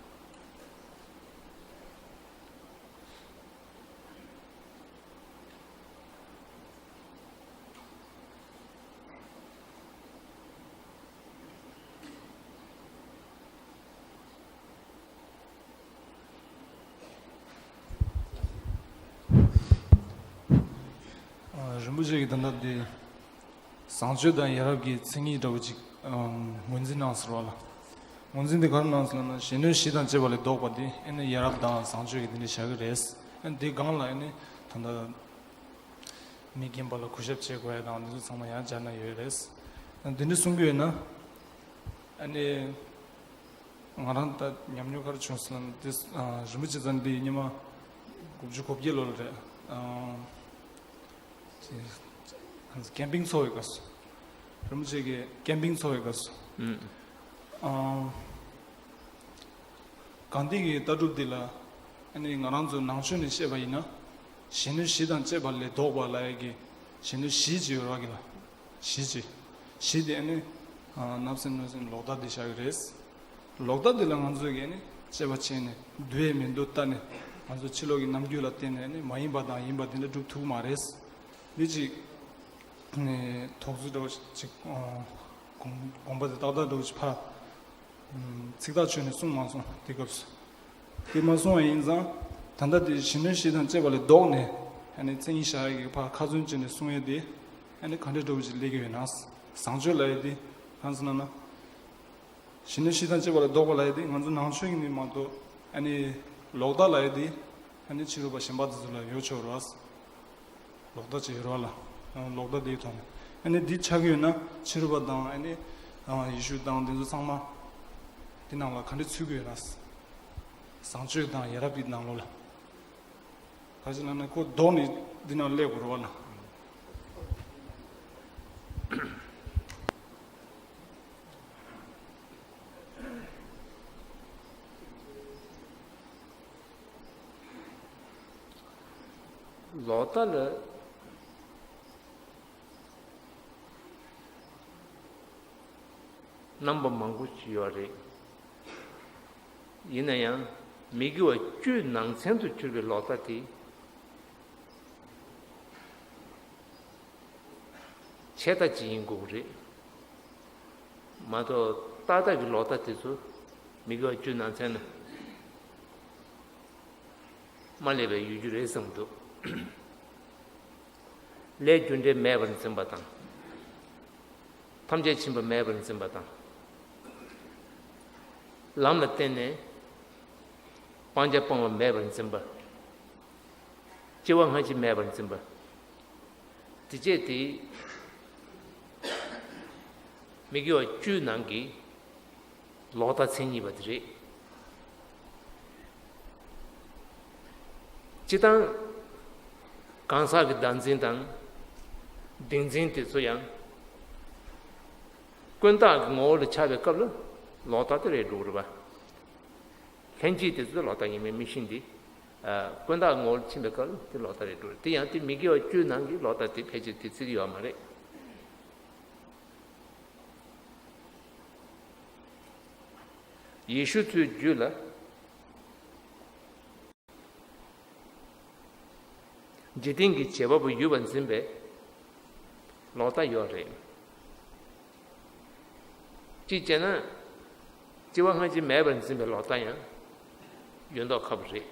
རིན་པོ་ཆེ་གིས་ད་ལྟ་འདི་བཟང་སྤྱོད་དང་ཡ་རབས་ཀྱི་མཚན་ཉིད་འདྲ་བོ་ཅིག་ཨམ་ངོས་འཛིན་གནང་ཟེར་བ་ལ། ངོས་འཛིན་འདི་ག་རེ་གནང་ཟེར་ལབ་ན། གཞོན་ནུ་གཞི་དང་བཅས་པ་ལས་ལྡོག་པ་འདི་ཨ་ནི་ཡ་རབས་དང་བཟང་སྤྱོད་ཀྱི་འདི་འདྲ་བཞག་གི་རེད། ཨ་ནི་འདི་སྒང་ལ་ཨ་ནི་ད་ལྟ་མི་རྒན་པ་ལ་གུས་ཞབས་བྱེད་དགོས་ཡ་དང་འདི་ཚོ་ཚང་མ་ཡང་སྦྱར་ན་ཡོད་རེད། ཨ་ནི་འདི་འདྲ་གསུང་གི་ཡོད་ན། ཨ་ནི་ང་རང་ད་ཉམས་མྱོང་ག་རེ་བྱུང་ཟེར་ན། འདི་ཨ་རིན་པོ་ཆེ་ཚང་འདི་ཉི་མ་དགུ་བཅུ་གོ་བརྒྱད་ལོ་ལ་རེད། ཨ་ཅི་ཁེམ་པིང་འཚོགས་པའི་སྐབས་སུ། རིན་པོ་ཆེ་གིས་ཁེམ་པིང་འཚོགས་པའི་སྐབས་སུ། ཨུམ། ཨ་གྷན་དྷི་གི་ལྟ་གྲུབ་འདི་ལ་ཨ་ནི་ང་རང་ཚོ་ནང་ཆོས་ནས་བཤད་པ་ཡིན་ན། གཞོན་ནུ་གཞི་དང་བཅས་པ་ལས་ལྡོག་པ་ལབ་ཡ་གི་གཞོན་ནུ་གཞི་ཅིག་ཡོད་རེད་བ་གི་ལ། གཞི་ཅིག་གཞི་དེ་ཨ་ནི་ཨ་བརྣབ་སེམས་གནོད་སེམས་ལོག་ལྟ་འདི་བཞག་གི་རེད། ལོག་ལྟ་འདི་ལ་ང་ཚོས་ཀྱིས་ནི་དཔྱད་པ་བྱས་ནས་འདུག་ཡས་མི་འདུག་ལྟ་ནས། ང་ཚོ་ཕྱི་ལོགས་ཀྱི་རྣམ་འགྱུར་ལ་བརྟེན་ནས་ནི་མ་ཡིན་པ་དང་ཡིན་པ་འདི་འདྲ་སྒྲུབ་ཐུབ་ཀྱི་མ་རེད། འདི་ཅིག་ནི་དོགས་གཅོད་འདྲ་བོ་ཅིག་ཨ་དགོངས་དགོངས་པ་དེ་ཏག་ཏག་འདྲ་བོ་ཅིག་ཕར་ཚིག་ཐག་ཆོད་ནས་གསུངས་མ་སོང་། དེ་སྐབས་སུ་དེ་མ་གསུངས་པ་ཡིན་ཙང་། ད་ལྟ་དེ་གཞོན་ནུ་གཞི་དང་བཅས་པ་ལས་ལྡོག་ནས་ཨ་ནི་མཚན་ཉིད་བཞག་ཡས་ཀྱི་ཕར་ཁ་ཚོན་བཅད་ནས་གསུང་ཡས་དེ་ཨ་ནི་ག་འདྲ་འདྲ་བོ་ཅིག་སླེབས་ཀྱི་ཡོད་ན། བཟང་སྤྱོད་ལབ་ཡས་དེ་གང་ཟེར་ན་ན། གཞོན་ནུ་གཞི་དང་བཅས་པ་ལས་ལྡོག་པ་ལབ་ཡས་དེ་ང་ཚོ་ནང་ཆོས་ཀྱི་ནི་མ་གཏོགས། ཨ་ནི་ལོག་ལྟ་ལབ་ཡས་དེ་ཨ་ནི་ཕྱི་རོལ་པ་གཞན་པ་དེ་ཚོ་ལ་ཡོད་ཆོག་རེད་བ། ལོག་ལྟ་ཅིག་ཡོད་རེད་བ་ལ། ལོག་ལྟ་དེའི་ཐོག་ནས་ཨ་ནི་འདི་ཆགས་ཀྱི་ཡོད་ན། ཕྱི་རོལ་པ་དང་ཨ་ནི་ཡེ་ཤུ་དང་དེ་ཚོ་ཚང་མ་འདི་ནང་ལ་ག་འདྲ་ཚུད་ཀྱི་ཡོད་ན། བཟང་སྤྱོད་དང་ཡ་རབས་ཀྱི་ནང་ལོགས་ལ། ག་ཅི་ལབ་ན་ཁོ་ལྡོག་ནས་འདི་ནང་སླེབས་དགོས་རེད་བ་ལ། ལོག་ལྟ་ལ་རྣམ་པ་མང་པོ་ཞིག་ཡོད་རེད། ཡིན་ན་ཡང་མི་དགེ་བ་བཅུའི་ནང་ཚན་དུ་གྱུར་པའི་ལོག་ལྟ་དེ་ཆད་ལྟ་ཅིག་ཡིན་དགོས་ཀྱི་རེད། མ་གཏོགས་ཏག་ཏག་གི་ལོག་ལྟ་དེ་ཚོ་མི་དགེ་བ་བཅུའི་ནང་ཚན་ནང་མ་སླེབས་པའི་ཡོད་རྒྱུ་རེད་བསམ་འདུག་ལས་རྒྱུ་འབྲས་མེད་པར་འཛིན་པ་དང་། ཐམས་ཅད་མཁྱེན་པ་མེད་པར་འཛིན་པ་དང་། ལམ་ལ་བརྟེན་ནས་སྤང་བྱ་སྤང་བ་མེད་པར་འཛིན་པ། སྐྱེ་བ་སྔ་ཕྱི་མེད་པར་འཛིན་པ། དེ་བཅས་དེ་མི་དགེ་བ་བཅུའི་ནང་གི་ལོག་ལྟ་མཚན་ཉིད་པ་དེ་རེད། སྤྱིར་བཏང་གང་ཟག་གི་བདག་འཛིན་དང་གཏན་འཛིན་དེ་ཚོ་ཡང་ཀུན་བརྟགས་ཀྱི་ངོ་བོ་ལ་ཆགས་པའི་སྐབས་ལ་ལོག་ལྟ་དེ་རེད་འགྲོ་གི་རེད་པ། ལྷན་སྐྱེས་དེ་ཚོ་ལོག་ལྟ་ཡིན་མིན་མི་ཤེས་འདི། ཨ་ཀུན་བརྟགས་ངོ་བོར་ཕྱིན་པའི་སྐབས་ལ་དེ་ལོག་ལྟ་རེད་འགྲོ། དེ་ཡང་དེ་མི་དགེ་བ་བཅུའི་ནང་གི་ལོག་ལྟ་དེ་ཕལ་ཆེར་དེ་བརྩི་གི་ཡོད་མ་རེད། ཡེ་ཤུ་ཚོའི་རྒྱུད་ལ་འཇིག་རྟེན་གྱི་བྱེད་པ་པོ་ཡོད་པར་འཛིན་པའི་ལོག་ལྟ་ཡོད་རེད། གཅིག་བྱས་ན། སྐྱེ་བ་སྔ་ཕྱི་མེད་པར་འཛིན་པའི་ལོག་ལྟ་ཡང་ཡོད་མདོག་ཁ་པོ་རེད།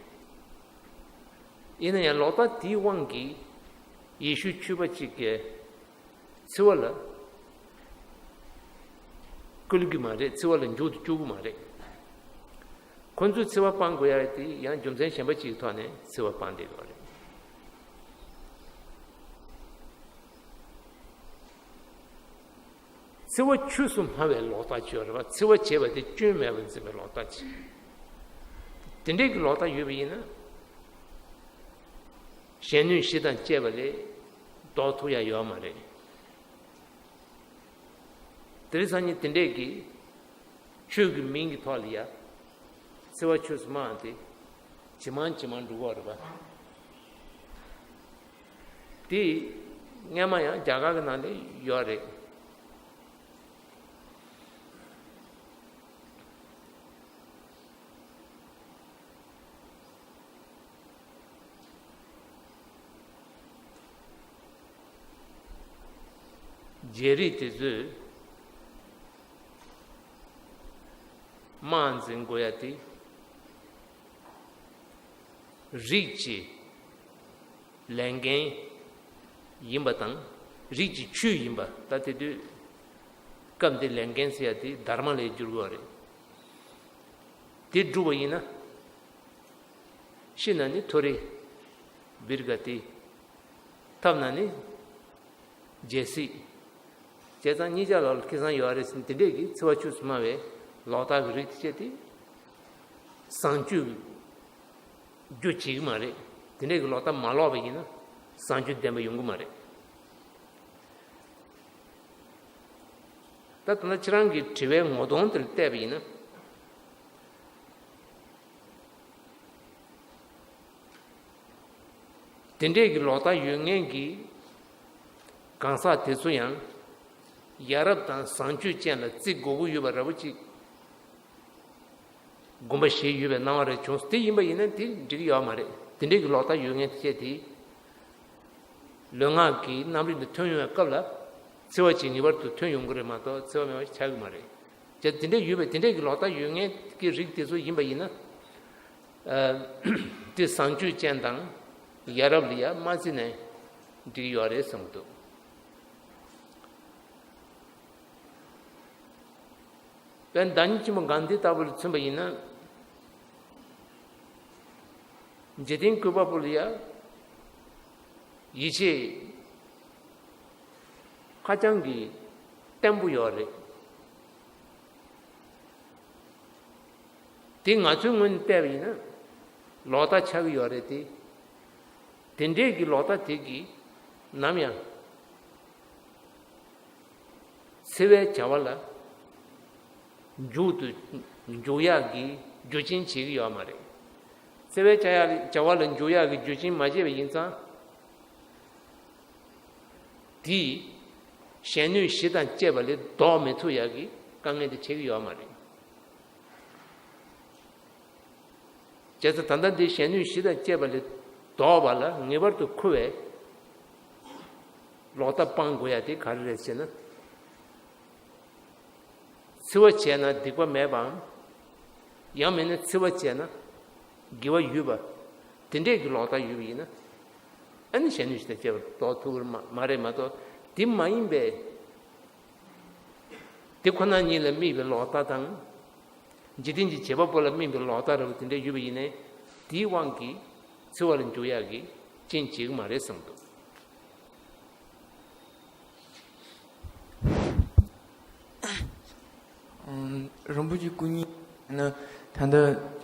ཡིན་ན་ཡང་ལོག་ལྟ་དེའི་དབང་གིས་ཡེ་ཤུ་ཆོས་པ་གཅིག་གིས་འཚེ་བ་ལ་བསྐུལ་གྱི་མ་རེད། འཚེ་བ་ལ་འཇུག་ཏུ་བཅུག་གི་མ་རེད། ཁོ་ཚོས་འཚེ་བ་སྤང་དགོས་ཡ་དེ་ཡང་རྒྱུ་མཚན་གཞན་པ་གཅིག་གི་ཐོག་ནས་འཚེ་བ་སྤང་བསྡད་ཡོད་རེད། འཚེ་བ་ཆོས་སུ་སྨྲ་བའི་ལོག་ལྟ་ཅིག་ཡོད་རེད་པ། འཚེ་བ་བྱས་པ་དེ་སྐྱོན་མེད་པར་འཛིན་པའི་ལོག་ལྟ་ཅིག་དེ་འདྲའི་གི་ལོག་ལྟ་ཡོད་པ་ཡིན་ན། གཞོན་ནུའི་གཞི་དང་བཅས་པ་ལས་ལྡོག་ཐུབ་ཡ་ཡོད་མ་རེད། དེ་རིང་སང་ཉིན་དེ་འདྲས་ཀྱི་ཆོས་ཀྱི་མིང་གི་ཐོག་ལ་ཡ་འཚེ་བ་ཆོས་སུ་སྨྲ་བ་དེ་ཇེ་མང་ཇེ་མང་འགྲོ་གི་ཡོད་རེད་པ། དེ་སྔོན་མ་ཡང་རྒྱ་གར་གྱི་ནང་ལ་ཡོད་རེད། རྗེ་རིགས་དེ་ཚོས་དམག་འཛིང་དགོས་ཡ་དེ་རིགས་ཀྱི་ལས་འགན་ ཡིན་པ་དང་། རིགས་ཀྱི་ཆོས་ཡིན་པ། ད་དེ་དུས་སྐབས་འདི་ལས་འགན་ཟེར་ཡ་དེ་དྷརྨ་ལ་འགྱུར་དགོས་པ་རེད། དེ་བསྒྲུབ་པ་ཡིན་ན། ཤི་ན་ནི་མཐོ་རིས་བིར་ག་ཏི། ཐབས་ན་ནི་རྒྱལ་སྲིད། བྱས་ཙང་གཉིས་ཆ་ལ་ཁེ་བཟང་ཡོད་རེད་ཟེར། དེ་འདྲས་ཀྱི་འཚེ་བ་ཆོས་སུ་སྨྲ་བའི་ལོག་ལྟ་གི་རིགས་དེ་བྱས་ཏེ། བཟང་སྤྱོད་རྒྱུ་བྱེད་ཀྱི་མ་རེད། དེ་འདྲས་ཀྱི་ལོག་ལྟ་མ་ལོག་པ་ཡིན་ན་བཟང་སྤྱོད་ལྡན་པ་ཡོང་གི་མ་རེད། ད་ལྟ་ཁྱེད་རང་གི་དྲི་བའི་ངོ་གདོང་དེར་བལྟས་པ་ཡིན་ན། དེ་འདྲས་ཀྱི་ལོག་ལྟ་ཡོད་མཁན་གྱི་གང་ཟག་དེ་ཚོ་ཡང་ཡ་རབས་དང་བཟང་སྤྱོད་ཅན་ལ་བརྩི་དགོས་ཀྱི་ཡོད་པ་འདྲ་པོ་ཅིག་སྒོམ་པ་བཞེས་ཡོད་པའི་སྣང་བ་རེ་བྱུང་། དེ་ཡིན་པ་ཡིན་ན་དེ་འགྲིག་གི་ཡོད་མ་རེད། དེ་འདྲས་ཀྱི་ལོག་ལྟ་ཡོད་མཁན་དེ་བྱས་དེ། ལུས་ངག་གི་རྣམ་རིག་འདི་ཐོན་ཡོང་བའི་སྐབས་ལ་འཚེ་བ་ཅིག་ངེས་པར་དུ་ཐོན་ཡོང་གི་རེད་མ་གཏོགས་འཚེ་བ་མེད་པ་ཆགས་ཀྱི་མ་རེད། ཅེས་དེ་འདྲས་ཡོད་པས། དེ་འདྲས་ཀྱི་ལོག་ལྟ་ཡོད་མཁན་གྱི་རིགས་དེ་ཚོ་ཡིན་པ་ཡིན་ན། ཨ། དེ་བཟང་སྤྱོད་ཅན་དང་ཡ་རབས་ལ་ཡ་མ་བརྩིས་ནས་འགྲིག་ཡོད་རེད་བསམ་གྱི་འདུག་དཔེར་ན་བདག་ཉིད་ཆེན་པོ་གྷན་དྷི་ལྟ་བུ་ལ་མཚོན་པ་ཡིན་ན། འཇིག་རྟེན་བཀོད་པ་པོ་ལ་ཡ་ཡིད་ཆེས་ཧ་ཅང་གི་བརྟན་པོ་ཡོད་རེད། དེ་ང་ཚོའི་ངོས་ནས་བལྟས་པ་ཡིན་ན་ལོག་ལྟ་ཆགས་ཀྱི་ཡོད་རེད་དེ། དེ་འདྲས་ཀྱི་ལོག་ལྟ་དེ་གིས་ནམ་ཡང་འཚེ་བའི་བྱ་བ་ལ་འཇུག་ཏུ་འཇུག་ཡག་གི་རྒྱུ་རྐྱེན་བྱེད་ཀྱི་ཡོད་མ་རེད། འཚེ་བའི་བྱ་ཡག་བྱ་བ་ལ་འཇུག་ཡག་གི་རྒྱུ་རྐྱེན་མ་བྱས་པ་ཡིན་ཙང་། དེས་གཞན་གནོད་གཞི་དང་བཅས་པ་ལས་ལྡོག་མི་ཐུབ་ཡག་གི་དཀའ་ངལ་དེ་འཕྲད་ཀྱི་ཡོད་མ་རེད། བྱས་ཙང་ད་ལྟ་འདི་གཞན་གནོད་གཞི་དང་བཅས་པ་ལས་ལྡོག་པ་ལ་ངེས་པར་དུ་འཁུ་བའི་ལོག་ལྟ་སྤང་དགོས་ཡག་དེ་ག་རེ་རེད་ཟེར་ན། འཚེ་བ་བྱས་ན་སྡིག་པ་མེད་པའམ། ཡང་མིན་ན་འཚེ་བ་བྱས་ན་དགེ་བ་ཡོད་པ། དེ་འདྲས་ཀྱི་ལོག་ལྟ་ཡོད་པ་ཡིན་ན། ཨ་ནི་གཞན་གནོད་གཞི་དང་བཅས་པ་ལྡོག་ཐུབ་ཀྱི་མ་མ་རེད་མ་གཏོགས། དེ་མ་ཡིན་པའི། དེ་ཁོ་ན་ཉིད་ལ་དམིགས་པའི་ལོག་ལྟ་དང་། འཇིག་རྟེན་གྱི་བྱེད་པ་པོ་ལ་དམིགས་པའི་ལོག་ལྟ་འདྲ་པོ་དེ་འདྲ་ཡོད་པ་ཡིན་ནའི། དེའི་དབང་གིས་འཚེ་བ་ལ་འཇུག་ཡག་གི་རྐྱེན་བྱེད་ཀྱི་མ་རེད་བསམ་འདུག་ཨམ། རིན་པོ་ཆེ་སྐུ་ཉིད་ནི་ད་ལྟ་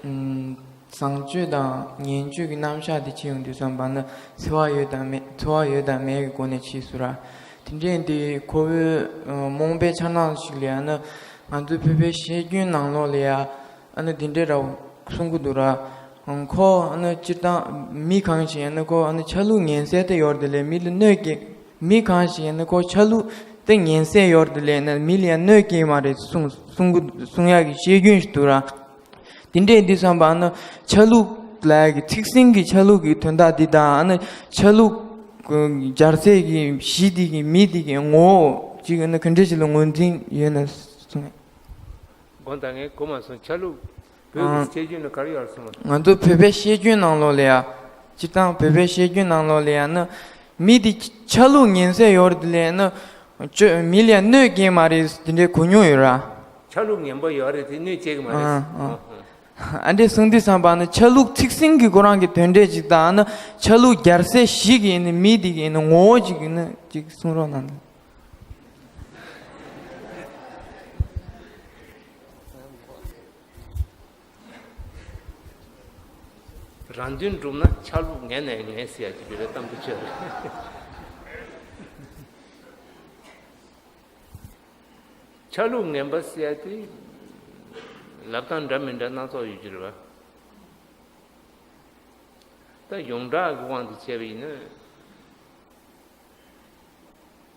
ཨམ། བཟང་སྤྱོད་དང་ངན་སྤྱོད་ཀྱི་རྣམ་གཞག་དེ་བྱེད་ཡོང་དུས་ཙམ་པ་ནི་འཚེ་བ་ཡོད་དང་མེད། འཚེ་བ་ཡོད་དང་མེད་ཀྱི་སྒོ་ནས་ཕྱེས་སོང་ར། དེ་འདྲས་དེ་ཁོ་བོའི་ཨ། རྨོངས་པའི་འཆར་སྣང་ཞིག་ལ་ཡང་ན་ང་ཚོའི་བོད་པའི་བཤད་རྒྱུན་ནང་ལོགས་ལ་ཡ་ཨ་ནི་དེ་འདྲས་ར་གསུང་གི་འདུག་ར། ཁོ་ཨ་ནི་སྤྱིར་བཏང་མི་གང་ཞིག་ཡིན་ན་ཁོ་ཨ་ནི་ཆ་ལུགས་ངན་སེལ་དེ་ཡོད་དེ་ལས་མི་ལ་གནོད་སྐྱེལ། མི་གང་ཞིག་ཡིན་ན་ཁོ་ཆ་ལུགས་དེ་ངན་སེལ་ཡོད་དེ་ལས་ན་མི་ལ་ཡང་གནོད་སྐྱེལ་མ་རེད་གསུང་གསུང་གི་གསུང་ཡག་གི་བཤད་རྒྱུན་ཞིག་འདུག་ར། དེ་འདྲས་འདི་བསམ་པ་ཨ་ནི་ཆ་ལུགས་ལ་ཡ་གི་ཚིག་ཟིན་གྱི་ཆ་ལུགས་ཀྱི་དོན་དག་འདི་དང་ཨ་ནི་ཆ་ལུགས་སྦྱར་སའི་གི་གཞི་འདི་གི་མི་འདི་གི་ངོ་བོ་ཅིག་ཨ་ནི་ག་འདྲས་ཞིག་ལ་ངོས་འཛིན་ཡོད་ན་གསུང་། དགོངས་དག་ངས་གོ་མ་སོང་། ཆ་ལུགས་བོད་ཀྱི་ཨང་། བཤད་རྒྱུན་ལ་ག་རེ་ཡོད་རེད་གསུངས་པ། ང་ཚོ་བོད་པའི་བཤད་རྒྱུན་ནང་ལོགས་ལ་ཡ། སྤྱིར་བཏང་བོད་པའི་བཤད་རྒྱུན་ནང་ལོགས་ལ་ཡ་ནི། མི་དེ་ཆ་ལུགས་ངན་སེལ་ཡོད་རེད་དེ་ལས་ནི། ཅོ་མི་ལ་ཡ་གནོད་སྐྱེལ་མ་རེད་དེ་འདྲའི་གོ་མྱོང་ཡོད་ར། ཆ་ལུགས་ངན་པ་ཡོད་རེད་དེ་གནོད་བྱེད་ཀྱི་མ་རེད། ཨང་ཨང་། ཨ་འདྲས་གསུངས་དུས་བསམ་པ་ནི་ཆ་ལུགས་ཚིག་ཟིན་གྱི་ཁོ་རང་གི་དོན་འབྲས་ཅིག་དང་ནི་ཆ་ལུགས་སྦྱར་སའི་གཞི་གི་ནི་མི་དེ་གི་ནི་ངོ་བོ་ཅིག་གི་ནི་ཅིག་གསུང་རོགས་གནང་། རང་དོན་སྒྲུབ་ན་ཆ་ལུགས་ངན་ནས་ངན་ཟེར་ཡ་ཅིག་ཡོད་པའི་གཏམ་དེ་ཆོས་རེད། ཆ་ལུགས་ངན་པ་ཟེར་ཡ་དེ་ལབ་སྟངས་འདྲ་མི་འདྲ་སྣ་ཚོགས་ཡོད་ཀྱི་རེད་བ། ད་ཡོངས་གྲགས་ཀྱི་དབང་དུ་བྱས་པ་ཡིན་ན།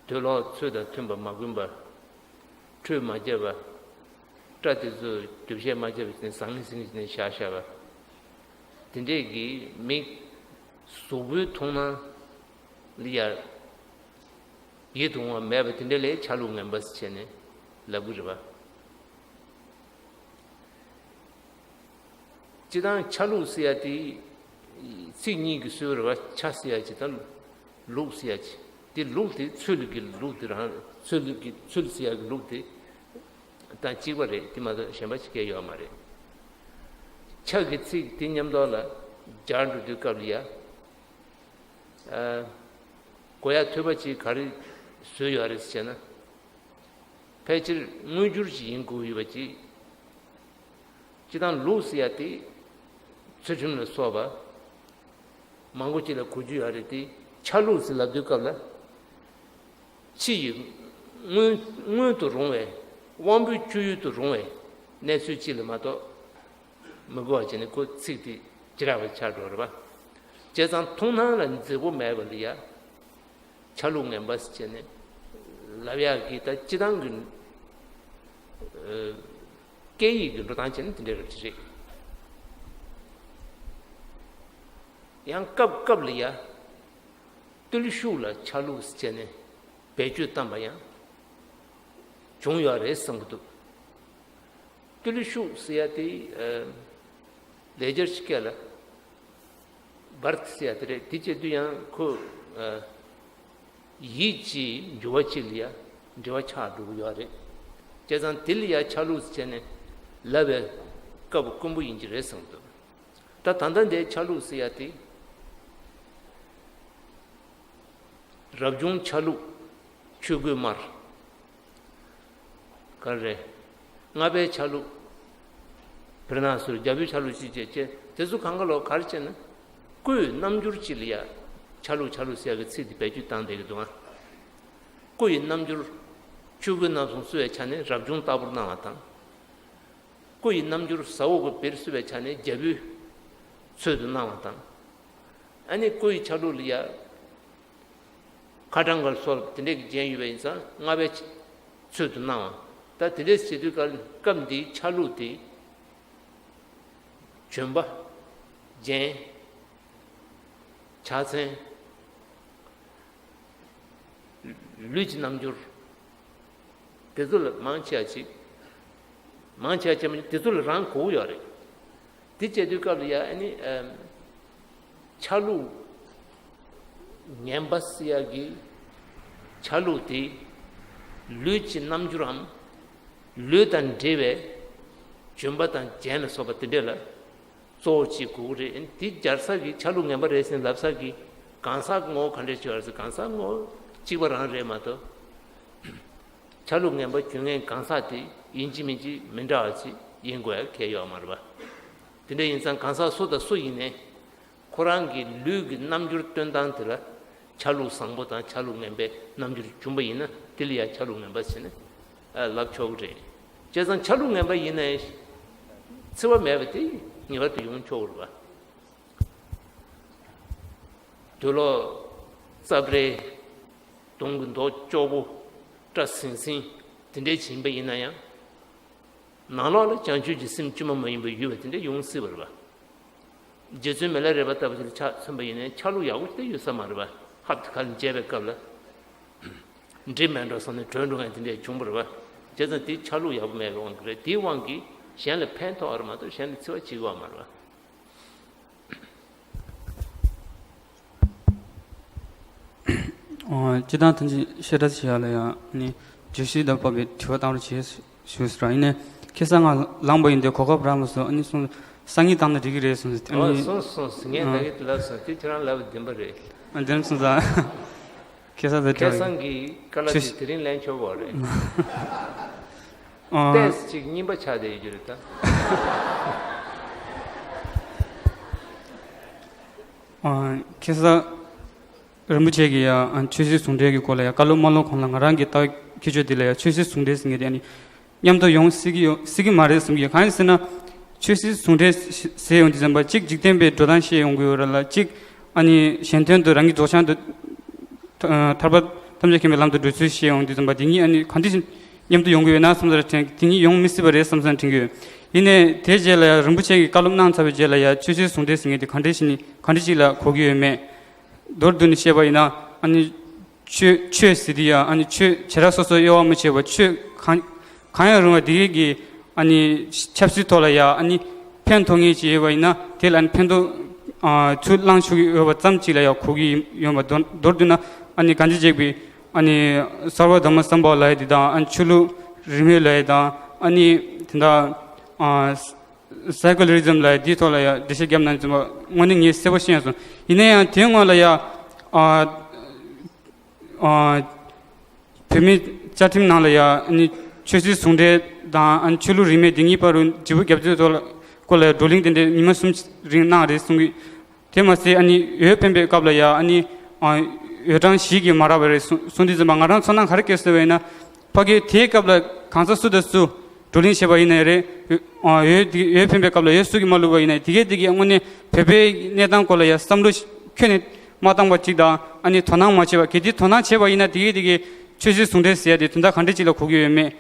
དུག་ལོག་ཚོས་དང་མཐུན་པ་མ་གོན་པ། ཁྲུས་མ་བརྒྱབ་པ། སྐྲ་དེ་ཚོ་རྒྱུ་བཤལ་མ་བརྒྱབ་པ་ནས་ཟང་ངེ་ཟིང་ངེ་བྱས་ནས་བཞག་བཞག་པ། དེ་འདྲས་ཀྱི་མི་གཟུགས་པོའི་མཐོང་སྣང་ལ་ཡ་ཡིད་དུ་འོང་བ་མེད་པ་དེ་འདྲས་ལ་ཆ་ལུགས་ངན་པ་ཟེར་བྱས་ནས་ལབ་ཀྱི་རེད་པ། སྤྱིར་བཏང་ཆ་ལུགས་ཟེར་ཡ་དེ་ཚིག་གཉིས་ཀྱིས་བཟོས་པ་རེད་བ། ཆ་ཟེར་ཡ་ཅིག་དང་ལུགས་ཟེར་ཡ་ཅིག་དེ་ལུགས་དེ་ཚུལ་གྱི་ལུགས་དེ་རང་ཚུལ་གྱི་ཚུལ་ཟེར་ཡག་གི་ལུགས་དེ་དང་གཅིག་པ་རེད། དེ་མ་གཏོགས་གཞན་པ་ཞིག་གང་ཡང་ཡོད་མ་རེད། ཕྱག་གི་ཚིག་དེ་མཉམ་དུ་ལ་སྦྱར་འགྲོ་དུས་སྐབས་ལ་ཡ། ཨ། གོ་ཡ་ཐོས་པ་ཅིག་ག་རེ་བཟོས་ཡོད་རེད་ཟེར་ན། ཕལ་ཆེར་དངོས་འགྱུར་ཅིག་ཡིན་དགོས་ཡོད་པ་ཅིག་སྤྱིར་བཏང་ལུགས་ཟེར་ཡ་དེ་ཚུལ་ཁྲིམས་ལ་སོགས་པ་མང་པོ་ཅིག་ལ་གོ་རྒྱུ་ཡོད་རེད་དེ། ཆ་ལུགས་ཟེར་ལབ་དུས་སྐབས་ལ། ཕྱི་ཡི་མངོན་མངོན་དུ་རུང་བའི་དབང་པོའི་སྤྱོད་ཡུལ་དུ་རུང་བའི་གནས་ཚུལ་ཅིག་ལ་མ་གཏོགས་མི་གོ་བ་བྱས་ནས་ཁོ་ཚིག་དེ་ཅི་འདྲ་བ་ཆགས་འགྲོ་རེད་པ། བྱས་ཙང་མཐོང་སྣང་ལ་མཛེས་པོ་མེད་པ་ལ་ཡ། ཆ་ལུགས་ངན་པ་ཟེར་བྱས་ནས་ལབ་ཡག་གི་ད་སྤྱིར་བཏང་གི་ཨ་སྐད་ཡིག་གི་འགྲོ་སྟངས་བྱས་ན་དེ་འདྲ་རེད་རེད། ཡང་སྐབས་སྐབས་ལ་ཡ་བརྟུལ་ཞུགས་ལ་ཆ་ལུགས་ཟེར་བྱས་ནས་བེད་སྤྱོད་བཏང་པ་ཡང་བྱུང་ཡོད་རེད་བསམ་གྱི་འདུག་བརྟུལ་ཞུགས་ཟེར་ཡ་དེ་ཨ་ལེགས་སྦྱར་གྱི་སྐད་ལ་བར་ཟེར་ཡ་དེ་རེད། དེ་བྱེད་དུས་ཡང་ཁོ་ཨ་ཡིད་ཀྱི་འགྱུར་བ་གཅིག་ལ་ཡ་འབྲེལ་བ་ཆགས་འགྲོ་གི་ཡོད་རེད། བྱས་ཙང་དེ་ལ་ཡ་ཆ་ལུགས་ཟེར་བྱས་ནས་ལབ་པའི་སྐབས་དཀོན་པོ་ཡིན་གྱི་རེད་བསམ་གྱི་འདུག་ད་ད་ལྟ་འདིའི་ཆ་ལུགས་ཟེར་ཡ་དེ། རབ་བྱུང་ཆ་ལུགས་ཆོས་གོས་དམར། ག་རེ་རེད། ལྔ་པའི་ཆ་ལུགས་བེར་ནག་སུལ། རྒྱལ་པོའི་ཆ་ལུགས་ཅི་བྱེད་ཅེས། དེ་ཚོ་གང་ག་ལོག་ག་རེ་བྱས་ན། སྐུ་ཡི་རྣམ་འགྱུར་ཅིག་ལ་ཡ་ཆ་ལུགས་ཆ་ལུགས་ཟེར་ཡ་གི་ཚིག་དེ་བེད་སྤྱོད་བཏང་བསྡད་ཀྱི་འདུག་ཨ། སྐུ་ཡི་རྣམ་འགྱུར་ཆོས་གོས་རྣམ་གསུམ་གསོལ་བའི་ཆ་ནས་རབ་བྱུང་ལྟ་བུར་སྣང་བ་དང་། སྐུ་ཡི་རྣམ་འགྱུར་ཟ་འོག་གི་བེར་གསོལ་བའི་ཆ་ནས་རྒྱལ་པོའི་ཚུལ་དུ་སྣང་བ་དང་། ཨ་ནི་སྐུ་ཡི་ཆ་ལུགས་ལ་ཡ་ཁ་བྲང་གི་སོགས་དེ་འདྲས་ཀྱི་རྒྱན་ཡོད་པ་ཡིན་ཙང་ལྔ་པའི་ཚུལ་དུ་སྣང་བ། ད་དེ་འདྲས་བྱེད་དུས་སྐབས་འདིའི་ཆ་ལུགས་དེ་ལྗོན་པ། རྒྱན། ཕྱག་མཚན། ལུས་ཀྱི་རྣམ་འགྱུར། དེ་ཚོ་ལ་མང་ཆེ་བ་ཅིག་མང་ཆེ་བ་ཅིག་མ་དེ་ཚོ་ལ་རང་གོ་གི་ཡོད་རེད། དེ་བྱེད་དུས་སྐབས་ལ་ཡ་ཨ་ནི་ཨམ་ཆ་ལུགས་ངན་པ་ཟེར་ཡ་གི་ཆ་ལུགས་དེ་ལུས་ཀྱི་རྣམ་འགྱུར་རམ། ལུས་དང་འབྲེལ་བའི་ལྗོན་པ་དང་རྒྱན་ལ་སོགས་པ་དེ་འདྲས་ལ་གཙོ་བོ་གཅིག་དགོས་ཀྱི་རེད། དེ་སྦྱར་ས་གི་ཆ་ལུགས་ངན་པ་རེད་ཟེར་ལབ་ས་གི་གང་ཟག་གི་ངོ་བོ་ག་འདྲས་ཅིག་ཡོད་རེད་ཟེར། གང་ཟག་ངོ་བོ་གཅིག་པ་རང་རེད་མ་གཏོགས། ཆ་ལུགས་ངན་པ་གྱོན་མཁན་གང་ཟག་དེ་ཡིན་གཅིག་མིན་གཅིག་མི་འདྲ་བ་ཅིག་ཡིན་དགོས་ཡ་གལ་ཡོད་མ་རེད་པ། དེ་འདྲ་ཡིན་ཙང་གང་ཟག་སུ་དང་སུ་ཡིན་ནའི་ཁོ་རང་གི་ལུས་ཀྱི་རྣམ་འགྱུར་སྟོན་སྟངས་དེ་ལ་ཆ་ལུགས་བཟང་པོ་དང་ཆ་ལུགས་ངན་པའི་རྣམ་འགྱུར་བྱུང་པ་ཡིན་ན་དེ་ལ་ཡང་ཆ་ལུགས་ངན་པ་ཟེར་ནས་ལབ་ཆོག་གི་རེད། བྱས་ཙང་ཆ་ལུགས་ངན་པ་ཡིན་ནའི་འཚེ་བ་མེད་པ་དེ་ངེས་པར་དུ་ཡོང་ཆོག་གི་རེད་པ། དུག་ལོག་རྩབ་རལ། དུང་གི་མདོག་ཅོག་པོ། སྐྲ་ཟིང་ཟིང་དེ་འདྲའི་བྱིན་པ་ཡིན་ན་ཡང་། ནང་ལོགས་ལ་བྱང་ཆུབ་ཀྱི་སེམས་བཅོས་མ་མ་ཡིན་པ་ཡོད་པ་དེ་འདྲ་ཡོང་སྲིད་པ་རེད་པ། རྗེ་བཙུན་མི་ལ་རས་པ་ལྟ་བུ་ཞིག་ལ་ཆ་མཚོན་པ་ཡིན་ནའི་ཆ་ལུགས་ཡག་པོ་ཞིག་ཡོད་ས་མ་རེད་པ། ཧབ་ཏེ་ཁ་ལ་འཇལ་བའི་སྐབས་ལ་འགྲིག་མེད་འགྲོ་བསམ་ནས་བྲོས་འགྲོ་མཁན་དེ་འདྲ་བྱུང་བ་རེད་པ། བྱས་ཙང་དེ་ཆ་ལུགས་ཡག་པོ་མེད་པའི་དབང་གིས་རེད། དེའི་དབང་གིས་གཞན་ལ་ཕན་ཐོགས་པ་རེད་མ་གཏོགས་གཞན་ལ་འཚེ་བ་བྱེད་དགོས་པ་མ་རེད་པ། ཨོ། སྤྱིར་བཏང་ཐམས་ཅད་བཤད་གྲྭ་ཞིག་ལ་ཡང་ནི་བརྗོད་གཞི་དང་བབ་པའི་དྲི་བ་བཏང་རོགས་བྱེད་ཞུས་ཟེར། ཡིན་ནའི་ཁ་སང་ང་ལངས་པ་ཡིན་དུས་གོ་སྐབས་རག་མ་སོང་། ཨ་ནི་སོང་སང་ཉིན་བཏང་ན་འགྲིག་གི་རེད་གསུངས་ཟེར། ཨ་ཨོ་ནི་སོང་སོང་ཟེར། ངས་ད་གིན་དེ་ལབ་སོང་། དེ་ཁྱེད་རང་ལབ་བདེན་པ་རེད། ཨ་འདེམ་སོང་ཙང་ཁ་སང་ཟེར། ཁ་སང་གི་ཀ་ལ་ཆུ་དེ་དེ་རིང་ལེན་ཆོག་གོ་རེད། ཨ་ཏེས་གཅིག་རྙིང་པ་ཆགས་བསྡད་ཡོད་རྒྱུ་རེད་ད། ཨ་ཁ་སང་རིན་པོ་ཆེ་གིས་ཡ་ཨ་ཆོས་སྲིད་ཟུང་འབྲེལ་གྱི་སྐོར་ལ་ཡ་བཀའ་སློབ་མ་སློབ་གོང་ལ་ང་རང་གི་ལྟ་ཁྱད་ཆོས་འདི་ལ་ཡ་ཆོས་སྲིད་ཟུང་འབྲེལ་ཟེར་མཁན་དེ་ཨ་ནི་མཉམ་དུ་ཡོང་སྲིད་ཀྱི་ཡོད་སྲིད་ཀྱི་མ་རེད་བསམ་གྱི། གང་ཡིན་ཟེར་ན་ཆོས་སྲིད་ཟུང་འབྲེལ་ཟེར་ཡོང་དུས་ཙམ་པ་གཅིག་འཇིག་རྟེན་པའི་འགྲོ་སྟངས་བཤད་ཡོང་གི་ཡོད་རེད་ལ། གཅིག་ཨ་ནི་གཞན་དོན་དུ་རང་གི་རྫོགས་བྱང་དུ་ཐར་པ་ཐམས་ཅད་མཁྱེན་པའི་ལམ་དུ་འགྲོ་ཚུལ་བཤད་ཡོང་དུས་ཙམ་པ་དེ་གཉིས་ཨ་ནི་གང་འདྲ་ཞིག་མཉམ་དུ་ཡོང་གི་ཡོད་ན་བསམ་ས་དྲན། དེ་གཉིས་ཡོང་མི་སྲིད་པ་རེད་བསམ་ས་དྲན་གྱི་ཡོད། ཡིན་ནའི་དེའི་རྗེས་ལ་ཡང་རིན་པོ་ཆེ་གིས་བཀའ་སློབ་གནང་ཚར་བའི་རྗེས་ལ་ཡང་ཆོས་སྲིད་ཟུང་འབྲེལ་ཟེར་མཁན་དེ་གང་འདྲ་ཞིག་ནི་གང་འདྲ་ཞིག་ལ་གོ་གི་ཡོད་མེད། མདོར་བསྡུས་ནས་བཤད་པ་ཡིན་ན་ཨ་ནི་ཆོས་ཆོས་ཟེར་དུས་ཡང་ཨ་ནི་ཆོས་བྱེ་བྲག་སོ་སོ་དབྱེ་བ་མི་ཕྱེ་བར་ཆོས་གང་གང་ཡང་རུང་བ་དེ་གའི་གི་ཨ་ནི་ཆབ་སྲིད་ཐོག་ལ་ཡང་ཨ་ནི་ཕན་ཐོགས་ངེས་ཅིག་ཡོད་པ་ཡིན་ན་དེ་ལ་ཨ་ནི་ཕན་ཐོགས་ ཨ་ཆུ་བླངས་ཆོག་གི་ཡོད་པ་ཙམ་ཅིག་ལ་ཡང་གོ་གི་ཡོད་པ། མདོར་མདོར་བསྡུས་ན་ཨ་ནི་གང་ཅི་བྱེད་པའི་ཨ་ནི་སརྦ་དྷརྨ་སམ་བྷ་ཝ་ལབ་ཡ་དེ་དང་། ཨ་ནི་ཆོས་ལུགས་རིས་མེད་ལབ་ཡ་དང་། ཨ་ནི་དེ་འདྲ་ཨ་སེ་ཀུ་ལ་རི་ཛམ་ལབ་ཡ་དེའི་ཐོག་ལ་ཡང་འགྲེལ་བཤད་བརྒྱབ་ན་ཙམ་པ་དངོས་གནས་ངས་གསལ་པོ་ཤེས་སོང་། ཡིན་ན་ཡང་དེའི་སྔོན་ལ་ཡང་ཨ་ཨ་བོད་མིའི་བཅའ་ཁྲིམས་ནང་ལ་ཡང་ཨ་ནི་ཆོས་སྲིད་ཟུང་འབྲེལ་དང་། ཨ་ནི་ཆོས་ལུགས་རིས་མེད་དེ་གཉིས་བར་དུ་འབྲས་བུ་རྒྱབ་རྩོད་ཐོག་ལ་སྐོར་ལ་བགྲོ་གླེང་དེ་འདྲའི་ཉི་མ་གསུམ་རིང་གནང་རེད་གསུང་གི། དེ་མ་ཟད་ཨ་ནི་འོས་འཕེན་པའི་སྐབས་ལ་ཡང་ཨ་ནི་ཨ་འོས་གྲངས་བཞི་གིས་མ་རག་པ་རེད་གསུང་གསུང་དུས་ཙམ་པ། ང་རང་ཚོར་སྣང་ག་རེ་སྐྱེས་སོང་བས་ན། ཕ་གིར་དེའི་སྐབས་ལ་གང་ཟག་སུ་དང་སུ་བགྲོ་གླེང་བྱས་པ་ཡིན་ན་རེད། འོས་འོས་འཕེན་པའི་སྐབས་ལ་འོས་སུ་གིས་མ་བླུགས་པ་ཡིན་ན། དེ་གས་དེ་གས་དངོས་གནས་བོད་པའི་གནས་སྟངས་སྐོར་ལ་ཡང་བསམ་བློ་ཁྱོན་ནས་མ་བཏང་བ་གཅིག་དང་། ཨ་ནི་དོ་སྣང་མ་བྱས་པ། གལ་ཏེ་དོ་སྣང་བྱས་པ་ཡིན་ན། དེ་གས་དེ་གས་ཆོས་སྲིད་ཟུང་འབྲེལ་ཟེར་ཡ་དེ་དོན་དག་ག་འདྲ་ཅིག་ལ་གོ་གི་ཡོད་མེད་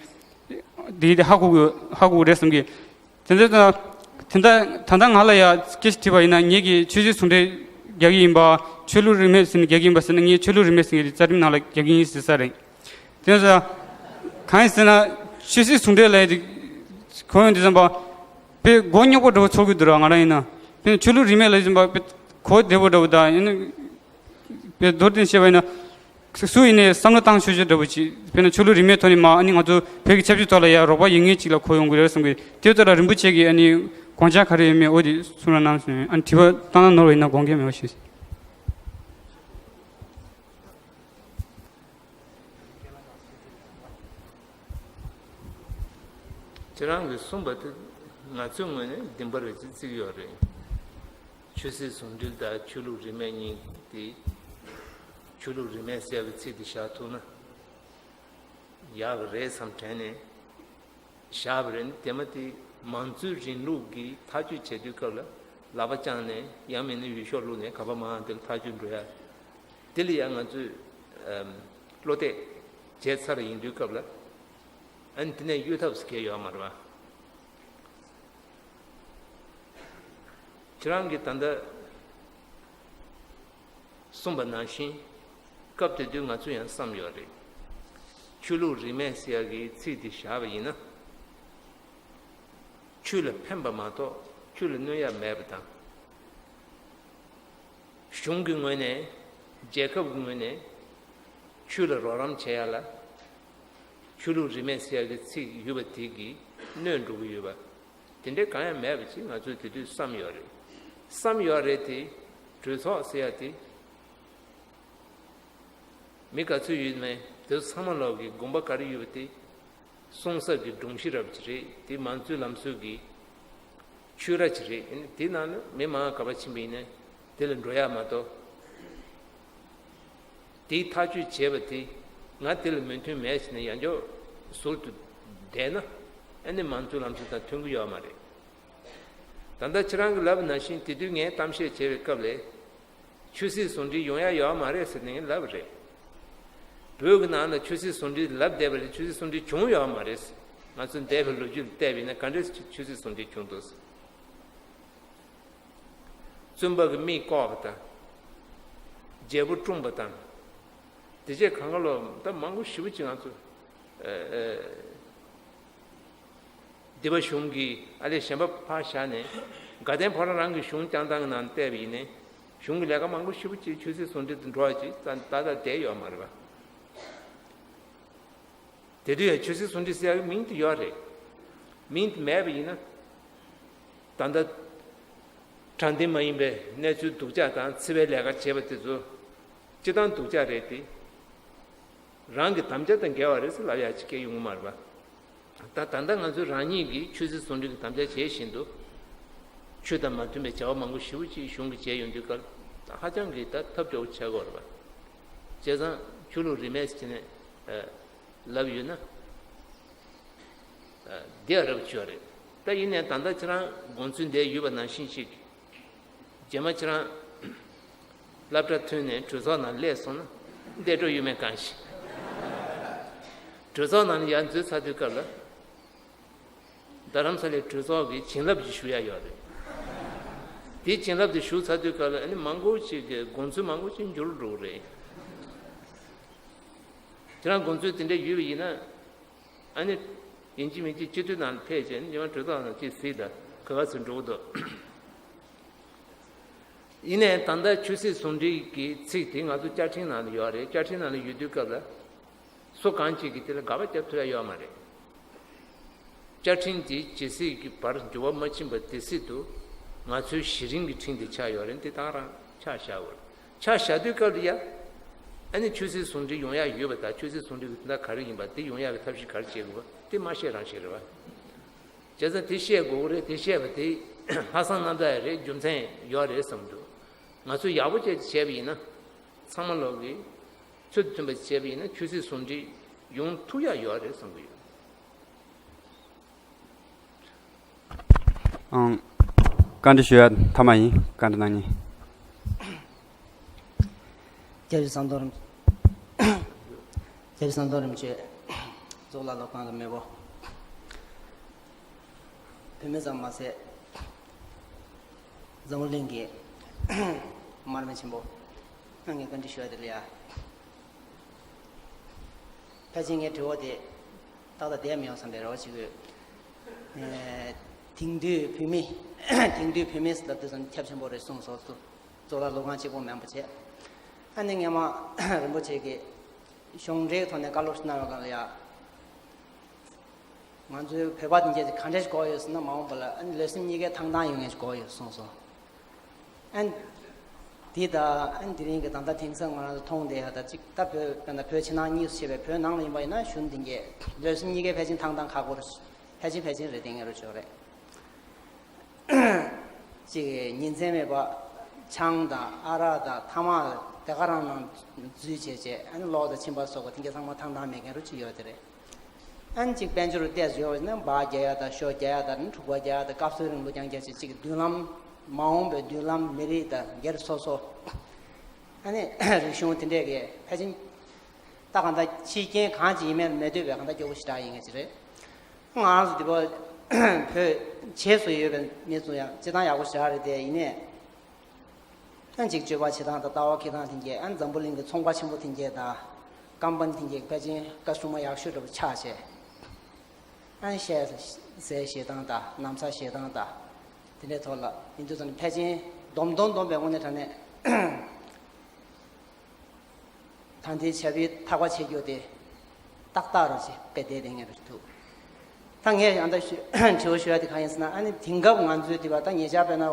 དེ་གས་དེ་ཧ་གོ་གི་ཧ་གོ་གི་རེད་བསམ་གི། དེ་ཚོ་དང་། དེ་འདྲ་ད་ལྟ་ང་ལ་ཡང་སྐད་ཆ་དྲིས་པ་ཡིན་ན། ངེད་ཀྱིས་ཆོས་སྲིད་ཟུང་འབྲེལ་རྒྱག་གི་ཡིན་པ། ཆོས་ལུགས་རིས་མེད་ཟེར་ནས་རྒྱག་གི་ཡིན་པ་ཟེར་ན། ངས་ཆོས་ལུགས་རིས་མེད་ཟེར་མཁན་དེ་རྩ་ཁྲིམས་ནང་ལ་རྒྱག་གི་ཡིན་ཟེར་ས་རེད། དེ་ཚོ་གང་ཡིན་ཟེར་ན། ཆོས་སྲིད་ཟུང་འབྲེལ་ལབ་ཡ་དེ་གོ་ཡོང་དུས་ཙམ་པ་དཔེ་མགོ་རྙོག་པོ་འདྲ་པོ་ཚོར་གི་འདུག་ར། ང་རང་ཡིན་ན། དཔེར་ན་ཆོས་ལུགས་རིས་མེད་ལབ་དུས་ཙམ་པ་དཔེ་གོ་བདེ་པོ་འདྲ་པོ་དང་། ཡིན་ན་དཔེ་མདོར་བསྟན་བཤད་པ་ཡིན་ན། སུ་ཡིན་ནའི་བསམ་བློ་བཏང་ཆོག་ཆོག་འདྲ་པོ་ཅིག་དཔེར་ན་ཆོས་ལུགས་རིས་མེད་ཐོག་ནས་མར་ཨ་ནི་ང་ཚོ་བོད་ཀྱི་ཆབ་སྲིད་ཐོག་ལ་ཡ་རོགས་པ་ཡོད་མཁན་ཅིག་ལ་གོ་ཡོང་གི་རེད་བསམ་གི། དེ་ཚོ་ལ་རིན་པོ་ཆེ་གིས་ཨ་ནི་དགོངས་འཆར་ག་རེ་ཡོད་མེད་འོ་དེ་གསུང་རོགས་གནང་ཞུ། ཨ་ནི་དྲི་བ་བཏང་ན་ནོར་བ་ཡིན་ན་དགོངས་འགལ་མེད་པ་ཞུ། ཁྱེད་རང་གིས་གསུངས་པ་དེ་ང་ཚོའི་ངོས་ནས་བདེན་པ་རེད་ཅེས་བརྩི་གི་ཡོད་རེད། ཆོས་སྲིད་ཟུང་འབྲེལ་དང་ཆོས་ལུགས་རིས་མེད་གཉིས་དེ། ཆོས་ལུགས་རིས་མེད་ཟེར་བའི་ཚིག་དེ་བཞག་ཐུབ་ན་ཡག་གི་རེད་བསམ་དྲན་ནས་བཞག་པ་རེད། དེ་མ་དེ་མང་གཙོའི་རིང་ལུགས་ཀྱི་ཐག་གཅོད་བྱེད་དུས་སྐབས་ལ་ལག་པ་བརྐྱངས་ནས་ཡང་མིན་ན་འོས་ཤོག་བླུགས་ནས་ག་པ་མང་དེ་ལ་ཐག་གཅོད་འགྲོ་ཡ། དེ་ལ་ཡང་ང་ཚོས་ཨམ་བློ་གཏད་བྱས་ཚར་ཡིན་དུས་སྐབས་ལ། ཨ་ནི་དེ་ནས་གཡོལ་ཐབས་སུ་གལ་ཡོད་མ་རེད་པ། ཁྱེད་རང་གིས་ད་ལྟ་གསུངས་པ་ནང་བཞིན། སྐབས་དེ་དུས་ང་ཚོ་ཡང་བསམ་ཡོད་རེད། ཆོས་ལུགས་རིས་མེད་ཟེར་ཡག་གི་ཚིག་འདི་བཞག་པ་ཡིན་ན། ཆོས་ལ་ཕན་པ་མ་གཏོགས་ཆོས་ལ་གནོད་ཡ་མེད་པ་དང་། གཞུང་གི་ངོས་ནས། རྒྱལ་ཁབ་ཀྱི་ངོས་ནས་ཆོས་ལ་རོགས་རམ་བྱེད་ཡ་ལ། ཆོས་ལུགས་རིས་མེད་ཟེར་ཡ་གི་ཚིག་ཡོད་པ་དེ་གིས་གནོད་འགྲོ་གི་ཡོད་པ། དེ་འདྲའི་གང་ཡང་མེད་པ་ཅིག་ང་ཚོས་དེ་དུས་བསམ་ཡོད་རེད། བསམ་ཡོད་རེད་དེ། གྲོས་ཚོགས་ཟེར་ཡ་དེ། མི་ག་ཚོད་ཡོད་མེད་དེ་ཚོ་ཚང་མ་ལོག་གི་དགོངས་པ་ག་རེ་ཡོད་པ་དེ། གསུང་ས་གི་སྒྲོམ་གཞི་རབ་ཅིག་རེད། དེ་མང་གཙོའི་ལམ་སྲོལ་གྱི་ཆོས་ར་ཅིག་རེད། ཨ་ནི་དེ་ནང་ལ་མི་མང་ག་པར་ཕྱིན་པ་ཡིན་ནའི་དེ་ལ་འགྲོ་ཡག་མ་གཏོགས། དེའི་ཐག་གཅོད་བྱས་པ་དེ་ང་དེ་ལ་མོས་མཐུན་མེད་ཟེར་ནས་ཡང་བསྐྱར་ཟུར་དུ་བསྡད་ན། ཨ་ནི་མང་གཙོའི་ལམ་སྲོལ་དང་མཐུན་གྱི་ཡོད་མ་རེད། ད་ལྟ་ཁྱེད་རང་གིས་ལབ་པ་ནང་བཞིན་དེ་དུས་ངས་གཏམ་བཤད་བྱས་པའི་སྐབས་ལ། ཆོས་སྲིད་ཟུང་འབྲེལ་ཡོང་ཡ་ཡོད་མ་རེད་ཟེར་ནས་ངས་ལབ་པ་རེད། བོད་ཀྱི་ནང་ལ་ཆོས་སྲིད་ཟུང་འབྲེལ་ལབ་བསྡད་པ་རེད། ཆོས་སྲིད་ཟུང་འབྲེལ་བྱུང་ཡོད་མ་རེད། ང་ཚོ་འདས་པའི་ལོ་རྒྱུས་ལ་བལྟས་པ་ཡིན་ན་ག་འདྲས་ཆོས་སྲིད་ཟུང་འབྲེལ་བྱུང་འདུག། བཙུན་པ་གིས་མི་བཀོག་པ་དང་། རྒྱལ་པོ་བཀྲོངས་པ་དང་། དེ་རྗེས་གང་ག་ལོ་ད་མང་པོ་ཞེ་པོ་ཅིག་ང་ཚོ་ཨ་ཨ་སྡེ་པ་གཞུང་གིས་ཨ་ལས་གཞན་པ་ཕར་བཞག་ནས། དགའ་ལྡན་ཕོ་བྲང་རང་གི་གཞུང་བསྐྱངས་སྟངས་ཀྱི་ནང་བལྟས་པ་ཡིན་ནའི། གཞུང་གི་ལས་ཀ་མང་པོ་ཞེ་པོ་ཅིག་ཆོས་སྲིད་ཟུང་འབྲེལ་དུ་འགྲོ་བ་ཅིག་ད་ད་ལྟ་བསྡད་ཡོད་མ་རེད་པ། དེ་དུས་ཡང་ཆོས་སྲིད་ཟུང་འབྲེལ་ཟེར་ཡག་གི་མིང་དེ་ཡོད་རེད། མིང་དེ་མེད་པ་ཡིན་ན། ད་ལྟ་དྲང་བདེན་མ་ཡིན་པའི་གནས་ཚུལ་སྡུག་ཅག་དང་འཚེ་བའི་ལས་ཀ་བྱས་པ་དེ་ཚོ་སྤྱིར་བཏང་སྡུག་ཅག་རེད་དེ། རང་གི་དམ་བཅའ་དང་འགལ་བ་རེད་ཟེར་ལབ་ཡག་ཅིག་སྐྱེ་ཡོང་གི་མ་རེད་པ། ད་ད་ལྟ་ང་ཚོས་རང་ཉིད་ཀྱིས་ཆོས་སྲིད་ཟུང་འབྲེལ་གྱི་དམ་བཅའ་བྱེད་བཞིན་དུ། ཆོས་དང་མ་མཐུན་པའི་བྱ་བ་མང་པོ་ཞེ་པོ་ཅིག་གཞུང་གིས་བྱས་ཡོང་དུས་སྐབས་ཧ་ཅང་གི་ད་ཐབས་སྐྱོ་བོ་ཆགས་ཀྱི་ཡོད་རེད་པ། བྱས་ཙང་ཆོས་ལུགས་རིས་མེད་ཟེར་ནས་ལབ་ཡོད་ན། བསྡད་རབས་བྱས་རེད། ད་ཡིན་ནའི་ད་ལྟ་ཁྱེད་རང་དགོངས་ཚུལ་འདིར་ཡོད་པ་ནང་བཞིན་ཞིག་རྗེས་མ་ཁྱེད་རང་སློབ་གྲྭ་ཐོན་ནས་གྲོས་ཚོགས་ནང་སླེབས་སོང་ན་བསྡད་འགྲོ་ཡོད་མེད་གང་ཤེས། གྲོས་ཚོགས་ནང་ལ་ཡར་འཛུལ་ཚར་དུས་སྐབས་ལ། རྡ་རམ་ས་ལའི་གྲོས་ཚོགས་ཀྱི་བྱིན་རླབས་ཅིག་ཞུ་ཡ་ཡོད་རེད། དེའི་བྱིན་རླབས་དེ་ཞུ་ཚར་དུས་སྐབས་ལ་ཨ་ནི་མང་པོ་ཅིག་གི་དགོངས་ཚུལ་མང་པོ་ཅིག་འགྱུར་འགྲོ་གི་རེད། ཁྱེད་རང་དགོངས་ཚུལ་དེ་འདྲ་ཡོད་པ་ཡིན་ན། ཨ་ནི། ཡིན་གཅིག་མིན་གཅིག་སྤྱི་འཐུས་ནང་ཕེབས་བྱས་ནས་ཉི་མ་གྲོས་ཚོགས་ནང་ཅིག་གཟིགས་དང་ག་ག་ཚོད་འགྲོ་གི་འདུག། ཡིན་ནའི་ད་ལྟ་ཆོས་སྲིད་ཟུང་འབྲེལ་གྱི་ཚིག་དེ་ང་ཚོ་བཅའ་ཁྲིམས་ནང་ལ་ཡོད་རེད། བཅའ་ཁྲིམས་ནང་ལ་ཡོད་དུས་སྐབས་ལ་སུ་གང་ཅིག་གིས་དེ་ལ་དགག་པ་བརྒྱབ་ཐུབ་ཡ་ཡོད་མ་རེད། བཅའ་ཁྲིམས་དེ་ཇི་སྲིད་ཀྱི་བར་འགྱུར་བ་མ་ཕྱིན་པ་དེ་སྲིད་དུ་ང་ཚོའི་གཞི་རིམ་གྱི་ཁྲིམས་དེ་ཆགས་ཡོད་རེད། འདི་དེང་རང་ཆ་བཞག་དགོས་རེད། ཆ་བཞག་དུས་སྐབས་ལ་ཡ། ཨ་ནི་ཆོས་སྲིད་ཟུང་འབྲེལ་ཡོང་ཡ་ཡོད་པ་དང་། ཆོས་སྲིད་ཟུང་འབྲེལ་གྱི་དོན་དག་ག་རེ་ཡིན་པ་དེ་ཡོང་ཡ་གི་ཐབས་ཤེས་ག་རེ་བྱེད་དགོས་པ་དེ་མ་བཤད་རང་བཤད་རེད་བ། བྱས་ཙང་དེ་བཤད་དགོས་ཀྱི་རེད། དེ་བཤད་པ་དེ་ལྷག་བསམ་རྣམ་དག་ཡ་རེད། རྒྱུ་མཚན་ཡོད་རེད་བསམ་འདུག་ང་ཚོས་ཡག་པོ་བྱས་བྱས་པ་ཡིན་ན། ཚང་མ་ལོག་གིས་ཚུལ་མཐུན་པ་བྱས་པ་ཡིན་ན་ཆོས་སྲིད་ཟུང་འབྲེལ་ཡོང་ཐུབ་ཡ་ཡོད་རེད་བསམ་གྱི་ཡོད། ཨང་། བཀའ་འདྲི་ཞུ་ཡ་མཐའ་མ་ཡིན། བཀའ་འདྲི་གནང་མཁན། སྐྱབས་རྗེ་ཟམ་གདོང་རིན། སྐྱབས་རྗེ་ཟམ་གདོང་རིན་པོ་ཆེ། གཙུག་ལག་སློབ་ཁང་གི་མེས་པོ། བོད་མི་ཙམ་མ་ཟད། འཛམ་བུ་གླིང་གི་མར་མེ་ཆེན་པོ། ང་ངས་བཀའ་འདྲི་ཞུ་ཡ་དེ་ལ་ཡ། ཕལ་ཆེར་ངའི་དྲི་བ་དེ་ཏག་ཏག་བསྡད་མི་ཡོང་བསམ་པའི་རེ་བ་བྱེད་ཀྱི་ཡོད། ཨེ། དེང་དུས་བོད་མི། དེང་དུས་བོད་མི་ལབ་དུས་ཙམ་ཁྱབ་ཆེན་པོ་རེད་གསུངས་སོང་། གཙུག་ལག་སློབ་ཁང་གཅིག་པོ་མིན་པ་བྱས། ཨ་ནི་སྔས་མ་རིན་པོ་ཆེ་གིས་གཞུང་འབྲེལ་ཐོག་ནས་བཀའ་སློབ་ཞིག་གནང་བའི་སྒང་ལ་ཡ། ང་ཚོའི་བོད་པ་དེ་འདྲ་ག་འདྲ་ཞིག་དགོས་ཡོད་ཟེར་ན། མ་འོངས་པ་ལ་ཨ་ནི་ལུགས་སེམས་གཉིས་ཀའི་ཐང་ཐང་ཡོད་མཁན་ཞིག་དགོས་ཡོད་གསུངས་སོང་། ཨ་ནི་དེ་དང་ཨ་ནི་དེ་རིང་གི་ད་ལྟ་དེང་སང་ང་རང་ཚོ་མཐོང་བསྡད་ཡ་ད་ཅིག་ད་བོད། དཔེར་ན་བོད་ཕྱི་ནང་གཉིས་སུ་ཕྱེ་བའི་བོད་ནང་ལ་ཡིན་པ་ཡིན་ན་གཞོན་དེ་འདྲ་ལུགས་སེམས་གཉིས་ཀའི་ཕལ་ཆེར་ཐང་ཐང་ཁག་པོ་རེད། ཕལ་ཆེར་ཕལ་ཆེར་རེད། དེ་ངེས་རུ་ཆོག་རེད། ཅིག་ཉིན་མཚན་མེད་པ་ཆང་དང་ཨ་རག་དང་ཐ་མག་དེ་ག་རང་ནང་འཛུལ་བྱས་བྱས། ཨ་ནི་གློག་དང་མཆིན་པ་སོགས་པ་དེ་འདྲ་ཚང་མ་ཐང་ཐང་མེད་མཁན་རུ་ཅིག་ཡོད་དེ་རེད། ཨ་ནི་ཅིག་དཔལ་འབྱོར་ལ་བལྟས་ཡོད་ན་འབག་རྒྱག་ཡ་དང་ཤོ་རྒྱག་ཡ་དང་། ཨ་ནི་འཁྲུག་པ་རྒྱག་ཡ་དང་། སྐབས་སུ་རིང་ལོ་རྐྱང་རྒྱག་བྱས། ཅིག་མདུན་ལམ། མ་འོངས་པའི་མདུན་ལམ། མི་རིགས་དང་སྒེར་སོ་སོ། ཨ་ནི་རིག་གཞུང་དེ་འདྲས་ཀྱི་ཕལ་ཆེར་ད་གང་ལྟར་ཕྱི་རྐྱེན་གང་ཅིག་ཡིན་མིན་མི་ལྟོས་པའི་གང་ལྟར་སྐྱོ་པོ་ཞེ་དྲག་ཡིན་མཁན་ཅིག་རེད། ང་རང་ཚོ་འདི་པ་བོད་བྱེས་སུ་ཡོད་པའི་མི་ཚོ་ཡང་སྤྱིར་བཏང་ཡག་པོ་ཞེ་དྲག་རེད་དེ། ཡིན་ནའི་ཨ་ཅིག་སྤྱོད་པ་བྱེད་སྟངས་དང་ལྟ་བ་འཁྱེར་སྟངས་དེ་འདྲས། ཨ་འཛམ་བུ་གླིང་གི་ཚོང་པ་ཆེན་པོ་དེ་འདྲས་དང་ཀམ་པ་ནི་དེ་འདྲས་ཕལ་ཆེར་བཀའ་སྲུང་མ་ཡག་ཤོས་འདྲ་པོ་ཆགས་བྱས། ཨ་ནི་ཤ་ཟས་བཞེས་སྟངས་དང་ན་བཟའ་བཞེས་སྟངས་དང་དེ་འདྲའི་ཐོག་ལ་ཡིན་དུས་ཙམ་ཕལ་ཆེར་སྡོམ་སྡོམ་སྡོམ་པའི་དངོས་གནས་དྲང་གནས། ད་ལྟའི་བྱ་བའི་ཐག་པ་ཆད་རྒྱུ་དེ་ཏག་ཏག་རུ་ཅིག་དཔེ་བསྡད་དེ་ངེས་པར་འདུག་ད་ངས་ཡང་ད་ཞུ་དྲི་བ་ཞུ་ཡ་དེ་གང་ཡིན་ཟེར་ན། ཨ་ནི་དེང་སྐབས་ང་ཚོའི་འདི་པ་ད་ཉེ་ཆར་དཔེར་ན་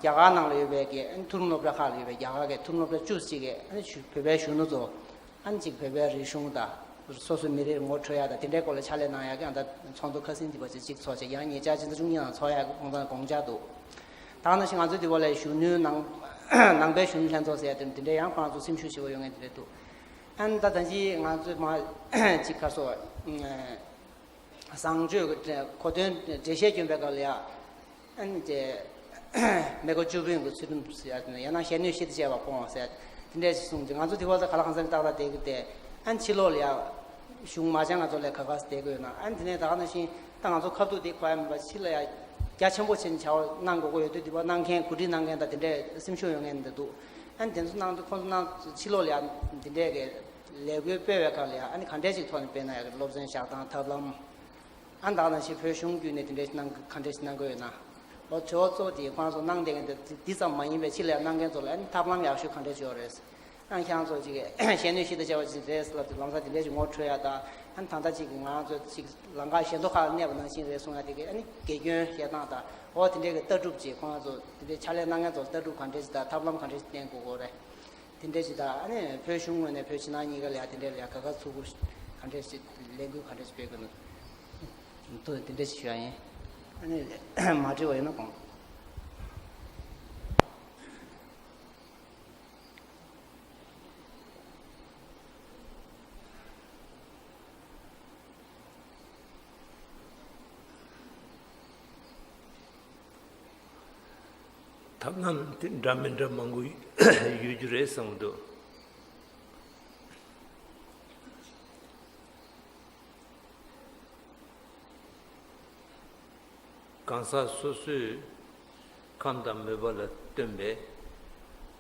རྒྱ་གར་ནང་ལ་ཡོད་པའི་གི་ཨ་ནི་མཐོ་རིམ་སློབ་གྲྭ་ཁག་ལ་ཡོད་པའི་རྒྱ་གར་གི་མཐོ་རིམ་སློབ་གྲྭ་བཅུ་གཅིག་གི་ཨ་ནི་བོད་པའི་གཞོན་ནུ་ཚོ། ཨ་ནི་ཅིག་བོད་པའི་རིག་གཞུང་དང་སོ་སོའི་མི་རིགས་ངོ་འཕྲོད་ཡ་དང་དེ་འདྲའི་སྐོར་ལ་ཕྱག་ལས་གནང་ཡ་གི་ཨ་ད་ཚོགས་འདུ་ཁ་སང་འདི་པ་ཅིག་ཅིག་ཚོགས་བྱས། ཡང་ཉེ་ཆར་ཕྱི་ཟླ་བཅུ་གཉིས་ནང་ཚོགས་ཡ་གི་དགོངས་དག་དགོངས་འཆར་འདུག་ད་ག་ནང་བཞིན་ང་ཚོའི་འདི་པ་ལ་གཞོན་ནུའི་ནང་ནང་པའི་གཞོན་ནུ་ལྷན་ཚོགས་ཟེར་ཡ་དེ་འདི་འདྲའི་ཡང་ཁོ་རང་ཚོ་སེམས་ཤུགས་ཆེ་བོ་ཡོད་མཁན་དེ་འདྲ་འདུག་ཨ་ནི་ད་ད་ཅི་ང་ཚོས་མ་ཅིག་ཁ་སོ། བཟང་སྤྱོད་ཀྱི་གོ་དོན་འགྲེལ་བཤད་སྐྱོན་པའི་སྐབས་ལ་ཡ། ཨ་ནི་དེ་མི་དགེ་བཅུ་སྤོང་གི་ཚུལ་ཁྲིམས་ཟེར་ཡ་དེ་ནས་ཡང་ན་གཞན་གནོད་གཞི་དང་བཅས་པ་སྤོང་བ་ཟེར་ཡ་དེ་འདྲས་ཞིག་གསུངས་ཏེ། ང་ཚོ་དེ་བར་དུ་ག་ལ་གང་འཚམ་ཏག་ཏག་བསྡད་ཀྱི་བསྡད། ཨ་ནི་ཕྱི་ལོགས་ལ་ཡ་གཞུང་མ་བྱང་ང་ཚོ་ལ་ག་ག་ས་བསྡད་དགོས་ན། ཨ་ནི་དེ་ནས་ད་ག་ནང་བཞིན་ད་ང་ཚོ་ཁ་ཐུག་དེ་གོ་ཡ་མིན་པ། ཕྱི་ལ་ཡ་རྒྱ་ཆེན་པོ་བྱས་ནས་བྱ་བ་གནང་དགོས་ཀྱི་ཡོད་དུས། དེ་བ་གནང་མཁན་གོ་སྒྲིག་གནང་མཁན་དང་དེ་འདྲས་སེམས་ཤུགས་ཡོད་མཁན་འདི་འདུག་ཨ་ནི་དེ་ཚོ་གནང་དུས་ཁོང་ཚོ་གནང་ཕྱི་ལོགས་ལ་ཡ་དེ་འདྲས་ཀྱི་ལས་འགུལ་སྤེལ་བའི་སྐབས་ལ་ཡ། ཨ་ནི་ག་འདྲས་ཅིག་ཐོག་ནས་སྤེལ་ན་ཡག་གི། སློབ་ཚན་བཞག་སྟངས། ཐབས་ལམ། ཨ་ནི་ད་ག་ནང་བཞིན་བོད་གཞུང་བརྒྱུད་ནས་དེ་འདྲས་གནང་། ག་འདྲས་ཅིག་གནང་དགོས་ཡོད་ན། འོ་དྲི་བ་གཙོ་བོ་དེ་ཁོང་ཚོ་གནང་བསྡད་མཁན་དེ་འདི་ཙམ་མ་ཡིན་པའི་ཕྱི་ལ་ཡ་གནང་མཁན་ཚོ་ལ་ཨ་ནི་ཐབས་ལམ་ཡག་ཤོས་ག་འདྲས་ཅིག་ཡོད་རེད། ཨ་ནི་ཁྱེད་རང་ཚོ་ཅིག་གཞན་གནོད་གཞི་དང་བཅས་པ་ཅིག་རེད་ལབ་དུས་ལམ་སང་དེ་འདྲས་ཅིག་ངོ་འཕྲོད་ཡ་དང་། ཨ་ནི་ད་ལྟ་ཅིག་གི་ང་རང་ཚོ་ཅིག་ལམ་ཁ་ཞེ་ཐོག་ཁག་ལ་གནས་པ་ནང་བཞིན་རེད་གསུང་ཡ་དེ་གི། ཨ་ནི་དགེ་སྐྱོན་བཤད་སྟངས་དང་། འོ་དེ་འདྲས་ཀྱི་ལྟ་གྲུབ་ཅིག་ཁོང་ཚོ་དེ་འདྲས་ཕྱག་ལས་གནང་མཁན་ཚོ་ལ་ལྟ་གྲུབ་ག་འདྲས་ཅིག་དང་ཐབས་ལམ་ག་འདྲས་ཅིག་བསྟེན་དགོས་ཀྱི་རེད། དེ་འདྲས་ཅིག་དང་། ཨ་ནི་བོད་གཞུང་ངོས་ནས་བོད་ཕྱི་ནང་གཉིས་ཀ་ལ་ཡ་དེ་འདྲས་ལ་ཡ་ག་ག་ཚུགས་པོ་ག་འདྲས་ཅིག་ལས་འགུལ་ག་འདྲས་ཅིག་སྤེལ་དགོས་ན། དོ་དེ་འདྲས་ཅིག་ཞུ་ཡ་ཡིན། ཨ་ནི་མ་དྲི་བ་ཡོད་ན་དགོངས། ཐབས་ལམ་དེ་འདྲ་མི་འདྲ་མང་པོ་ཡོད་རྒྱུ་རེད་བསམ་གྱི་འདུག་གང་ཟག་སོ་སོའི་ཁམས་དང་མོས་པ་ལ་བསྟུན་པའི་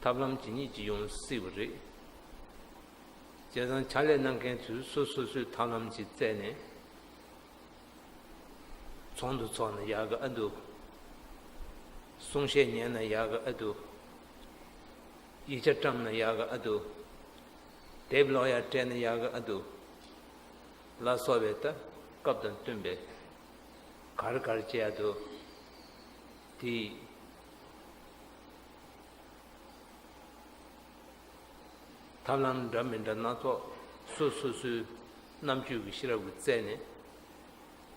ཐབས་ལམ་ཇི་སྙེད་ཅིག་ཡོང་སྲིད་པ་རེད། བྱས་ཙང་ཕྱག་ལས་གནང་མཁན་ཚོས་སོ་སོ་སོའི་ཐབས་ལམ་ཅིག་བཙལ་ནས། ཚོགས་འདུ་ཚོགས་ན་ཡག་གི་ཨ་འདུག་གསུང་བཤད་ཉན་ན་ཡག་གི་ཨ་འདུག་ཡིག་ཆ་བཀྲམ་ན་ཡག་གི་ཨ་འདུག་དེབ་ཀློག་ཡ་སྤྲད་ན་ཡག་གི་ཨ་འདུག་ལ་སོགས་པའི་ད་སྐབས་དང་བསྟུན་པའི་གར་གར་བྱེད་ཡ་འདུག་དེ་ཐབས་ལམ་འདྲ་མི་འདྲ་སྣ་ཚོགས་སོ་སོ་སོའི་རྣམ་དཔྱོད་ཀྱི་ཤེས་རབ་ཀྱི་རྩལ་ནས་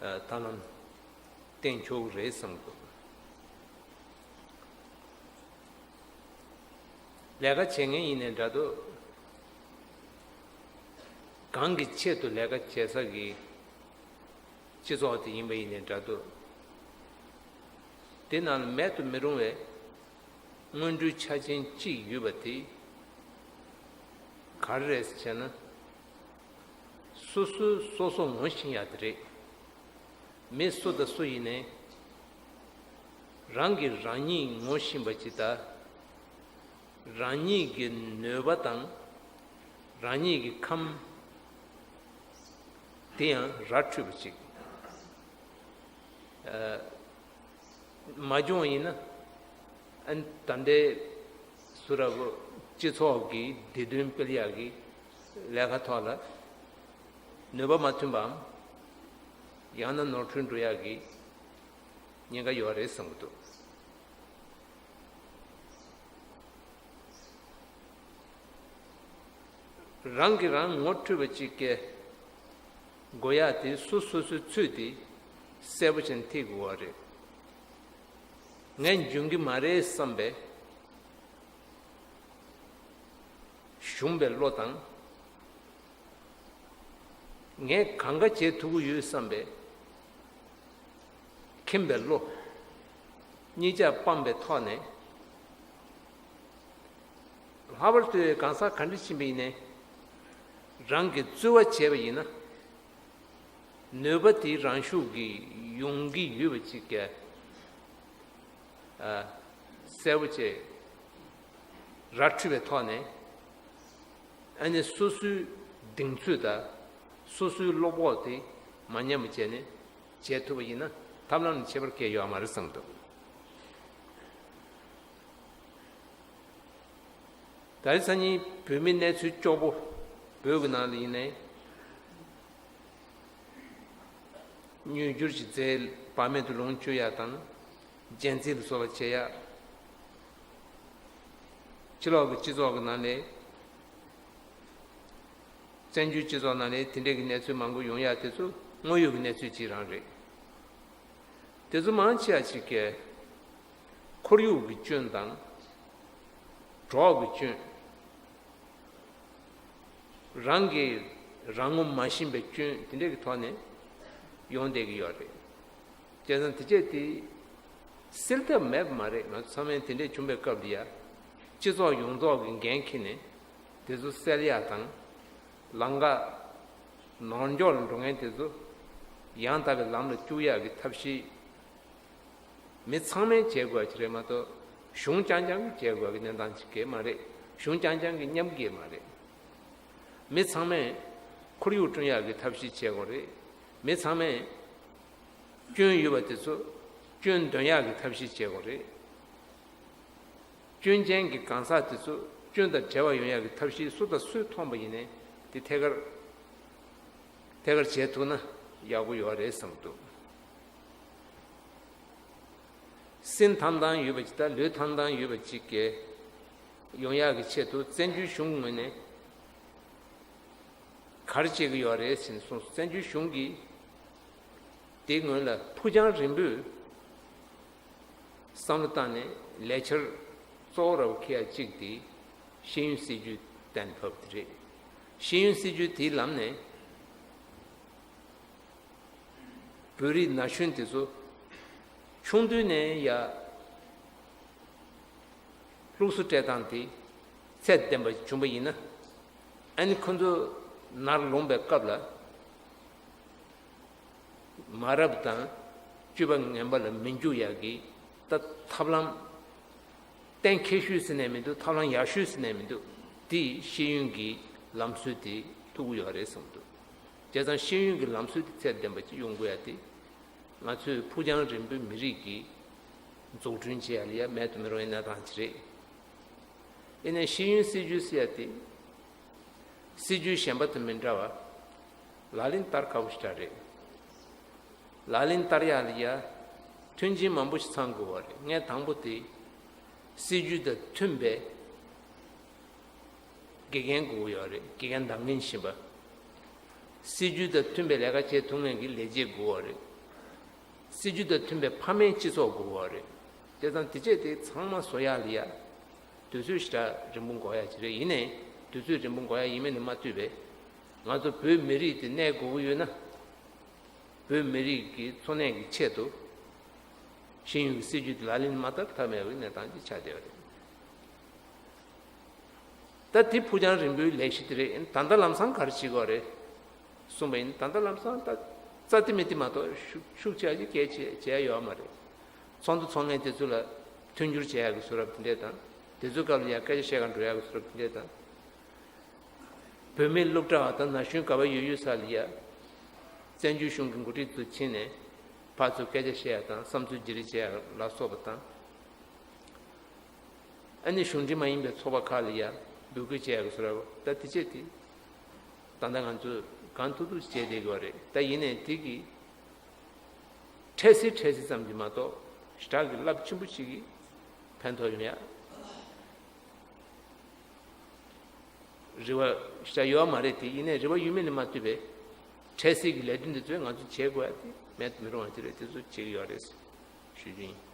ཨ་ཐབས་ལམ་བསྟེན་ཆོག་གི་རེད་བསམ་གི་འདུག་ལས་ཀ་བྱེད་མཁན་ཡིན་ནའི་འདྲ་འདུག་གང་གི་ཆེད་དུ་ལས་ཀ་བྱེད་ས་གི་སྤྱི་ཚོགས་དེ་ཡིན་པ་ཡིན་ནའི་འདྲ་འདུག་དེ་ནང་ལ་མེད་དུ་མི་རུང་བའི་སྔོན་འགྲོའི་ཆ་རྐྱེན་གཅིག་ཡོད་པ་དེ་ག་རེ་རེད་ཟེར་བྱས་ན། སོ་སོས་སོ་སོ་ངོ་ཤེས་ཡ་དེ་རེད། མི་སུ་དང་སུ་ཡིན་ནའི་རང་གིས་རང་ཉིད་ངོ་ཤེས་པ་ཅིག་དང་། རང་ཉིད་ཀྱི་ནུས་པ་དང་རང་ཉིད་ཀྱི་ཁམས་དེ་ཡང་ར་འཕྲོད་པ་ཅིག་མ་བྱུང་བ་ཡིན་ན། ཨ་ནི་ད་ལྟའི་སུ་ར་བོ་སྤྱི་ཚོགས་ཀྱི་བདེ་དོན་སྤེལ་ཡག་གི་ལས་ཀ་ཐོག་ལ་ནུས་པ་མ་ཐོན་པའམ། ཡང་ན་ནོར་འཁྲུལ་འགྲོ་ཡག་གི་ཉེན་ཁ་ཡོད་རེད་བསམ་གྱི་འདུག་རང་གིས་རང་ངོ་འཕྲོད་པ་ཅིག་སྐྱེ་དགོས་ཡག་དེ་སོ་སོ་སོའི་ཚོད་དེ་གསལ་པོ་བྱས་ནས་ཐེག་དགོས་པ་རེད། ངས་འཇོན་གྱི་མ་རེད་བསམ་པའི་ཞུམ་པའི་བློ་དང་། ངས་གང་ག་བྱེད་ཐུབ་ཀྱི་ཡོད་བསམ་པའི་ཁེངས་པའི་བློ། གཉིས་ཆ་སྤངས་པའི་ཐོག་ནས། ལྷག་པར་དུ་གང་ཟག་ག་འདྲ་ཕྱིན་པ་ཡིན་ནའི། རང་གིས་རྩོལ་བ་བྱས་པ་ཡིན་ན། ནུས་པ་དེ་རང་ཤུགས་ཀྱིས་ཡོང་གི་ཡོད་པ་ཅིག་གས། ཨ། གསལ་པོ་བྱས། ར་འཕྲོད་པའི་ཐོག་ནས། ཨ་ནི་སོ་སོའི་གདེང་ཚོད་དང་། སོ་སོའི་བློ་ཁོག་དེ་མ་ཉམས་པ་བྱས་ནས་བྱེད་ཐུབ་པ་ཡིན་ན། ཐབས་ལམ་ནི་ཁྱད་པར་གང་ཡང་ཡོད་མ་རེད་བསམ་འདུག་ད་རེས་སང་ཉིན་བོད་མི་གནས་ཚུལ་སྐྱོ་པོ། བོད་ཀྱི་ནང་ལ་ཡིན་ནའི། དངུལ་འབྱོར་གྱི་རྫས་བག་མེད་དུ་ལོངས་སྤྱོད་ཡག་དང་། སྦྱིན་སྲེག་ལ་སོགས་པ་བྱེད་ཡག་ཕྱི་ལོགས་ཀྱི་སྤྱི་ཚོགས་ཀྱི་ནང་ནས། བཙན་བྱོལ་སྤྱི་ཚོགས་ནང་ནས་དེ་འདྲའི་གི་གནས་ཚུལ་མང་པོ་ཡོང་ཡག་དེ་ཚོ་དངོས་ཡོད་ཀྱི་གནས་ཚུལ་ཅིག་རང་རེད། དེ་ཚོ་མང་ཆེ་བ་ཞིག་གིས་ཁོར་ཡུག་གི་སྐྱོན་དང་། གྲོགས་ཀྱི་སྐྱོན། རང་གིས་རང་ངོ་མ་ཤེས་པའི་སྐྱོན་དེ་འདྲའི་གི་ཐོག་ནས་ཡོང་བསྡད་ཀྱི་ཡོད་རེད། བྱས་ཙང་དེ་བྱས་དེ་སེལ་ཐབས་མེད་པ་མ་རེད། ང་ཚོ་ཚང་མས་དེ་འདྲས་བྱུང་བའི་སྐབས་ལ་ཡ། སྤྱི་ཚོགས་ཡོངས་རྫོགས་ཀྱི་འགན་འཁྱེར་ནས་དེ་ཚོ་སེལ་ཡག་དང་། ལམ་ཁ་ནོར་འཁྱོག་ལ་འགྲོ་མཁན་དེ་ཚོ་ཡང་དག་པའི་ལམ་ལ་བཅུག་ཡག་གི་ཐབས་ཤེས། མི་ཚང་མས་བྱེད་དགོས་ཀྱི་རེད་མ་གཏོགས། གཞུང་རྐྱང་རྐྱང་གིས་བྱེད་དགོས་ཀྱི་གནས་སྟངས་ཅིག་གས་མ་རེད། གཞུང་རྐྱང་རྐྱང་གིས་མཉམ་གྱི་མ་རེད། མི་ཚང་མས་ཁོར་ཡུག་བསྐྲུན་ཡག་གི་ཐབས་ཤེས་བྱེད་དགོས་རེད། མི་ཚང་མས་སྐྱོན་ཡོད་པ་དེ་ཚོ་སྐྱོན་འདོན་ཡག་གི་ཐབས་ཤེས་བྱེད་དགོས་རེད། སྐྱོན་ཅན་གྱི་གང་ཟག་དེ་ཚོ་སྐྱོན་དང་བྲལ་བ་ཡོང་ཡག་གི་ཐབས་ཤེས་སུ་དང་སུས་མཐོང་པ་ཡིན་ནའི་དེ་ཐད་ཀར་ཐད་ཀར་བྱེད་ཐུབ་ན་ཡག་པོ་ཡོད་རེད་བསམ་འདུག་སེམས་ཐང་ཐང་ཡོད་པ་ཅིག་དང་ལུས་ཐང་ཐང་ཡོད་པ་ཅིག་གིས་ཡོང་ཡག་གི་ཆེད་དུ་བཙན་བྱོལ་གཞུང་ངོས་ནས་ག་རེ་བྱེད་ཀྱི་ཡོད་རེད་ཟེར་ནས་གསུངས་སོང་། བཙན་བྱོལ་གཞུང་གིས་དེའི་སྔོན་ལ་ཕུགས་རྒྱང་རིང་པོས་བསམ་བློ་བཏང་ནས་ལས་འཆར་གཙོ་བོ་ར་བ་ཁེ་ཡ་གཅིག་དེ་ཤེས་ཡོན་སྲིད་ཇུས་གཏན་ཕབ་དེ་རེད། ཤེས་ཡོན་སྲིད་ཇུས་དེའི་ལམ་ནས། བོད་རིགས་ན་གཞོན་དེ་ཚོ་ཆུང་དུས་ནས་ཡ་སློབ་གསོ་སྤྲད་སྟངས་དེ་ཚད་ལྡན་པ་བྱུང་བ་ཡིན་ན། ཨ་ནི་ཁོ་ཚོ་ནར་ལངས་པའི་སྐབས་ལ་མ་རབས་དང་སྤྱོད་པ་ངན་པ་ལ་མི་འཇུག་ཡག་གི་ད་ཐབས་ལམ། གཏན་འཁེལ་ཤོས་ཟེར་ནས་མི་འདུག་ཐབས་ལམ་ཡག་ཤོས་ཟེར་ནས་མི་འདུག་དེ་ཤེས་ཡོན་གྱི་ལམ་སྲོལ་དེ་ཐུག་གི་ཡོད་རེད་བསམ་འདུག་བྱས་ཙང་ཤེས་ཡོན་གྱི་ལམ་སྲོལ་དེ་ཚད་ལྡན་པ་ཅིག་ཡོང་དགོས་ཡ་དེ། ང་ཚོས་ཕུགས་རྒྱང་རིང་པོའི་མི་རིགས་ཀྱི་འཛུགས་སྐྲུན་བྱེད་ཡ་ལ་ཡ་མེད་དུ་མི་རུང་བའི་གནས་སྟངས་ཅིག་རེད། ཡིན་ནའི་ཤེས་ཡོན་སྲིད་བྱུས་ཟེར་ཡ་དེ། སྲིད་བྱུས་གཞན་པ་དང་མི་འདྲ་བ། ལག་ལེན་བསྟར་དཀའ་བོ་ཞེ་དྲག་རེད། ལག་ལེན་བསྟར་ཡག་ལ་ཡ། མཐུན་རྐྱེན་མང་པོ་ཞིག་ཚང་དགོས་པ་རེད། ངས་དང་པོ་དེ། སྲིད་བྱུས་དང་མཐུན་པའི་དགེ་རྒན་དགོས་ཀྱི་ཡོད་རེད། དགེ་རྒན་འདང་ངེས་ཤེས་པ། སྲིད་བྱུས་དང་མཐུན་པའི་ལས་ཀ་བྱེད་ཐུབ་མཁན་གྱི་ལས་བྱེད་དགོས་པ་རེད། སྲིད་བྱུས་དང་མཐུན་པའི་ཕ་མའི་སྤྱི་ཚོགས་དགོས་པ་རེད། དེ་ཙང་དེ་བྱས་དེ་ཚང་མ་བཟོ་ཡག་ལ་ཡ། དུས་ཚོད་ཞེ་དྲག་རིང་པོ་འགོར་ཡག་ཅིག་རེད། ཡིན་ནའི་དུས་ཚོད་རིང་པོ་འགོར་ཡག་ཡིན་མིན་ལ་མ་ལྟོས་པའི། ང་ཚོ་བོད་མི་རིགས་དེ་གནས་དགོས་ཀྱི་ཡོད་ན། བོད་མི་རིགས་ཀྱི་འཚོ་གནས་ཀྱི་ཆེད་དུ། ཤེས་ཡོན་གྱི་སྲིད་བྱུས་དེ་ལག་ལེན་མ་བསྟར་ཐབས་མེད་པའི་གནས་སྟངས་ཅིག་ཆགས་བསྡད་པ་རེད། ད་དེ་ཕུགས་རྒྱང་རིང་པོའི་ལས་གཞི་དེ་རེད། ད་ལྟ་ལམ་སང་ག་རེ་བྱེད་དགོས་རེད། གསུངས་པ་ཡིན། ད་ལྟ་ལམ་སང་ད་རྩ་དེ་མི་དེ་མ་གཏོགས་ཤུགས་ཤུགས་ཆེ་ཅིག་གལ་ཆེ་བྱས་ཡོད་མ་རེད། ཚོགས་འདུ་འཚོགས་མཁན་དེ་ཚོ་ལ་མཐུན་འགྱུར་བྱེད་ཡག་གི་བཟོ་འདྲ་དེ་འདྲས་དང་། དེ་ཚོའི་སྐབས་ལ་ཡ་སྐད་ཆ་བཤད་ག་འགྲོ་ཡག་གི་བཟོ་འདྲ་དེ་འདྲས་དང་། བོད་མི་སློབ་གྲྭ་བ་དང་ན་གཞོན་ག་པར་ཡོད་ཡོད་ས་ལ་ཡ། བཙན་བྱོལ་གཞུང་གི་འགོ་ཁྲིད་ཚོ་ཕྱིན་ནས་ཕར་ཚུར་སྐད་ཆ་བཤད་ཡག་དང་བསམ་ཚུལ་བརྗེ་རེས་བྱེད་ཡག་ལ་སོགས་པ་དང་། ཨ་ནི་གཞུང་འབྲེལ་མ་ཡིན་པའི་ཚོགས་པ་ཁག་ལ་ཡ་འབོད་སྐུལ་བྱེད་ཡག་གི་བཟོ་འདྲ་བོ། ད་དེ་བྱས་དེ། ད་ལྟ་ང་ཚོས་གང་ཐུབ་ཐུབ་བྱས་བསྡད་དགོས་རེད། ད་ཡིན་ནའི་དེ་གི་འཕྲལ་སེལ་འཕྲལ་སེལ་ཙམ་གྱིས་མ་གཏོགས་ཞེ་དྲག་གི་རླབས་ཆེན་པོ་ཞིག་གི་ཕན་ཐོགས་ཡོང་ཡག་རེ་བ་ཞེ་དྲག་ཡོད་མ་རེད་དེ། ཡིན་ནའི་རེ་བ་ཡོད་མིན་ལ་མ་ལྟོས་པའི་འཕྲལ་སེལ་གྱི་ལས་དོན་འདི་ཚོས་ང་ཚོས་བྱེད་དགོས་ཡག་དེ་མེད་དུ་མི་རུང་བ་དེ་རེད། དེ་ཚོ་བྱེད་ཀྱི་ཡོད་རེད་ཞུ་རྒྱུ་ཡིན།